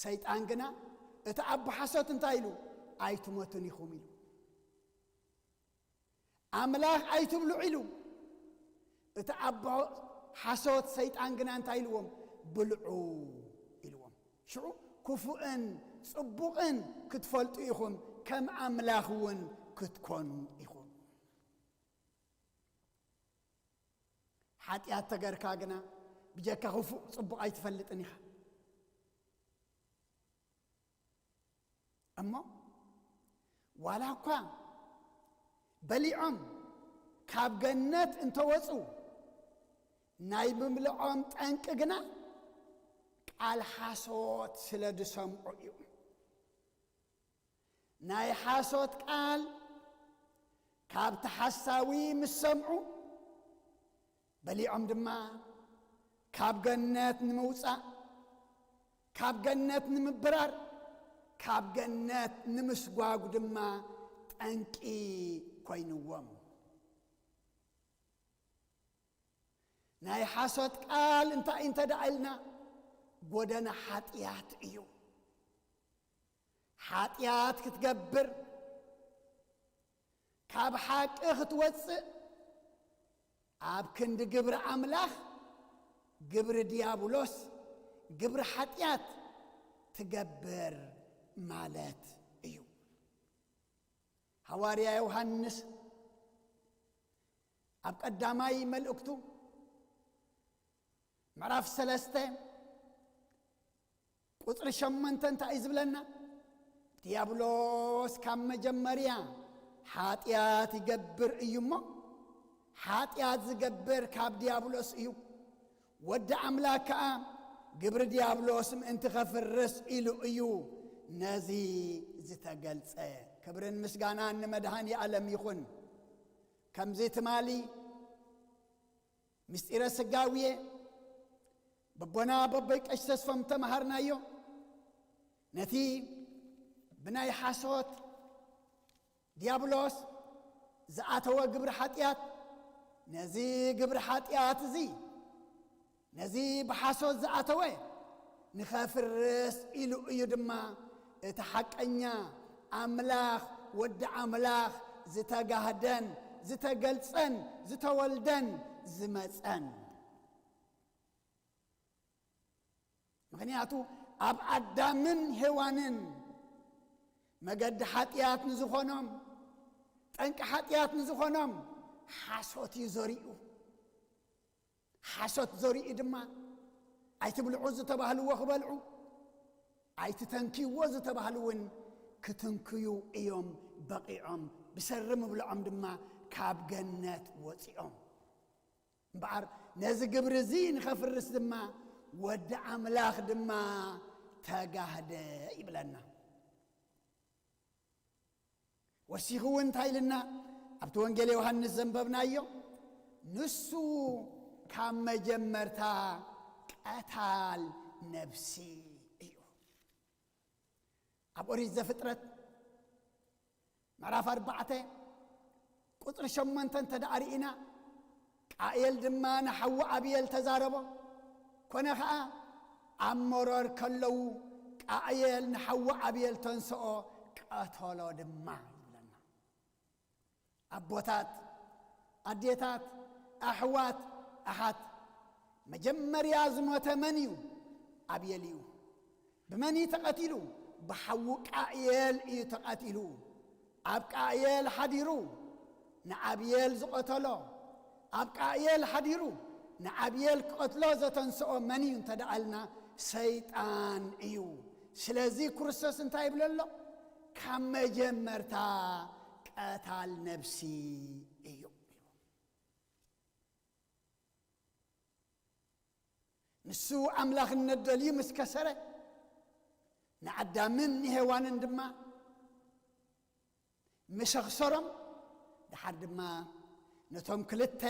ሰይጣን ግና፣ እቲ ኣቦ ሓሶት እንታይ ኢሉ? ኣይትሞቱን ኢኹም ኢሉ። ኣምላኽ ኣይትብልዑ ኢሉ። እቲ ኣቦ ሓሶት ሰይጣን ግና እንታይ ኢልዎም? ብልዑ ኢልዎም። ሽዑ ክፉእን ጽቡቕን ክትፈልጡ ኢኹም፣ ከም ኣምላኽ እውን ክትኮኑ ኢኹም። ሓጢኣት ተገርካ ግና ብጀካ ክፉእ ጽቡቕ ኣይትፈልጥን ኢኻ። እሞ ዋላ እኳ በሊዖም ካብ ገነት እንተወጹ፣ ናይ ምብልዖም ጠንቂ ግና ቃል ሓሶት ስለ ዝሰምዑ እዩ። ናይ ሓሶት ቃል ካብቲ ሓሳዊ ምስ ሰምዑ፣ በሊዖም ድማ ካብ ገነት ንምውጻእ፣ ካብ ገነት ንምብራር፣ ካብ ገነት ንምስጓግ ድማ ጠንቂ ኮይንዎም። ናይ ሓሶት ቃል እንታይ እንተ ደኣ ኢልና፣ ጎደና ሓጢኣት እዩ። ሓጢኣት ክትገብር፣ ካብ ሓቂ ክትወጽእ፣ ኣብ ክንዲ ግብሪ ኣምላኽ፣ ግብሪ ዲያብሎስ፣ ግብሪ ሓጢኣት ትገብር ማለት እዩ። ሃዋርያ ዮሃንስ ኣብ ቀዳማይ መልእክቱ ምዕራፍ ሰለስተ ቁጽሪ ሸሞንተ እንታይ እዩ ዝብለና? ዲያብሎስ ካብ መጀመርያ ሓጢኣት ይገብር እዩ እሞ፣ ሓጢኣት ዝገብር ካብ ዲያብሎስ እዩ። ወዲ ኣምላክ ከኣ ግብሪ ዲያብሎስ ምእንቲ ኸፍርስ ኢሉ እዩ ነዚ ዝተገልጸ። ክብርን ምስጋናን ንመድሃኒ ኣለም ይኹን። ከምዚ ትማሊ ምስጢረ ስጋውየ በቦና በቦይ ቀሽ ተስፎም ተመሃርናዮ። ነቲ ብናይ ሓሶት ዲያብሎስ ዝኣተወ ግብሪ ሓጢኣት፣ ነዚ ግብሪ ሓጢኣት እዚ፣ ነዚ ብሓሶት ዝኣተወ ንኸፍርስ ኢሉ እዩ ድማ እቲ ሓቀኛ ኣምላኽ፣ ወዲ ኣምላኽ ዝተጋህደን ዝተገልጸን ዝተወልደን ዝመጸን። ምኽንያቱ ኣብ ኣዳምን ሄዋንን መገዲ ሓጢኣት ንዝኾኖም፣ ጠንቂ ሓጢኣት ንዝኾኖም ሓሶት እዩ ዘሪኡ። ሓሶት ዘሪኡ ድማ ኣይትብልዑ ዝተባህልዎ ክበልዑ፣ ኣይትተንክይዎ ዝተባህሉ እውን ክትንክዩ እዮም በቒዖም። ብሰሪ ምብልዖም ድማ ካብ ገነት ወፂኦም። እምበኣር ነዚ ግብሪ እዚ ንኸፍርስ ድማ ወዲ ኣምላኽ ድማ ተጋህደ ይብለና። ወሲኹ እውን እንታይ ኢልና? ኣብቲ ወንጌል ዮሃንስ ዘንበብናዮ፣ ንሱ ካብ መጀመርታ ቀታል ነብሲ እዩ። ኣብ ኦሪት ዘፍጥረት ምዕራፍ ኣርባዕተ ቁጽሪ ሸሞንተ እንተ ደኣ ርኢና፣ ቃኤል ድማ ንሓዉ ኣብየል ተዛረቦ። ኮነ ኸኣ ኣብ መሮር ከለዉ ቃኤል ንሓዉ ኣብየል ተንስኦ፣ ቀተሎ ድማ ይብለና። ኣቦታት፣ ኣዴታት፣ ኣሕዋት፣ ኣሓት፣ መጀመርያ ዝሞተ መን እዩ? ኣብየል እዩ። ብመን እዩ ተቐቲሉ? ብሓዉ ቃኤል እዩ ተቐቲሉ። ኣብ ቃኤል ሓዲሩ ንኣብየል ዝቐተሎ፣ ኣብ ቃኤል ሓዲሩ ንኣብየል ክቐትሎ ዘተንስኦ መን እዩ እንተ ደኣልና፣ ሰይጣን እዩ። ስለዚ ክርስቶስ እንታይ ይብለሎ? ካብ መጀመርታ ቀታል ነብሲ እዩ። ንሱ ኣምላኽነት ደልዩ ምስ ከሰረ፣ ንኣዳምን ንሄዋንን ድማ ምሸኽሰሮም፣ ደሓር ድማ ነቶም ክልተ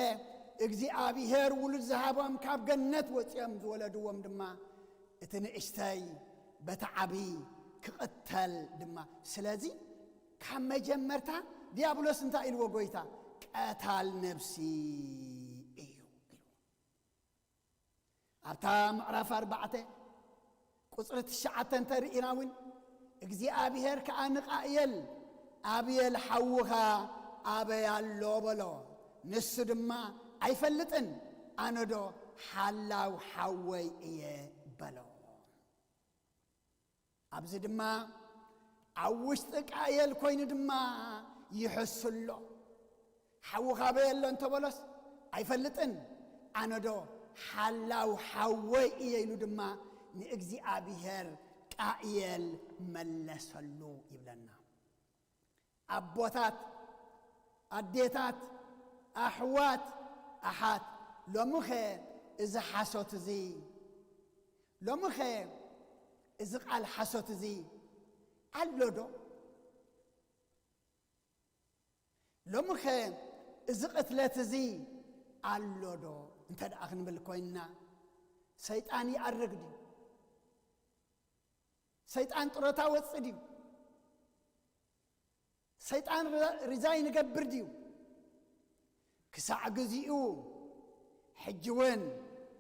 እግዚኣብሔር ውሉድ ዝሃቦም ካብ ገነት ወፂኦም ዝወለድዎም ድማ እቲ ንእሽተይ በቲ ዓቢ ክቕተል ድማ። ስለዚ ካብ መጀመርታ ዲያብሎስ እንታይ ኢልዎ ጎይታ? ቀታል ነብሲ እዩ ኢልዎ። ኣብታ ምዕራፍ ኣርባዕተ ቁጽሪ ትሽዓተ እንተ ርኢና እውን እግዚኣብሔር ከኣ ንቃየል፣ ኣብየል ሓውኻ ኣበይ ኣሎ በሎ። ንሱ ድማ ኣይፈልጥን፣ ኣነዶ ሓላው ሓወይ እየ በሎ። ኣብዚ ድማ ኣብ ውሽጢ ቃየል ኮይኑ ድማ ይሕሱ ኣሎ። ሓውኻ ኣበይ ኣሎ እንተበሎስ ኣይፈልጥን፣ ኣነዶ ሓላው ሓወይ እየ ኢሉ ድማ ንእግዚኣብሔር ቃየል መለሰሉ ይብለና። ኣቦታት፣ ኣዴታት፣ ኣሕዋት፣ ኣሓት፣ ሎምኸ እዚ ሓሶት እዚ፣ ሎምኸ እዚ ቃል ሓሶት እዚ ኣሎ ዶ? ሎምኸ እዚ ቅትለት እዚ ኣሎ ዶ? እንተ ደኣ ክንብል ኮይንና፣ ሰይጣን ይኣርግ ድዩ? ሰይጣን ጥሮታ ወጽእ ድዩ? ሰይጣን ሪ-፣ ሪዛይን ይገብር ድዩ? ክሳዕ ግዚኡ ሕጂ እውን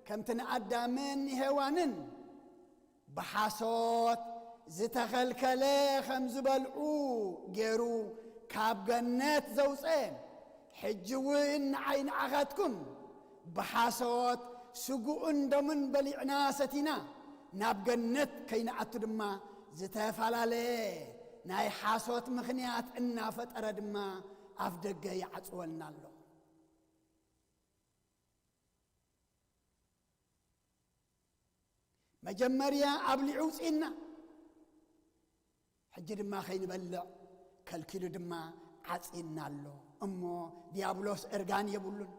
ከምቲ ንኣዳምን ንሄዋንን ብሓሶት ዝተኸልከለ ከም ዝበልዑ ገይሩ ካብ ገነት ዘውፀ፣ ሕጂ እውን ንዓይ ንዓኻትኩም ብሓሶት ስግኡን ደሙን በሊዕና ሰቲና ናብ ገነት ከይንኣቱ ድማ ዝተፈላለየ ናይ ሓሶት ምኽንያት እናፈጠረ ድማ ኣፍ ደገ ይዓጽወልና ኣሎ። መጀመርያ ኣብሊዑ ውፅእና፣ ሕጂ ድማ ከይንበልዕ ከልኪሉ ድማ ዓፂና ኣሎ። እሞ ዲያብሎስ እርጋን የብሉን።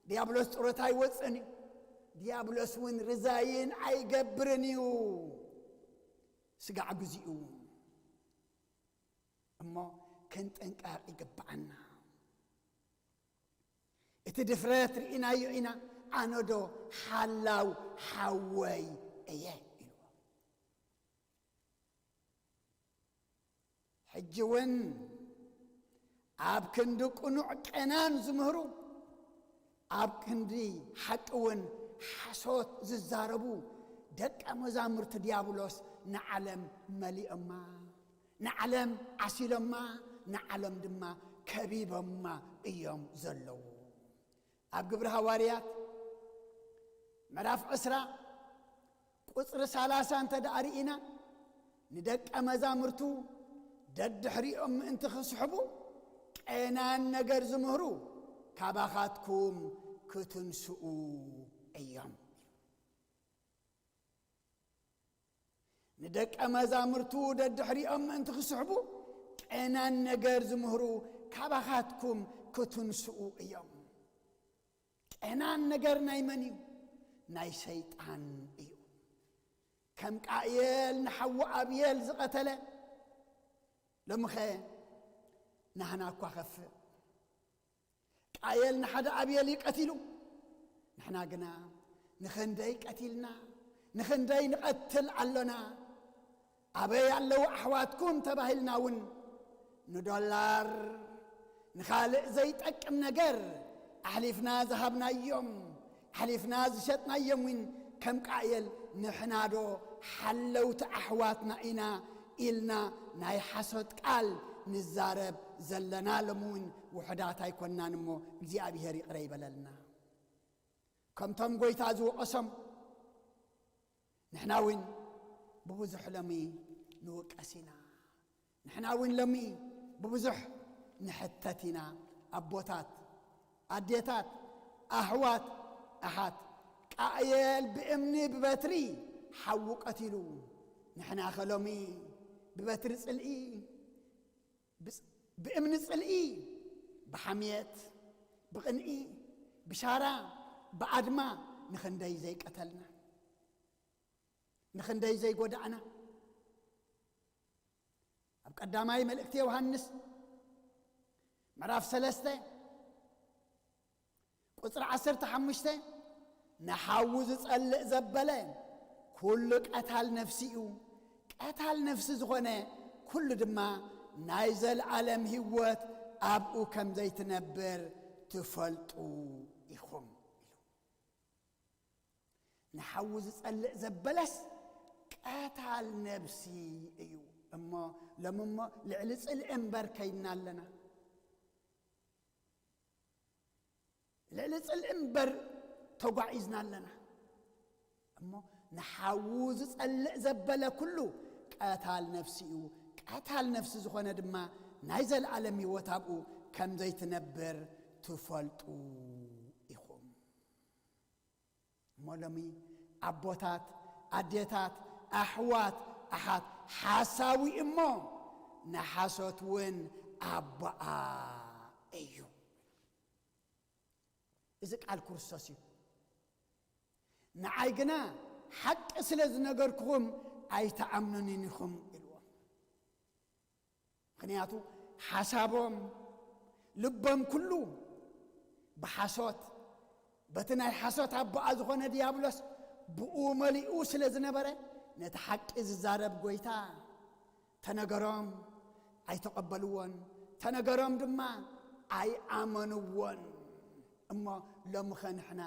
ዲያብሎስ ጡረታ ኣይወፅእን እዩ። ዲያብሎስ እውን ርዛይን ኣይገብርን እዩ። ስጋዕ ግዚኡ እሞ ክንጥንቀቕ ይግብኣና። እቲ ድፍረት ርኢናዮ ኢና። ኣነዶ ሓላው ሓወይ እየ ኢልዎ። ሕጂ እውን ኣብ ክንዲ ቅኑዕ ቄናን ዝምህሩ፣ ኣብ ክንዲ ሓቂ እውን ሓሶት ዝዛረቡ ደቀ መዛሙርቲ ዲያብሎስ ንዓለም መሊኦማ፣ ንዓለም ዓሲሎማ፣ ንዓለም ድማ ከቢቦማ እዮም ዘለዉ። ኣብ ግብሪ ሃዋርያት ምዕራፍ ዕስራ ቁጽሪ ሰላሳ እንተ ደኣ ርኢና፣ ንደቀ መዛሙርቱ ደድሕሪኦም ምእንቲ ክስሕቡ፣ ቄናን ነገር ዝምህሩ ካባኻትኩም ክትንስኡ እዮም። ንደቀ መዛሙርቱ ደድሕሪኦም ምእንቲ ክስሕቡ፣ ቄናን ነገር ዝምህሩ ካባኻትኩም ክትንስኡ እዮም። ቄናን ነገር ናይ መን እዩ? ናይ ሰይጣን እዩ። ከም ቃየል ንሓዉ ኣብየል ዝቐተለ፣ ሎምኸ ናህና እኳ ኸፍእ። ቃየል ንሓደ ኣብየል እዩ ቀቲሉ። ንሕና ግና ንኽንደይ ቀቲልና፣ ንኽንደይ ንቐትል ኣሎና። ኣበይ ኣለዉ ኣሕዋትኩም ተባሂልና እውን ንዶላር፣ ንኻልእ ዘይጠቅም ነገር ኣሕሊፍና ዝሃብናዮም፣ ኣሕሊፍና ዝሸጥናዮም እውን ከም ቃየል፣ "ንሕናዶ ሓለውቲ ኣሕዋትና ኢና?" ኢልና ናይ ሓሶት ቃል ንዛረብ ዘለና ሎሚ እውን ውሑዳት ኣይኮናን እሞ እግዚኣብሔር ይቕረ ይበለልና። ከምቶም ጎይታ ዝወቐሶም ንሕና እውን ብብዙሕ ሎሚ ንውቀስ ኢና። ንሕና እውን ሎሚ ብብዙሕ ንሕተት ኢና። ኣቦታት፣ ኣዴታት፣ ኣሕዋት፣ ኣሓት፣ ቃየል ብእምኒ ብበትሪ ሓዊ ቀቲሉ። ንሕናኸ ሎሚ ብበትሪ ጽልኢ፣ ብጽ-፣ ብእምኒ ጽልኢ፣ ብሓምየት፣ ብቕንኢ፣ ብሻራ፣ ብኣድማ ንኽንደይ ዘይቀተልና፣ ንኽንደይ ዘይጎዳእና። ኣብ ቀዳማይ መልእክቲ ዮሃንስ ምዕራፍ ሰለስተ ቁጽሪ ዓሰርተ ሓሙሽተ፣ "ንሓዊ ዝጸልእ ዘበለ ኩሉ ቀታል ነፍሲ እዩ፣ ቀታል ነፍሲ ዝኾነ ኩሉ ድማ ናይ ዘለዓለም ህይወት ኣብኡ ከም ዘይትነብር ትፈልጡ ኢኹም" ኢሉ። ንሓዊ ዝጸልእ ዘበለስ ቀታል ነብሲ እዩ። እሞ ሎሚ እሞ ልዕሊ ጽልኢ እምበር ከይድና ኣለና። ልዕሊ ጽልኢ እምበር ተጓዒዝና ኣለና። እሞ ንሓዉ ዝጸልእ ዘበለ ኩሉ ቀታል ነፍሲ እዩ። ቀታል ነፍሲ ዝኾነ ድማ ናይ ዘለኣለም ህይወት ኣብኡ ከም ዘይትነብር ትፈልጡ ኢኹም። እሞ ሎሚ ኣቦታት፣ ኣዴታት፣ ኣሕዋት፣ ኣሓት፣ ሓሳዊ እሞ ንሓሶት እውን ኣቦኣ እዩ። እዚ ቃል ክርስቶስ እዩ። ንዓይ ግና ሓቂ ስለ ዝነገርኩኹም ኣይትኣምኑንን ኢኹም ኢልዎም። ምኽንያቱ ሓሳቦም፣ ልቦም ኩሉ ብሓሶት፣ በቲ ናይ ሓሶት ኣቦኣ ዝኾነ ዲያብሎስ ብኡ መሊኡ ስለ ዝነበረ፣ ነቲ ሓቂ ዝዛረብ ጎይታ ተነገሮም ኣይተቐበልዎን፣ ተነገሮም ድማ ኣይኣመንዎን። እሞ ሎምኸ ንሕና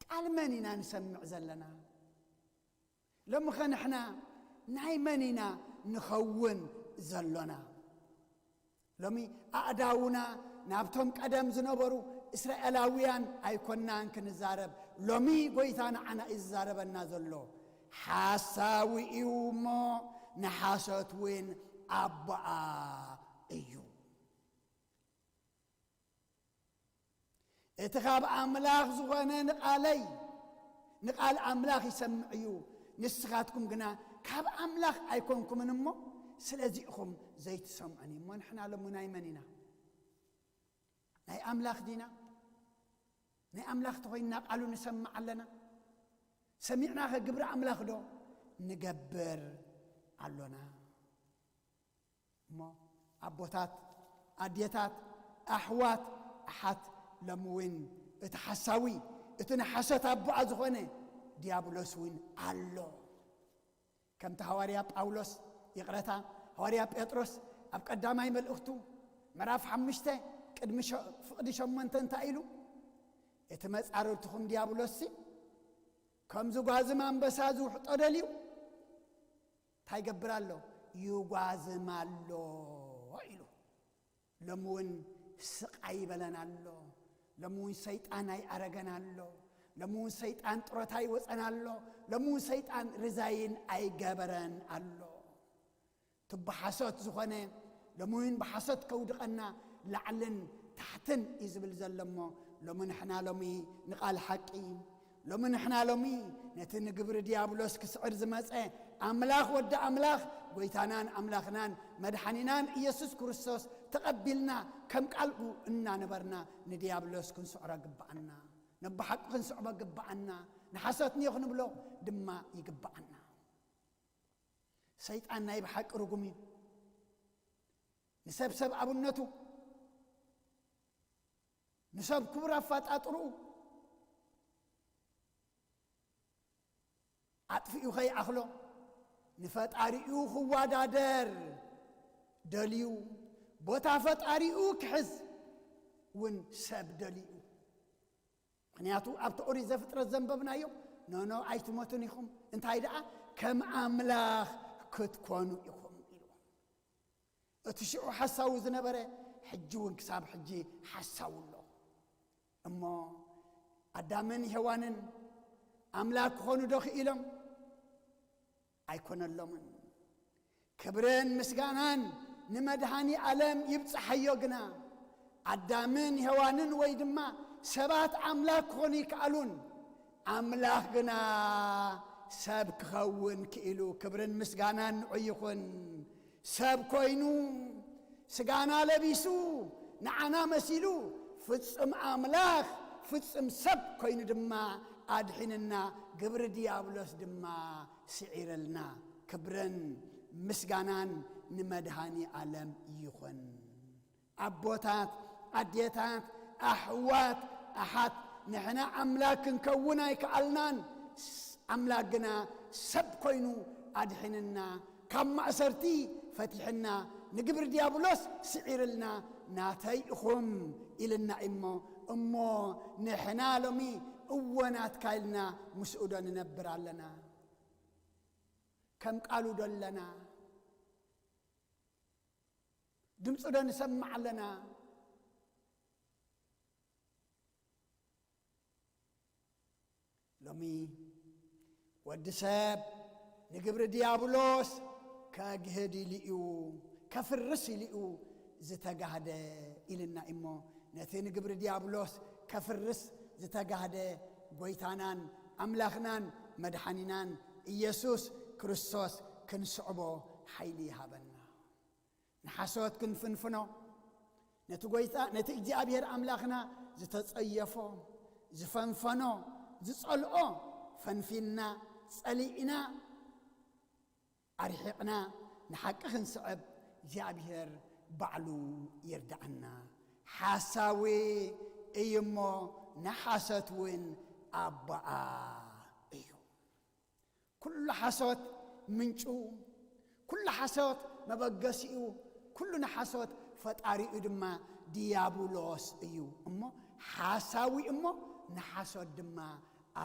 ቃል መን ኢና ንሰምዕ ዘለና? ሎምኸ ንሕና ናይ መን ኢና ንኸውን ዘሎና? ሎሚ ኣእዳውና ናብቶም ቀደም ዝነበሩ እስራኤላውያን ኣይኮናን ክንዛረብ። ሎሚ ጎይታ ንዓና እዩ ዝዛረበና ዘሎ። ሓሳዊ እዩ እሞ ንሓሶት እውን ኣቦኣ እዩ። እቲ ካብ ኣምላኽ ዝኾነ ንቓለይ፣ ንቓል ኣምላኽ ይሰምዕ እዩ። ንስኻትኩም ግና ካብ ኣምላኽ ኣይኮንኩምን እሞ ስለዚ ኢኹም ዘይትሰምዑኒ። እሞ ንሕና ሎሚ ናይ መን ኢና? ናይ ኣምላኽ ዲና? ናይ ኣምላኽ ተኾይንና ቃሉ ንሰምዕ ኣለና? ሰሚዕናኸ ግብሪ ኣምላኽ ዶ ንገብር ኣሎና? እሞ ኣቦታት፣ ኣዴታት፣ ኣሕዋት፣ ኣሓት፣ ሎሚ እውን እቲ ሓሳዊ፣ እቲ ንሓሶት ኣቦኣ ዝኾነ ዲያብሎስ እውን ኣሎ። ከምቲ ሃዋርያ ጳውሎስ፣ ይቕረታ፣ ሃዋርያ ጴጥሮስ ኣብ ቀዳማይ መልእኽቱ ምዕራፍ ሓሙሽተ ቅድሚ ሸ-፣ ፍቕዲ ሸሞንተ እንታይ ኢሉ? "እቲ መጻርርትኹም ዲያብሎስሲ ከምዚ ጓዝም ኣንበሳ ዝውሕጦ ደልዩ እንታይ ይገብር ኣሎ? ይጓዝም ኣሎ" ኢሉ። ሎሚ እውን ስቓይ ይበለን ኣሎ። ሎሚ እውን ሰይጣን ኣይኣረገን ኣሎ። ሎሚ እውን ሰይጣን ጥሮታ ይወፀን ኣሎ። ሎሚ እውን ሰይጣን ርዛይን ኣይገበረን ኣሎ። ትቦ ሓሶት ዝኾነ ሎሚ እውን ብሓሶት ከውድቐና ላዕልን ታሕትን እዩ ዝብል ዘሎ እሞ፣ ሎሚ ንሕና ሎሚ ንቓል ሓቂ፣ ሎሚ ንሕና ሎሚ ነቲ ንግብሪ ዲያብሎስ ክስዕር ዝመጸ ኣምላኽ ወዲ ኣምላኽ፣ ጎይታናን ኣምላኽናን መድሓኒናን ኢየሱስ ክርስቶስ ተቐቢልና፣ ከም ቃልኡ እናነበርና ንዲያብሎስ ክንስዕሮ ግብኣና። ነብሓቂ ክንስዕቦ ግብኣና። ንሓሶት ኒዮ ክንብሎ ድማ ይግብኣና። ሰይጣን ናይ ብሓቂ ርጉም እዩ። ንሰብ ሰብ ኣብነቱ፣ ንሰብ ክቡር ኣፈጣጥርኡ ኣጥፊኡ ከይኣኽሎ፣ ንፈጣሪኡ ክወዳደር ደልዩ፣ ቦታ ፈጣሪኡ ክሕዝ እውን ሰብ ደልዩ። ምኽንያቱ ኣብቲ ኦሪት ዘፍጥረት ዘንበብናዮ፣ ኖኖ ኣይትሞቱን ኢኹም፣ እንታይ ደኣ ከም ኣምላኽ ክትኮኑ ኢኹም ኢልዎም። እቲ ሽዑ ሓሳዊ ዝነበረ ሕጂ እውን ክሳብ ሕጂ ሓሳዊ ኣሎ። እሞ ኣዳምን ሄዋንን ኣምላኽ ክኾኑ ዶ ክኢሎም? ኣይኮነሎምን። ክብርን ምስጋናን ንመድሃኒ ዓለም ይብጽሓዮ። ግና ኣዳምን ሄዋንን ወይ ድማ ሰባት ኣምላኽ ክኾኑ ይከኣሉን፣ ኣምላኽ ግና ሰብ ክኸውን ክኢሉ። ክብርን ምስጋናን ንዑ ይኹን። ሰብ ኮይኑ፣ ስጋና ለቢሱ፣ ንዓና መሲሉ፣ ፍጹም ኣምላኽ ፍጹም ሰብ ኮይኑ ድማ ኣድሒንና፣ ግብሪ ዲያብሎስ ድማ ስዒርልና። ክብርን ምስጋናን ንመድሃኒ ዓለም ይኹን። ኣቦታት፣ ኣዴታት፣ ኣሕዋት፣ ኣሓት፣ ንሕና ኣምላክ ክንከውን ኣይከኣልናን። ስ-፣ ኣምላክ ግና ሰብ ኮይኑ ኣድሒንና፣ ካብ ማእሰርቲ ፈቲሕና፣ ንግብሪ ዲያብሎስ ስዒርልና፣ ናተይ ኢኹም ኢልና እሞ፣ እሞ ንሕና ሎሚ እወ ናትካ ኢልና ምስኡ ዶ ንነብር ኣለና? ከም ቃሉ ዶ ኣለና? ድምፁ ዶ ንሰምዕ ኣለና? ሎሚ ወዲ ሰብ ንግብሪ ዲያብሎስ ከግህድ ኢሉ እዩ፣ ከፍርስ ኢሉ እዩ ዝተጋህደ ኢልና እሞ፣ ነቲ ንግብሪ ዲያብሎስ ከፍርስ ዝተጋህደ ጎይታናን ኣምላኽናን መድሓኒናን ኢየሱስ ክርስቶስ ክንስዕቦ ሓይሊ ይሃበና። ንሓሶት ክንፍንፍኖ፣ ነቲ ጎይታ፣ ነቲ እግዚኣብሔር ኣምላኽና ዝተጸየፎ፣ ዝፈንፈኖ፣ ዝጸልኦ ፈንፊንና፣ ጸሊእና፣ ኣርሒቕና፣ ንሓቂ ክንስዕብ እግዚኣብሔር ባዕሉ ይርድኣና። ሓሳዊ እዩ እሞ ንሓሶት እውን ኣቦኣ እዩ። ኩሉ ሓሶት ምንጩ፣ ኩሉ ሓሶት መበገሲኡ፣ ኩሉ ንሓሶት ፈጣሪኡ ድማ ዲያብሎስ እዩ። እሞ ሓሳዊ እሞ ንሓሶት ድማ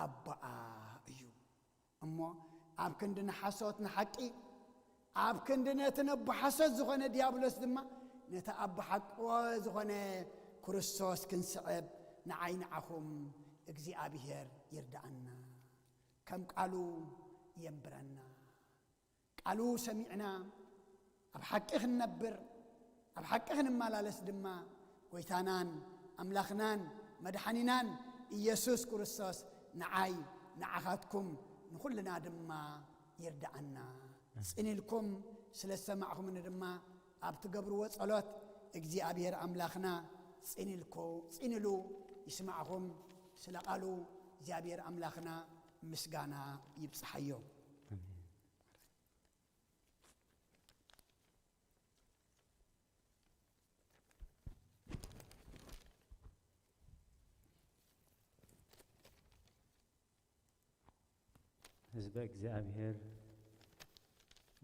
ኣቦኣ እዩ። እሞ ኣብ ክንዲ ንሓሶት ንሓቂ፣ ኣብ ክንዲ ነቲ ነቦ ሓሶት ዝኾነ ዲያብሎስ ድማ ነቲ ኣቦ ሓቂ ዝኾነ ክርስቶስ ክንስዕብ ንዓይ ንዓኹም እግዚኣብሔር ይርድኣና። ከም ቃሉ የንብረና። ቃሉ ሰሚዕና ኣብ ሓቂ ክንነብር፣ ኣብ ሓቂ ክንመላለስ ድማ ጎይታናን ኣምላኽናን መድሓኒናን ኢየሱስ ክርስቶስ ንዓይ ንዓኻትኩም ንኹልና ድማ ይርድኣና። ጽን ኢልኩም ስለ ዝሰማዕኹምኒ ድማ ኣብ ትገብርዎ ጸሎት እግዚኣብሔር ኣምላኽና ጽን ኢልኩ-፣ ጽን ኢሉ ይስማዕኹም። ስለ ቃሉ እግዚኣብሔር ኣምላኽና ምስጋና ይብጽሓዮ። ኣሜን። ህዝበ እግዚኣብሔር፣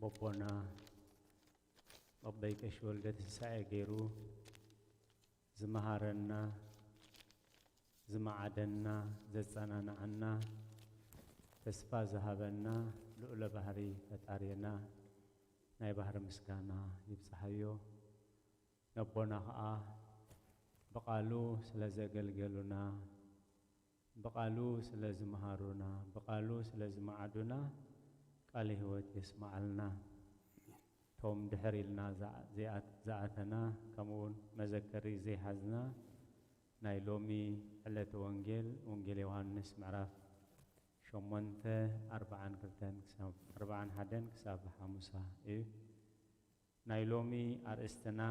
በቦና በበይ ቀሺ ወልደ ትንሳኤ ገይሩ ዝመሃረና፣ ዝመዓደና፣ ዘጸናንዓና፣ ተስፋ ዝሃበና ልዑለ ባህሪ ፈጣሪና ናይ ባህሪ ምስጋና ይብጽሓዮ። ነቦና ኸኣ ብቓሉ ስለ ዘገልገሉና፣ ብቓሉ ስለ ዝመሃሩና፣ ብቓሉ ስለ ዝመዓዱና ቃለ ህይወት የስምዓልና። እቶም ድሕር ኢልና ዝኣ-፣ ዝኣ-፣ ዝኣተና፣ ከምኡ እውን መዘከሪ ዘይሓዝና፣ ናይ ሎሚ ዕለተ ወንጌል፣ ወንጌል ዮሃንስ ምዕራፍ ሸሞንተ፣ ኣርብዓን ክልተን ክሳብ ኣርብዓን ሓደን ክሳብ ሓሙሳ እዩ። ናይ ሎሚ ኣርእስትና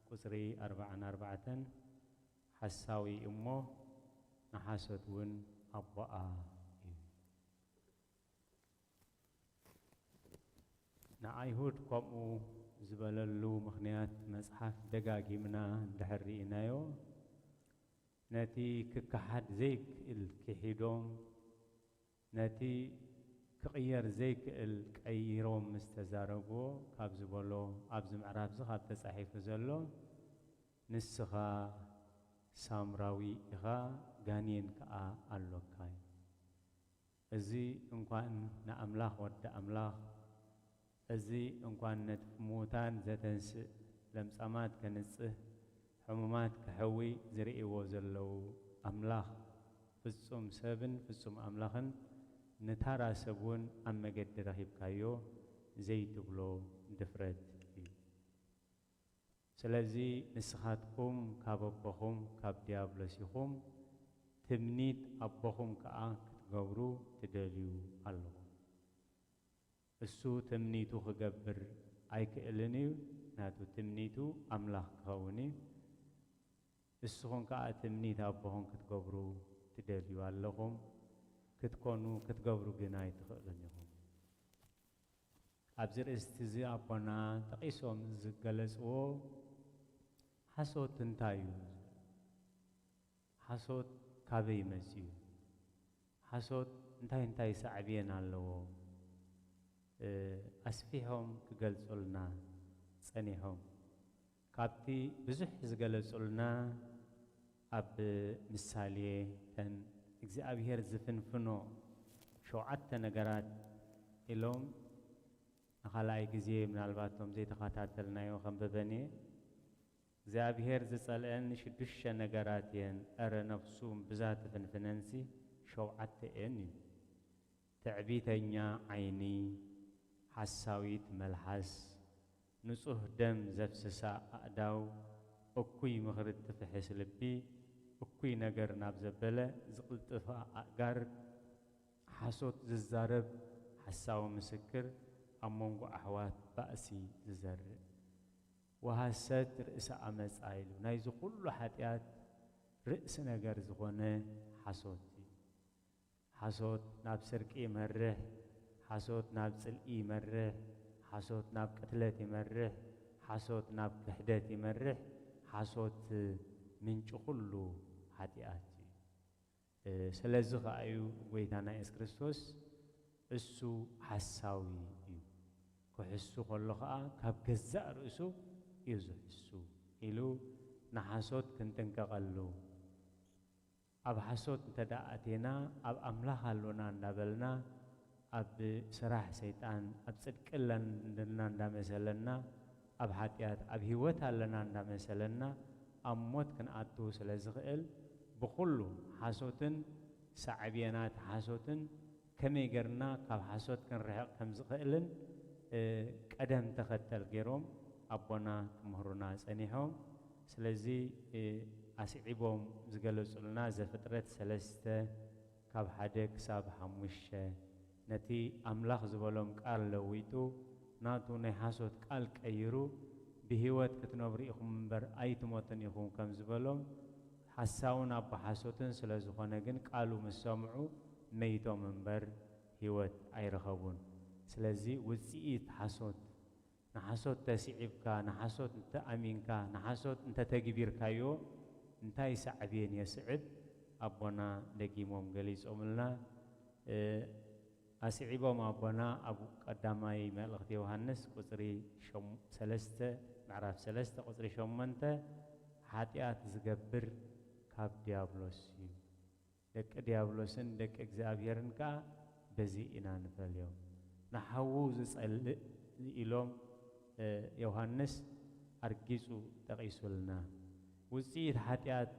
ቁጽሪ ኣርብዓን ኣርባዕተን፣ ሓሳዊ እሞ ንሓሶት እውን ኣቦኣ እዩ። ንኣይሁድ ከምኡ ዝበለሉ ምኽንያት መጽሓፍ ደጋጊምና እንድሕር ርኢናዮ፣ ነቲ ክከሓድ ዘይክእል ክሒዶም፣ ነቲ ክቕየር ዘይክእል ቀይሮም ምስ ተዛረብዎ፣ ካብ ዝበሎ ኣብዚ ምዕራፍ እዚ ካብ ተጻሒፉ ዘሎ፣ ንስኻ ሳምራዊ ኢኻ፣ ጋኔን ከኣ ኣሎካ እዩ። እዚ እንኳን ንኣምላኽ ወዲ ኣምላኽ፣ እዚ እንኳን ነቲ ምዉታን ዘተንስእ፣ ለምጻማት ከንጽህ፣ ሕሙማት ከሕዊ ዝርእይዎ ዘለዉ ኣምላኽ፣ ፍጹም ሰብን ፍጹም ኣምላኽን ንታራ ሰብ እውን ኣብ መገዲ ረኺብካዮ ዘይትብሎ ድፍረት እዩ። ስለዚ ንስኻትኩም ካብ ኣቦኹም ካብ ዲያብሎስ ኢኹም፣ ትምኒት ኣቦኹም ከኣ ክትገብሩ ትደልዩ ኣለኹም። እሱ ትምኒቱ ክገብር ኣይክእልን እዩ፣ ናቱ ትምኒቱ ኣምላኽ ክኸውን እዩ። ንስኹም ከኣ ትምኒት ኣቦኹም ክትገብሩ ትደልዩ ኣለኹም፣ ክትኮኑ ክትገብሩ ግን ኣይትኽእሉን ኢኹም። ኣብዚ ርእስቲ እዚ ኣቦና ጠቒሶም ዝገለጽዎ ሓሶት እንታይ እዩ? ሓሶት ካበይ መጺኡ? ሓሶት እንታይ እንታይ ሳዕቤን ኣለዎ? እ፣ ኣስፊሖም ክገልጹልና ጸኒሖም። ካብቲ ብዙሕ ዝገለጹልና ኣብ ምሳሌ ተን እግዚኣብሔር ዝፍንፍኖ ሸውዓተ ነገራት ኢሎም ንኻልኣይ ግዜ ምናልባት እቶም ዘይተኸታተልናዮ ከንብበን እየ። እግዚኣብሔር ዝጸልአን ሽዱሽተ ነገራት እየን። እረ ነፍሱ ብዛ ትፍንፍነንሲ ሸውዓተ እየን እዩ። ትዕቢተኛ ዓይኒ፣ ሓሳዊት መልሓስ፣ ንጹህ ደም ዘፍስሳ ኣእዳው፣ እኩይ ምኽሪ ትፍሕስ ልቢ፣ እኩይ ነገር ናብ ዘበለ ዝቕልጥፋ ኣእጋር፣ ሓሶት ዝዛረብ ሓሳዊ ምስክር፣ ኣብ መንጎ ኣሕዋት ባእሲ ዝዘርእ። ወሐሰት ርእሰ ዓመጻ ኢሉ ናይዚ ኩሉ ሓጢኣት ርእሲ ነገር ዝኾነ ሓሶት እዩ። ሓሶት ናብ ስርቂ ይመርሕ፣ ሓሶት ናብ ጽልኢ ይመርሕ፣ ሓሶት ናብ ቅትለት ይመርሕ፣ ሓሶት ናብ ክሕደት ይመርሕ። ሓሶት ምንጪ ኩሉ ሓጢኣት እዩ። እ፣ ስለዚ ኸኣ እዩ ጎይታና የሱስ ክርስቶስ እሱ ሓሳዊ እዩ። ክሕሱ ከሎ ኸኣ ካብ ገዛእ ርእሱ እዩ ዝሕሱ ኢሉ ንሓሶት ክንጥንቀቐሉ። ኣብ ሓሶት እንተ ደኣ ኣቴና፣ ኣብ ኣምላኽ ኣሎና እንዳበልና፣ ኣብ ስራሕ ሰይጣን፣ ኣብ ጽድቂ ኣለና እንዳመሰለና፣ ኣብ ሓጢኣት፣ ኣብ ህይወት ኣለና እንዳመሰለና፣ ኣብ ሞት ክንኣቱ ስለ ዝኽእል፣ ብኹሉ ሓሶትን ሳዕቤናት ሓሶትን ከመይ ጌርና ካብ ሓሶት ክንርሕቕ ከም ዝኽእልን፣ እ፣ ቀደም ተኸተል ገይሮም ኣቦና ክምህሩና ጸኒሖም። ስለዚ፣ እ፣ ኣስዒቦም ዝገለጹልና ዘፍጥረት ሰለስተ ካብ ሓደ ክሳብ ሓሙሽተ፣ ነቲ ኣምላኽ ዝበሎም ቃል ለዊጡ፣ ናቱ ናይ ሓሶት ቃል ቀይሩ፣ ብህይወት ክትነብሩ ኢኹም እምበር ኣይትሞቱን ኢኹም ከም ዝበሎም፣ ሓሳውን ኣቦ ሓሶትን ስለ ዝኾነ ግን ቃሉ ምስ ሰምዑ መይቶም እምበር ህይወት ኣይረኸቡን። ስለዚ ውጽኢት ሓሶት፣ ንሓሶት ተስዒብካ፣ ንሓሶት እንተኣሚንካ፣ ንሓሶት እንተተግቢርካዮ እንታይ ሳዕቤን የስዕብ? ኣቦና ደጊሞም ገሊጾምልና። እ፣ ኣስዒቦም ኣቦና ኣብ ቀዳማይ መልእኽቲ ዮሃንስ ቁጽሪ ሸም-፣ ሰለስተ፣ ምዕራፍ ሰለስተ ቁጽሪ ሸሞንተ፣ ሓጢኣት ዝገብር ካብ ዲያብሎስ እዩ። ደቂ ዲያብሎስን ደቂ እግዚኣብሔርን ከኣ በዚ ኢና ንፈልዮም። ንሓዉ ዝጸልእ ኢሎም፣ እ፣ ዮሃንስ ኣርጊጹ ጠቒሱልና። ውጽኢት ሓጢኣት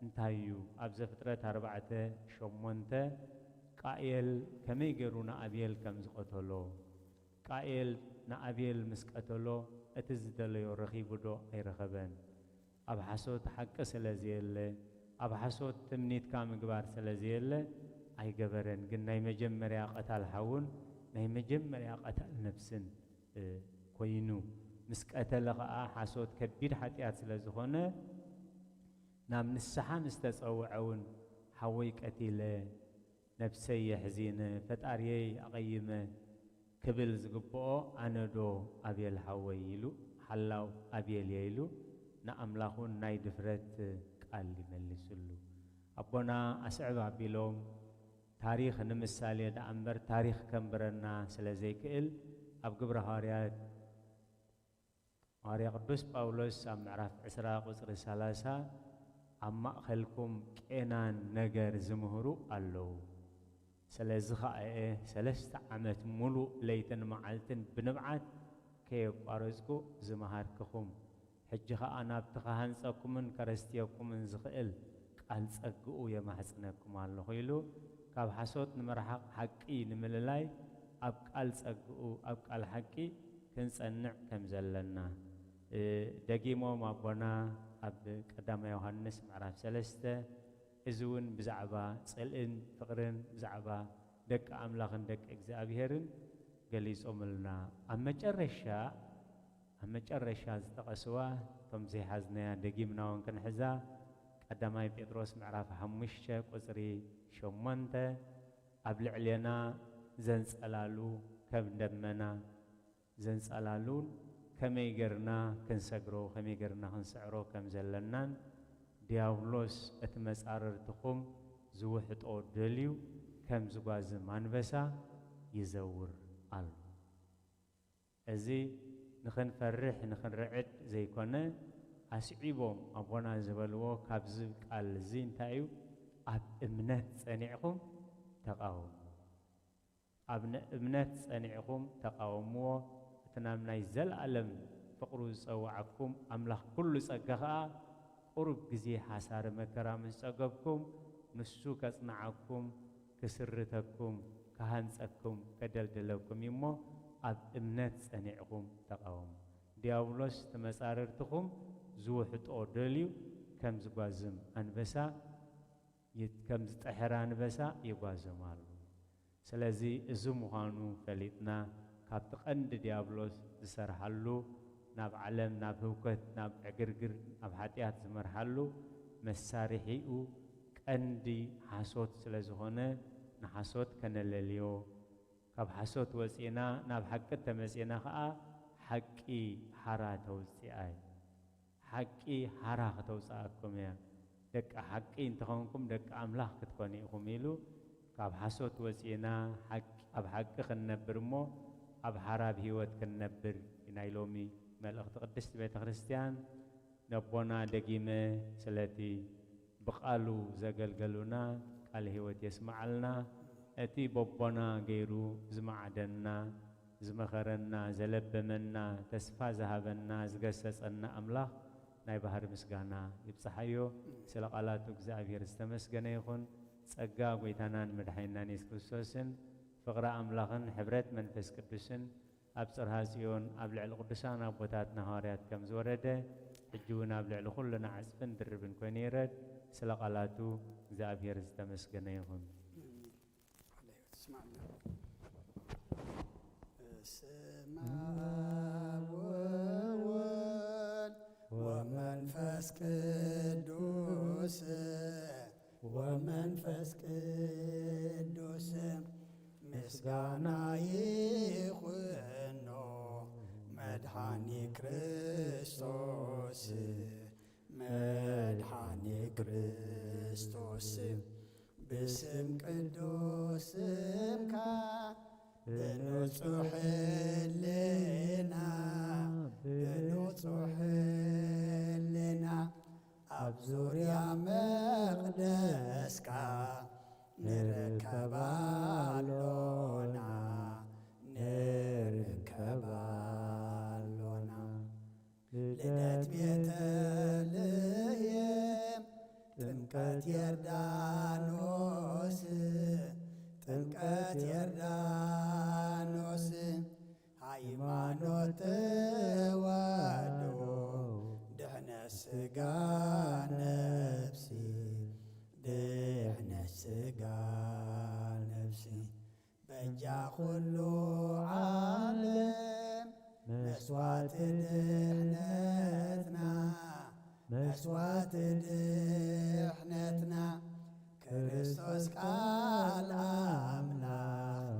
እንታይ እዩ? ኣብ ዘፍጥረት ኣርባዕተ ሸሞንተ፣ ቃኤል ከመይ ገይሩ ንኣቤል ከም ዝቐተሎ፣ ቃኤል ንኣቤል ምስ ቀተሎ እቲ ዝደለዮ ረኺቡ ዶ ኣይረኸበን? ኣብ ሓሶት ሓቂ ስለ ዘየለ፣ ኣብ ሓሶት ትምኒትካ ምግባር ስለ ዘየለ ኣይገበረን። ግን ናይ መጀመርያ ቀታል ሓውን ናይ መጀመርያ ቀታል ነፍስን፣ እ፣ ኮይኑ፣ ምስ ቀተለ ኸኣ ሓሶት ከቢድ ሓጢኣት ስለ ዝኾነ፣ ናብ ንስሓ ምስ ተጸውዐ እውን፣ ሓወይ ቀቲለ፣ ነብሰይ የሕዚነ፣ ፈጣሪየይ ኣቐይመ ክብል ዝግብኦ፣ ኣነ ዶ ኣቤል ሓወይ ኢሉ፣ ሓላው ኣቤል እየ ኢሉ፣ ንኣምላኹን ናይ ድፍረት ቃል ይመልስሉ። ኣቦና ኣስዕብ ኣቢሎም፣ ታሪኽ ንምሳሌ ደኣ እምበር ታሪኽ ከንብረና ስለ ዘይክእል፣ ኣብ ግብረ ሃዋርያት ሃዋርያ ቅዱስ ጳውሎስ ኣብ ምዕራፍ ዕስራ ቁጽሪ ሰላሳ፣ ኣብ ማእኸልኩም ቄናን ነገር ዝምህሩ ኣለዉ። ስለዚ ኸኣ እየ ሰለስተ ዓመት ሙሉእ ለይትን መዓልትን ብንብዓት ከየቋረጽኩ ዝመሃርክኹም፣ ሕጂ ኸኣ ናብቲ ኽሃንጸኩምን ከረስትየኩምን ዝኽእል ቃል ጸግኡ የማሕጽነኩም ኣለኹ ኢሉ፣ ካብ ሓሶት ንምርሓቕ ሓቂ ንምልላይ ኣብ ቃል ጸግኡ፣ ኣብ ቃል ሓቂ ክንጸንዕ ከም ዘለና፣ እ፣ ደጊሞም ኣቦና ኣብ ቀዳማይ ዮሃንስ ምዕራፍ ሰለስተ፣ እዚ እውን ብዛዕባ ጽልእን ፍቕርን፣ ብዛዕባ ደቂ ኣምላኽን ደቂ እግዚኣብሄርን ገሊጾምልና። ኣብ መጨረሻ፣ ኣብ መጨረሻ ዝጠቐስዋ፣ እቶም ዘይሓዝናያ ደጊምና እውን ክንሕዛ፣ ቀዳማይ ጴጥሮስ ምዕራፍ ሓሙሽተ ቁጽሪ ሸሞንተ፣ ኣብ ልዕሌና ዘንጸላሉ ከም ደመና ዘንጸላሉን ከመይ ጌርና ክንሰግሮ፣ ከመይ ጌርና ክንስዕሮ ከም ዘለናን፣ ዲያብሎስ እቲ መጻርርትኹም ዝውሕጦ ደልዩ ከም ዝጓዝም ኣንበሳ ይዘውር ኣሎ። እዚ ንኽንፈርሕ፣ ንኽንርዕድ ዘይኮነ፣ ኣስዒቦም ኣቦና ዝበልዎ ካብዚ ቃል እዚ እንታይ እዩ? ኣብ እምነት ጸኒዕኹም ተቓወሙ። ኣብ ነ-፣ እምነት ጸኒዕኹም ተቓወምዎ። እቲ ናብ ናይ ዘለኣለም ፍቕሩ ዝጸውዓኩም ኣምላኽ ኩሉ ጸጋ ኸኣ ቁሩብ ግዜ ሓሳረ መከራ ምስ ጸገብኩም፣ ንሱ ከጽንዓኩም፣ ክስርተኩም፣ ክሃንጸኩም፣ ከደልድለኩም እዩ እሞ፣ ኣብ እምነት ጸኒዕኹም ተቓወሙ። ዲያብሎስ እቲ መጻርርትኹም ዝውሕጦ ደልዩ ከም ዝጓዝም ኣንበሳ፣ ይ-፣ ከም ዝጠሐረ ኣንበሳ ይጓዘም ኣሎ። ስለዚ እዚ ምዃኑ ፈሊጥና፣ ካብቲ ቀንዲ ዲያብሎስ ዝሰርሓሉ፣ ናብ ዓለም፣ ናብ ህውከት፣ ናብ ዕግርግር፣ ናብ ሓጢኣት ዝመርሓሉ መሳርሒኡ ቀንዲ ሓሶት ስለ ዝኾነ፣ ንሓሶት ከነለልዮ፣ ካብ ሓሶት ወጺእና ናብ ሓቂ እንተመጺእና ኸኣ፣ ሓቂ ሓራ ተውጽኣ እያ። ሓቂ ሓራ ከተውጽኣኩም እያ። ደቂ ሓቂ እንተኾንኩም ደቂ ኣምላኽ ክትኮኑ ኢኹም ኢሉ፣ ካብ ሓሶት ወጺእና ሓቂ፣ ኣብ ሓቂ ክንነብር እሞ ኣብ ሓራ ብህይወት ክንነብር እዩ ናይ ሎሚ መልእኽቲ ቅድስቲ ቤተ ክርስቲያን። ነቦና ደጊመ ስለቲ ብቓሉ ዘገልገሉና ቃለ ህይወት የስምዓልና። እቲ በቦና ገይሩ ዝመዓደና፣ ዝመኸረና፣ ዘለበመና፣ ተስፋ ዝሃበና፣ ዝገሰጸና ኣምላኽ ናይ ባህሪ ምስጋና ይብጽሓዮ። ስለ ቃላቱ እግዚኣብሔር ዝተመስገነ ይኹን። ጸጋ ጐይታናን መድሓኒናን የሱስ ክርስቶስን ፍቕሪ ኣምላኽን ሕብረት መንፈስ ቅዱስን ኣብ ጽርሃ ጽዮን ኣብ ልዕሊ ቅዱሳን ኣቦታትና ሃዋርያት ከም ዝወረደ፣ ሕጂ እውን ኣብ ልዕሊ ኩልና ዕጽፍን ድርብን ኮይኑ ይረድ። ስለ ቃላቱ እግዚኣብሔር ዝተመስገነ ይኹን። ስማዕና። በስመ አብ ወወልድ ወመንፈስ ቅዱስ፣ ወመንፈስ ቅዱስ፣ ምስጋና ይኹኖ መድኃኒ ክርስቶስ፣ መድኃኒ ክርስቶስ። ብስም ቅዱስ ስምካ ብንጹሕ ሕልና፣ ብንጹሕ ሕልና ኣብ ዙርያ መቕደስካ ንርከብ ኣሎና፣ ንርከብ ኣሎና። ልደት ቤተልሔም፣ ጥምቀት ዮርዳኖስ፣ ጥምቀት ዮርዳኖስ፣ ሃይማኖት ተዋህዶ፣ ድሕነት ሥጋ ነፍሲ፣ ድሕነት ሥጋ ነፍሲ። በጃ ኩሉ ዓለም መስዋዕቲ ድሕነትና፣ መስዋዕቲ ድሕነትና፣ ክርስቶስ ቃል ኣምላኽ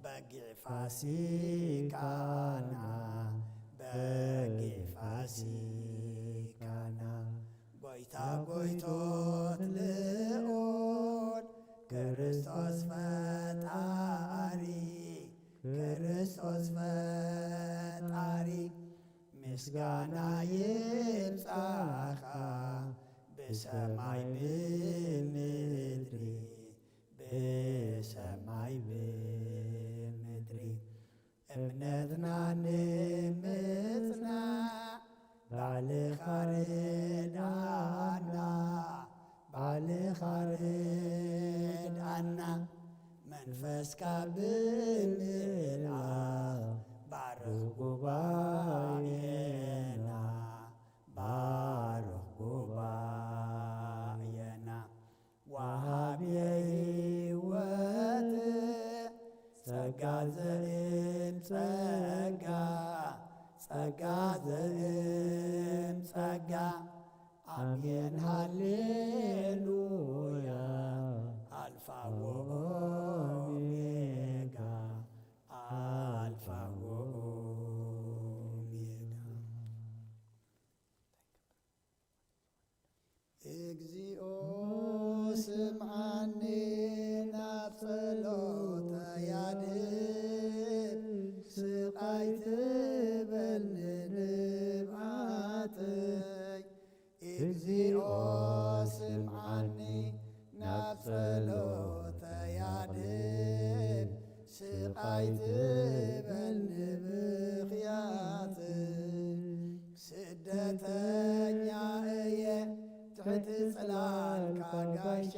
በጊዕ ፋሲካና፣ በጊዕ ፋሲካና። ጎይታ ጎይቶት ልዑል ክርስቶስ ፈጣሪ፣ ክርስቶስ ፈጣሪ፣ ምስጋና ይብጻኻ ብሰማይ ብምድሪ፣ ብሰማይ ብምድሪ፣ እምነትና ንምጽናዕ፣ ባዕልኻ ርድኣና፣ ባዕልኻ ርድኣና። መንፈስካ ብምልኣኽ፣ ባርኽ ጉባኤና፣ ባርኽ ጉባኤና። ወሃብየ ህይወት፣ ጸጋ ዘእም ጸጋ፣ ጸጋ ዘእም ጸጋ። ኣሜን ሃሌሉያ። ኣልፋ ወኦሜጋ፣ ኣልፋ ወኦሜጋ። እግዚኦ ስምዓኒ፣ ናብ ጸሎተይ ኣድህብ፣ ስቓይ ትበልኒ ንብዓተይ። እግዚኦ ስምዓኒ፣ ናብ ጸሎተይ ኣድህብ፣ ስቓይ ትበልኒ ብኽያተይ። ስደተኛ እየ ትሕቲ ጽላልካ ጋሻ፣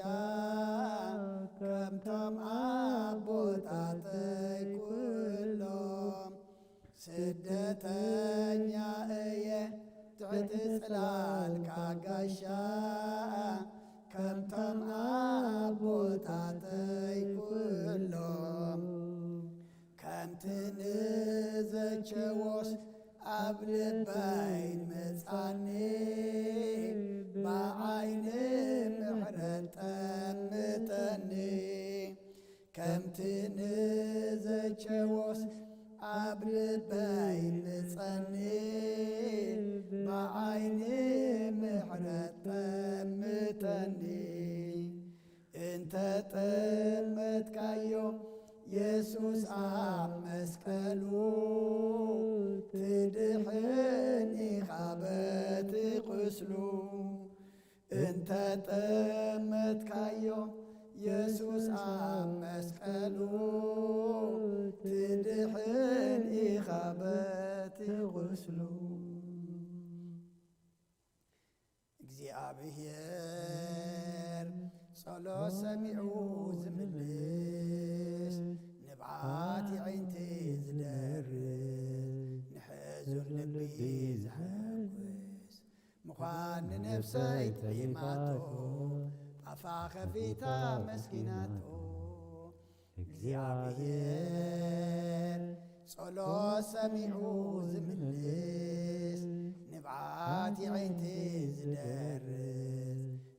ከምቶም ኣቦታተይ ኩሎም። ስደተኛ እየ ትሕቲ ጽላልካ ጋሻ፣ ከምቶም ኣቦታተይ ኩሎም። ከምቲ ንዘቸዎስ ኣብ ልበይ ምጻኒ፣ ብዓይኒ ምሕረት ጠምተኒ። ከምቲ ንዘቸዎስ ኣብ ልበይ ምጸኒ፣ ብዓይኒ ምሕረት ጠምተኒ። እንተ ጠመትካዮ የሱስ ኣብ መስቀሉ፣ ትድሕን ኢኻ በቲ ቁስሉ። እንተ ጠመትካዮ የሱስ ኣብ መስቀሉ፣ ትድሕን ኢኻ በቲ ቁስሉ። እግዚኣብሔር ጸሎት ሰሚዑ ዝምልስ፣ ንብዓት የዒንቲ ዝደርስ፣ ንሕዙን ልቢ ዘሐጉስ ምዃን ንነፍሰይ ጥዒማቶ፣ ኣፋ ከፊታ መስኪናቶ። እግዚኣብሔር ጸሎት ሰሚዑ ዝምልስ፣ ንብዓት የዒንቲ ዝደርስ፣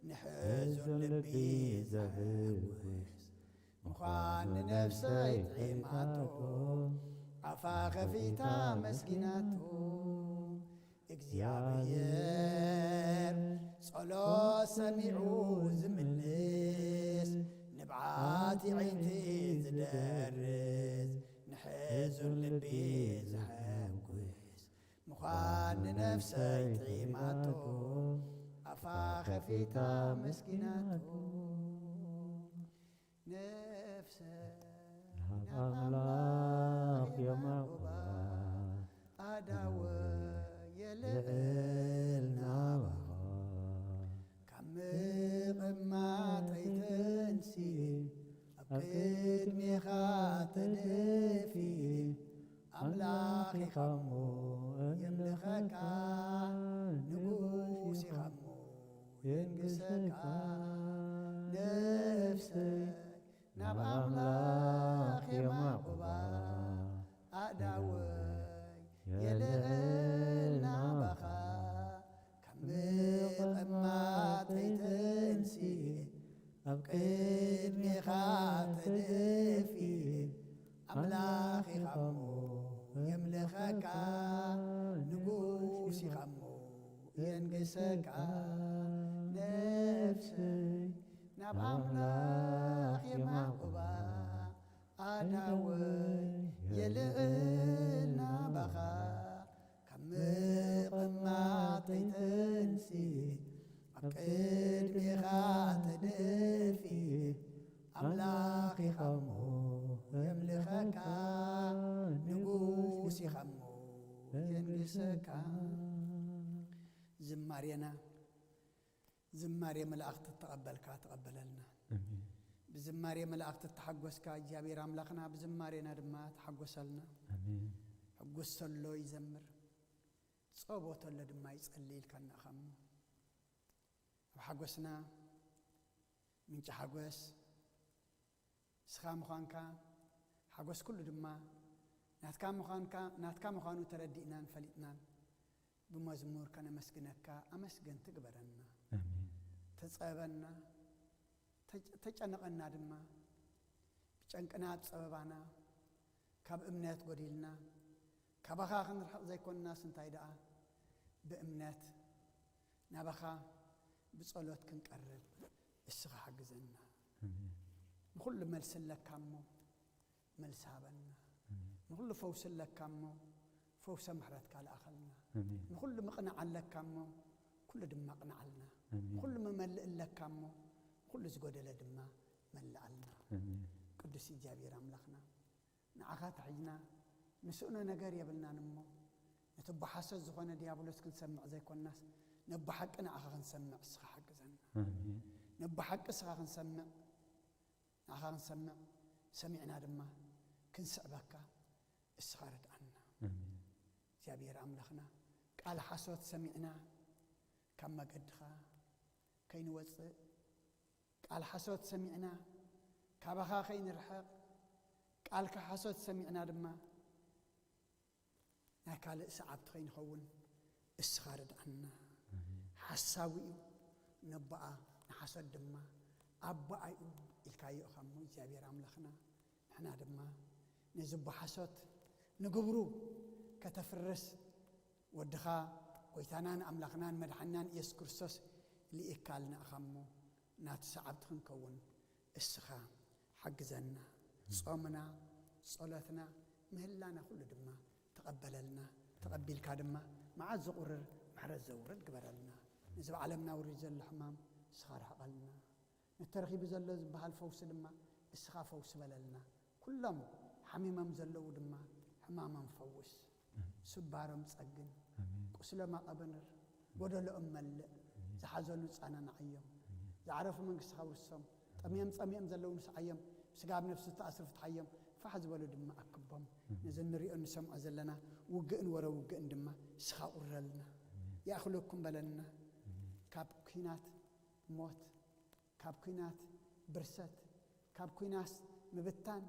ንሕዙን ልቢ ዘሕጉስ ምዃን ንነፍሰይ ጥዒማቶ፣ ኣፋ ከፊታ መስኪናቶ። እግዚኣብሔር ጸሎት ሰሚዑ ዝምልስ፣ ንብዓት የዒንቲ ዝደርስ፣ ንሕዙን ልቢ ዘሐጉስ ምዃን ንነፍሰይ ጥዒማቶ፣ ኣፋ ከፊታ መስኪናቶ። ነፍሰ ናብ ኣምላኽ የማቕባ፣ ኣዳወ የልዕል ናባኻ። ካብ ምቕማጠይ ተንሲ፣ ኣብ ቅድሜኻ ተደፊ፣ ኣምላኽ ኢኻ እሞ የምልኸካ፣ ንጉስ ኢኻ እሞ የንግሰካ። ነፍሰይ ናብ ኣምላኽ የማቕባ፣ ኣእዳወይ የልዕል ናባኻ። ካብ ምቕማጠይ ተንሲ፣ ኣብ ቅድሜኻ ተደፊ፣ ኣምላኽ ኢኻ እሞ የምልኸካ፣ ንጉስ ኢኻ እሞ የንግሰካ። ነፍሰይ ናብ ኣምላኽ የማቕባ፣ ኣዳወይ የልዕል ናባኻ። ካብ ምቕማጠይ ተንሲ፣ ኣብ ዝማሬና ዝማሬ መላእኽቲ እተቐበልካ ተቐበለልና። ብዝማሬ መላእኽቲ እተሓጎስካ እግዚኣብሔር ኣምላኽና ብዝማሬና ድማ ተሓጎሰልና። ሕጉስ ተሎ ይዘምር፣ ጸቦ ተሎ ድማ ይጸሊ ኢልካና ኢኻ እሞ፣ ኣብ ሓጎስና ምንጪ ሓጎስ ንስኻ ምዃንካ፣ ሓጎስ ኩሉ ድማ ናትካ ምዃንካ፣ ናትካ ምዃኑ ተረዲእናን ፈሊጥናን ብመዝሙር ከነመስግነካ ኣመስገንቲ ግበረና። ተጸበና፣ ተጨነቐና ድማ ብጨንቅና ኣብ ጸበባና ካብ እምነት ጎዲልና ካባኻ ክንርሕቕ ዘይኮንናስ እንታይ ደኣ ብእምነት ናባኻ ብጸሎት ክንቀርብ እስኻ ሓግዘና። ንኹሉ መልሲ ኣለካ እሞ መልሲ ሃበና። ንኹሉ ፈውሲ ኣለካ እሞ ፈውሰ ምሕረትካ ልኣኸልና። ንኹሉ ምቕናዕ ኣለካ እሞ ኩሉ ድማ ቅንዓልና። ንኹሉ መመልእ ኣለካ እሞ ኩሉ ዝጎደለ ድማ መልኣልና። ቅዱስ እግዚኣብሔር ኣምላኽና ንዓኻ ተሒዝና ንስእኖ ነገር የብልናን እሞ ነቲ ብሓሶት ዝኾነ ዲያብሎስ ክንሰምዕ ዘይኮንናስ ነቢ ሓቂ ንዓኻ ክንሰምዕ እስኻ ሓግዘና። ነቢ ሓቂ እስኻ ክንሰምዕ ንዓኻ ክንሰምዕ ሰሚዕና ድማ ክንስዕበካ እስኻ ርድኣና። እግዚኣብሔር ኣምላኽና ቃል ሓሶት ሰሚዕና ካብ መገድኻ ከይንወፅእ ቃል ሓሶት ሰሚዕና ካባኻ ከይንርሕቕ ቃልካ ሓሶት ሰሚዕና ድማ ናይ ካልእ ሰዓብቲ ከይንኸውን እስኻ ርድኣና። ሓሳዊ እዩ ነቦኣ ንሓሶት ድማ ኣቦኣ እዩ ኢልካዮ ኢኻ እሞ እግዚኣብሔር ኣምላኽና ንሕና ድማ ነዚ ብሓሶት ንግብሩ ከተፍርስ ወድኻ ጎይታናን ኣምላኽናን መድሓንናን ኢየሱስ ክርስቶስ ልኢካልና ኢኻ እሞ ናቱ ሰዓብቲ ክንከውን እስኻ ሓግዘና። ጾምና፣ ጸሎትና፣ ምህላና ኩሉ ድማ ተቐበለልና። ተቐቢልካ ድማ መዓት ዘቑርር ምሕረት ዘውርድ ግበረልና። ነዚ ብዓለምና ውሪድ ዘሎ ሕማም እስኻ ርሕቐልና። ነቲ ተረኺቡ ዘሎ ዝበሃል ፈውሲ ድማ እስኻ ፈውሲ በለልና። ኩሎም ሓሚሞም ዘለዉ ድማ ሕማሞም ፈውስ። ስባሮም ጸግን፣ ቁስሎም ኣቐብር፣ ጎደሎኦም መልእ፣ ዝሓዘኑ ጻናንዓዮም፣ ዝዓረፉ መንግስትኻ ውርሶም፣ ጠምዮም ጸሚኦም ዘለዉ ንስዓዮም፣ ብስጋ ኣብ ነፍሲ ዝተኣስሩ ፍትሓዮም፣ ፋሕ ዝበሉ ድማ ኣክቦም። ነዚ እንሪኦ እንሰምዖ ዘለና ውግእን ወረ ውግእን ድማ ንስኻ ቁረልና። ይኣኽለኩም በለልና። ካብ ኲናት ሞት፣ ካብ ኲናት ብርሰት፣ ካብ ኲናት ምብታን፣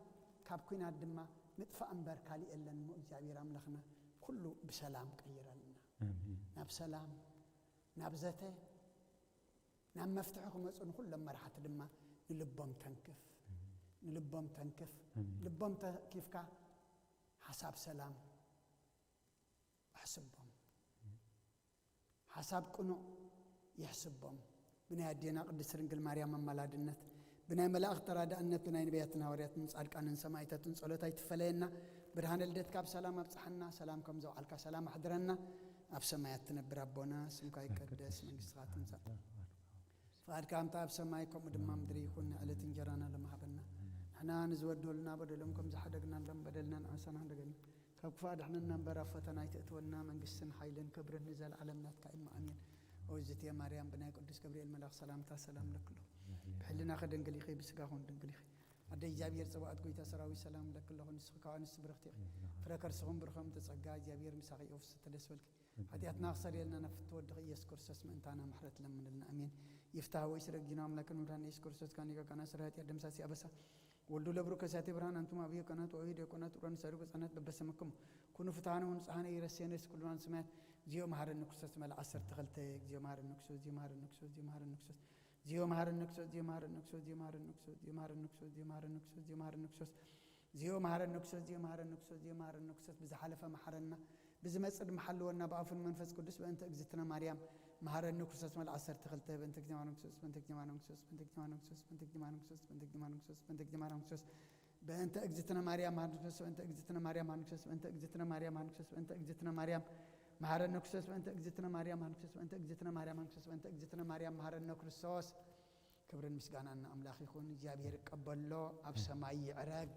ካብ ኲናት ድማ ምጥፋእ እምበር ካልእ የለን እሞ እግዚኣብሔር ኣምላኽና ኩሉ ብሰላም ቀይረልና። ናብ ሰላም፣ ናብ ዘተ፣ ናብ መፍትሒ ክመፁ ንኩሎም መራሕቲ ድማ ንልቦም ተንክፍ፣ ንልቦም ተንክፍ። ልቦም ተንኪፍካ ሓሳብ ሰላም ኣሕስቦም። ሓሳብ ቅኑዕ የሕስቦም። ብናይ ኣዴና ቅድስት ድንግል ማርያም ኣማላድነት፣ ብናይ መላእኽቲ ተራዳእነት፣ ብናይ ነቢያትን ሃዋርያትን ጻድቃንን ሰማዕታትን ጸሎት ኣይትፈለየና። ብርሃነ ልደትካ ብሰላም ኣብጽሓና። ሰላም ከም ዘውዓልካ ሰላም ኣሕድረና። ኣብ ሰማያት ትነብር ኣቦና፣ ስምካ ይቀደስ፣ መንግስትኻ ትምጻእ። ፍቓድካ ከምቲ ኣብ ሰማይ ከምኡ ድማ ምድሪ ይኹን። ንዕለት እንጀራና ሎሚ ሃበና። ንሕና ንዝበደሉና በደሎም ከም ዝሓደግናሎም በደልና ንዓሳና ሓደገና። ካብ ክፉእ ኣድሕነና እምበር ኣብ ፈተና ኣይተእትወና። መንግስትን ሓይልን ክብርን ንዘለዓለም ናትካ እዩ። ኣሜን። ኦዝቴ ማርያም ብናይ ቅዱስ ገብርኤል መልኣኽ ሰላምታ ሰላም ለክሎ። ብሕልናኺ ድንግል ኢኺ፣ ብስጋኹን ድንግል ኢኺ። ኣደ እግዚኣብሔር ጸባኦት ጎይታ ሰራዊት ሰላም ለክሎ። ንስኺ ካብ ኣንስቲ ብርኽቲ ኢኺ። ፍረ ከርስኹም ብሩኽ እምቲ ጸጋ እግዚኣብሔር ምሳኺ እዩ። ፍስሕቲ ደስ በልኪ። ሓጢኣትና ክሰርየልና ናብ ፍትወድኺ ኢየሱስ ክርስቶስ ምእንታና ምሕረት ለምንልና። ኣሜን። ይፍታህ ወይ ስረግ ጊና ኣምላክን መድኃኒነ ኢየሱስ ክርስቶስ ካን ይቀቀና ስረ ኃጢአት ደምሳሲ ኣበሳ ወልዱ ለብሩ ከሳቴ ብርሃን አንቱም አብዮ ቀናት ወአብዮ ዲያቆናት ቁራን ሰሩ ህጻናት በበሰምክሙ ኩኑ ፍትሐነ ወንጽሐነ ኢረሴነ ስኩልማን ስማያት። እግዚኦ መሐረነ ክርስቶስ መልአ ዓሰርተ ክልተ። እግዚኦ መሐረነ ክርስቶስ፣ እግዚኦ መሐረነ ክርስቶስ፣ እግዚኦ መሐረነ ክርስቶስ፣ እግዚኦ መሐረነ ክርስቶስ፣ እግዚኦ መሐረነ ክርስቶስ፣ እግዚኦ መሐረነ ክርስቶስ፣ እግዚኦ መሐረነ ክርስቶስ፣ እግዚኦ መሐረነ ክርስቶስ፣ እግዚኦ መሐረነ ክርስቶስ፣ እግዚኦ መሐረነ ክርስቶስ፣ ብዝሓለፈ መሐረና፣ ብዝመጽእ ድማ ሓልወና፣ ብኣፉን መንፈስ ቅዱስ፣ በእንተ እግዝእትነ ማርያም መሐረነ ክርስቶስ መልአ ዓሰርተ ክልተ። በእንተ እግዝእትነ ማርያም ክርስቶስ፣ በእንተ እግዝእትነ ማርያም ክርስቶስ፣ በእንተ እግዝእትነ ማርያም ክርስቶስ፣ በእንተ እግዝእትነ ማርያም መሐረነ ክርስቶስ፣ በእንተ እግዝእትነ ማርያም መሐረነ ክርስቶስ፣ በእንተ እግዝእትነ ማርያም መሐረነ ክርስቶስ፣ በእንተ እግዝእትነ ማርያም መሐረነ ክርስቶስ፣ በእንተ እግዝእትነ ማርያም መሐረነ ክርስቶስ፣ በእንተ እግዝእትነ ማርያም መሐረነ ክርስቶስ። ክብርን ምስጋናን ንኣምላኽ ይኹን። እግዚኣብሔር ይቀበሎ፣ ኣብ ሰማይ ይዕረግ።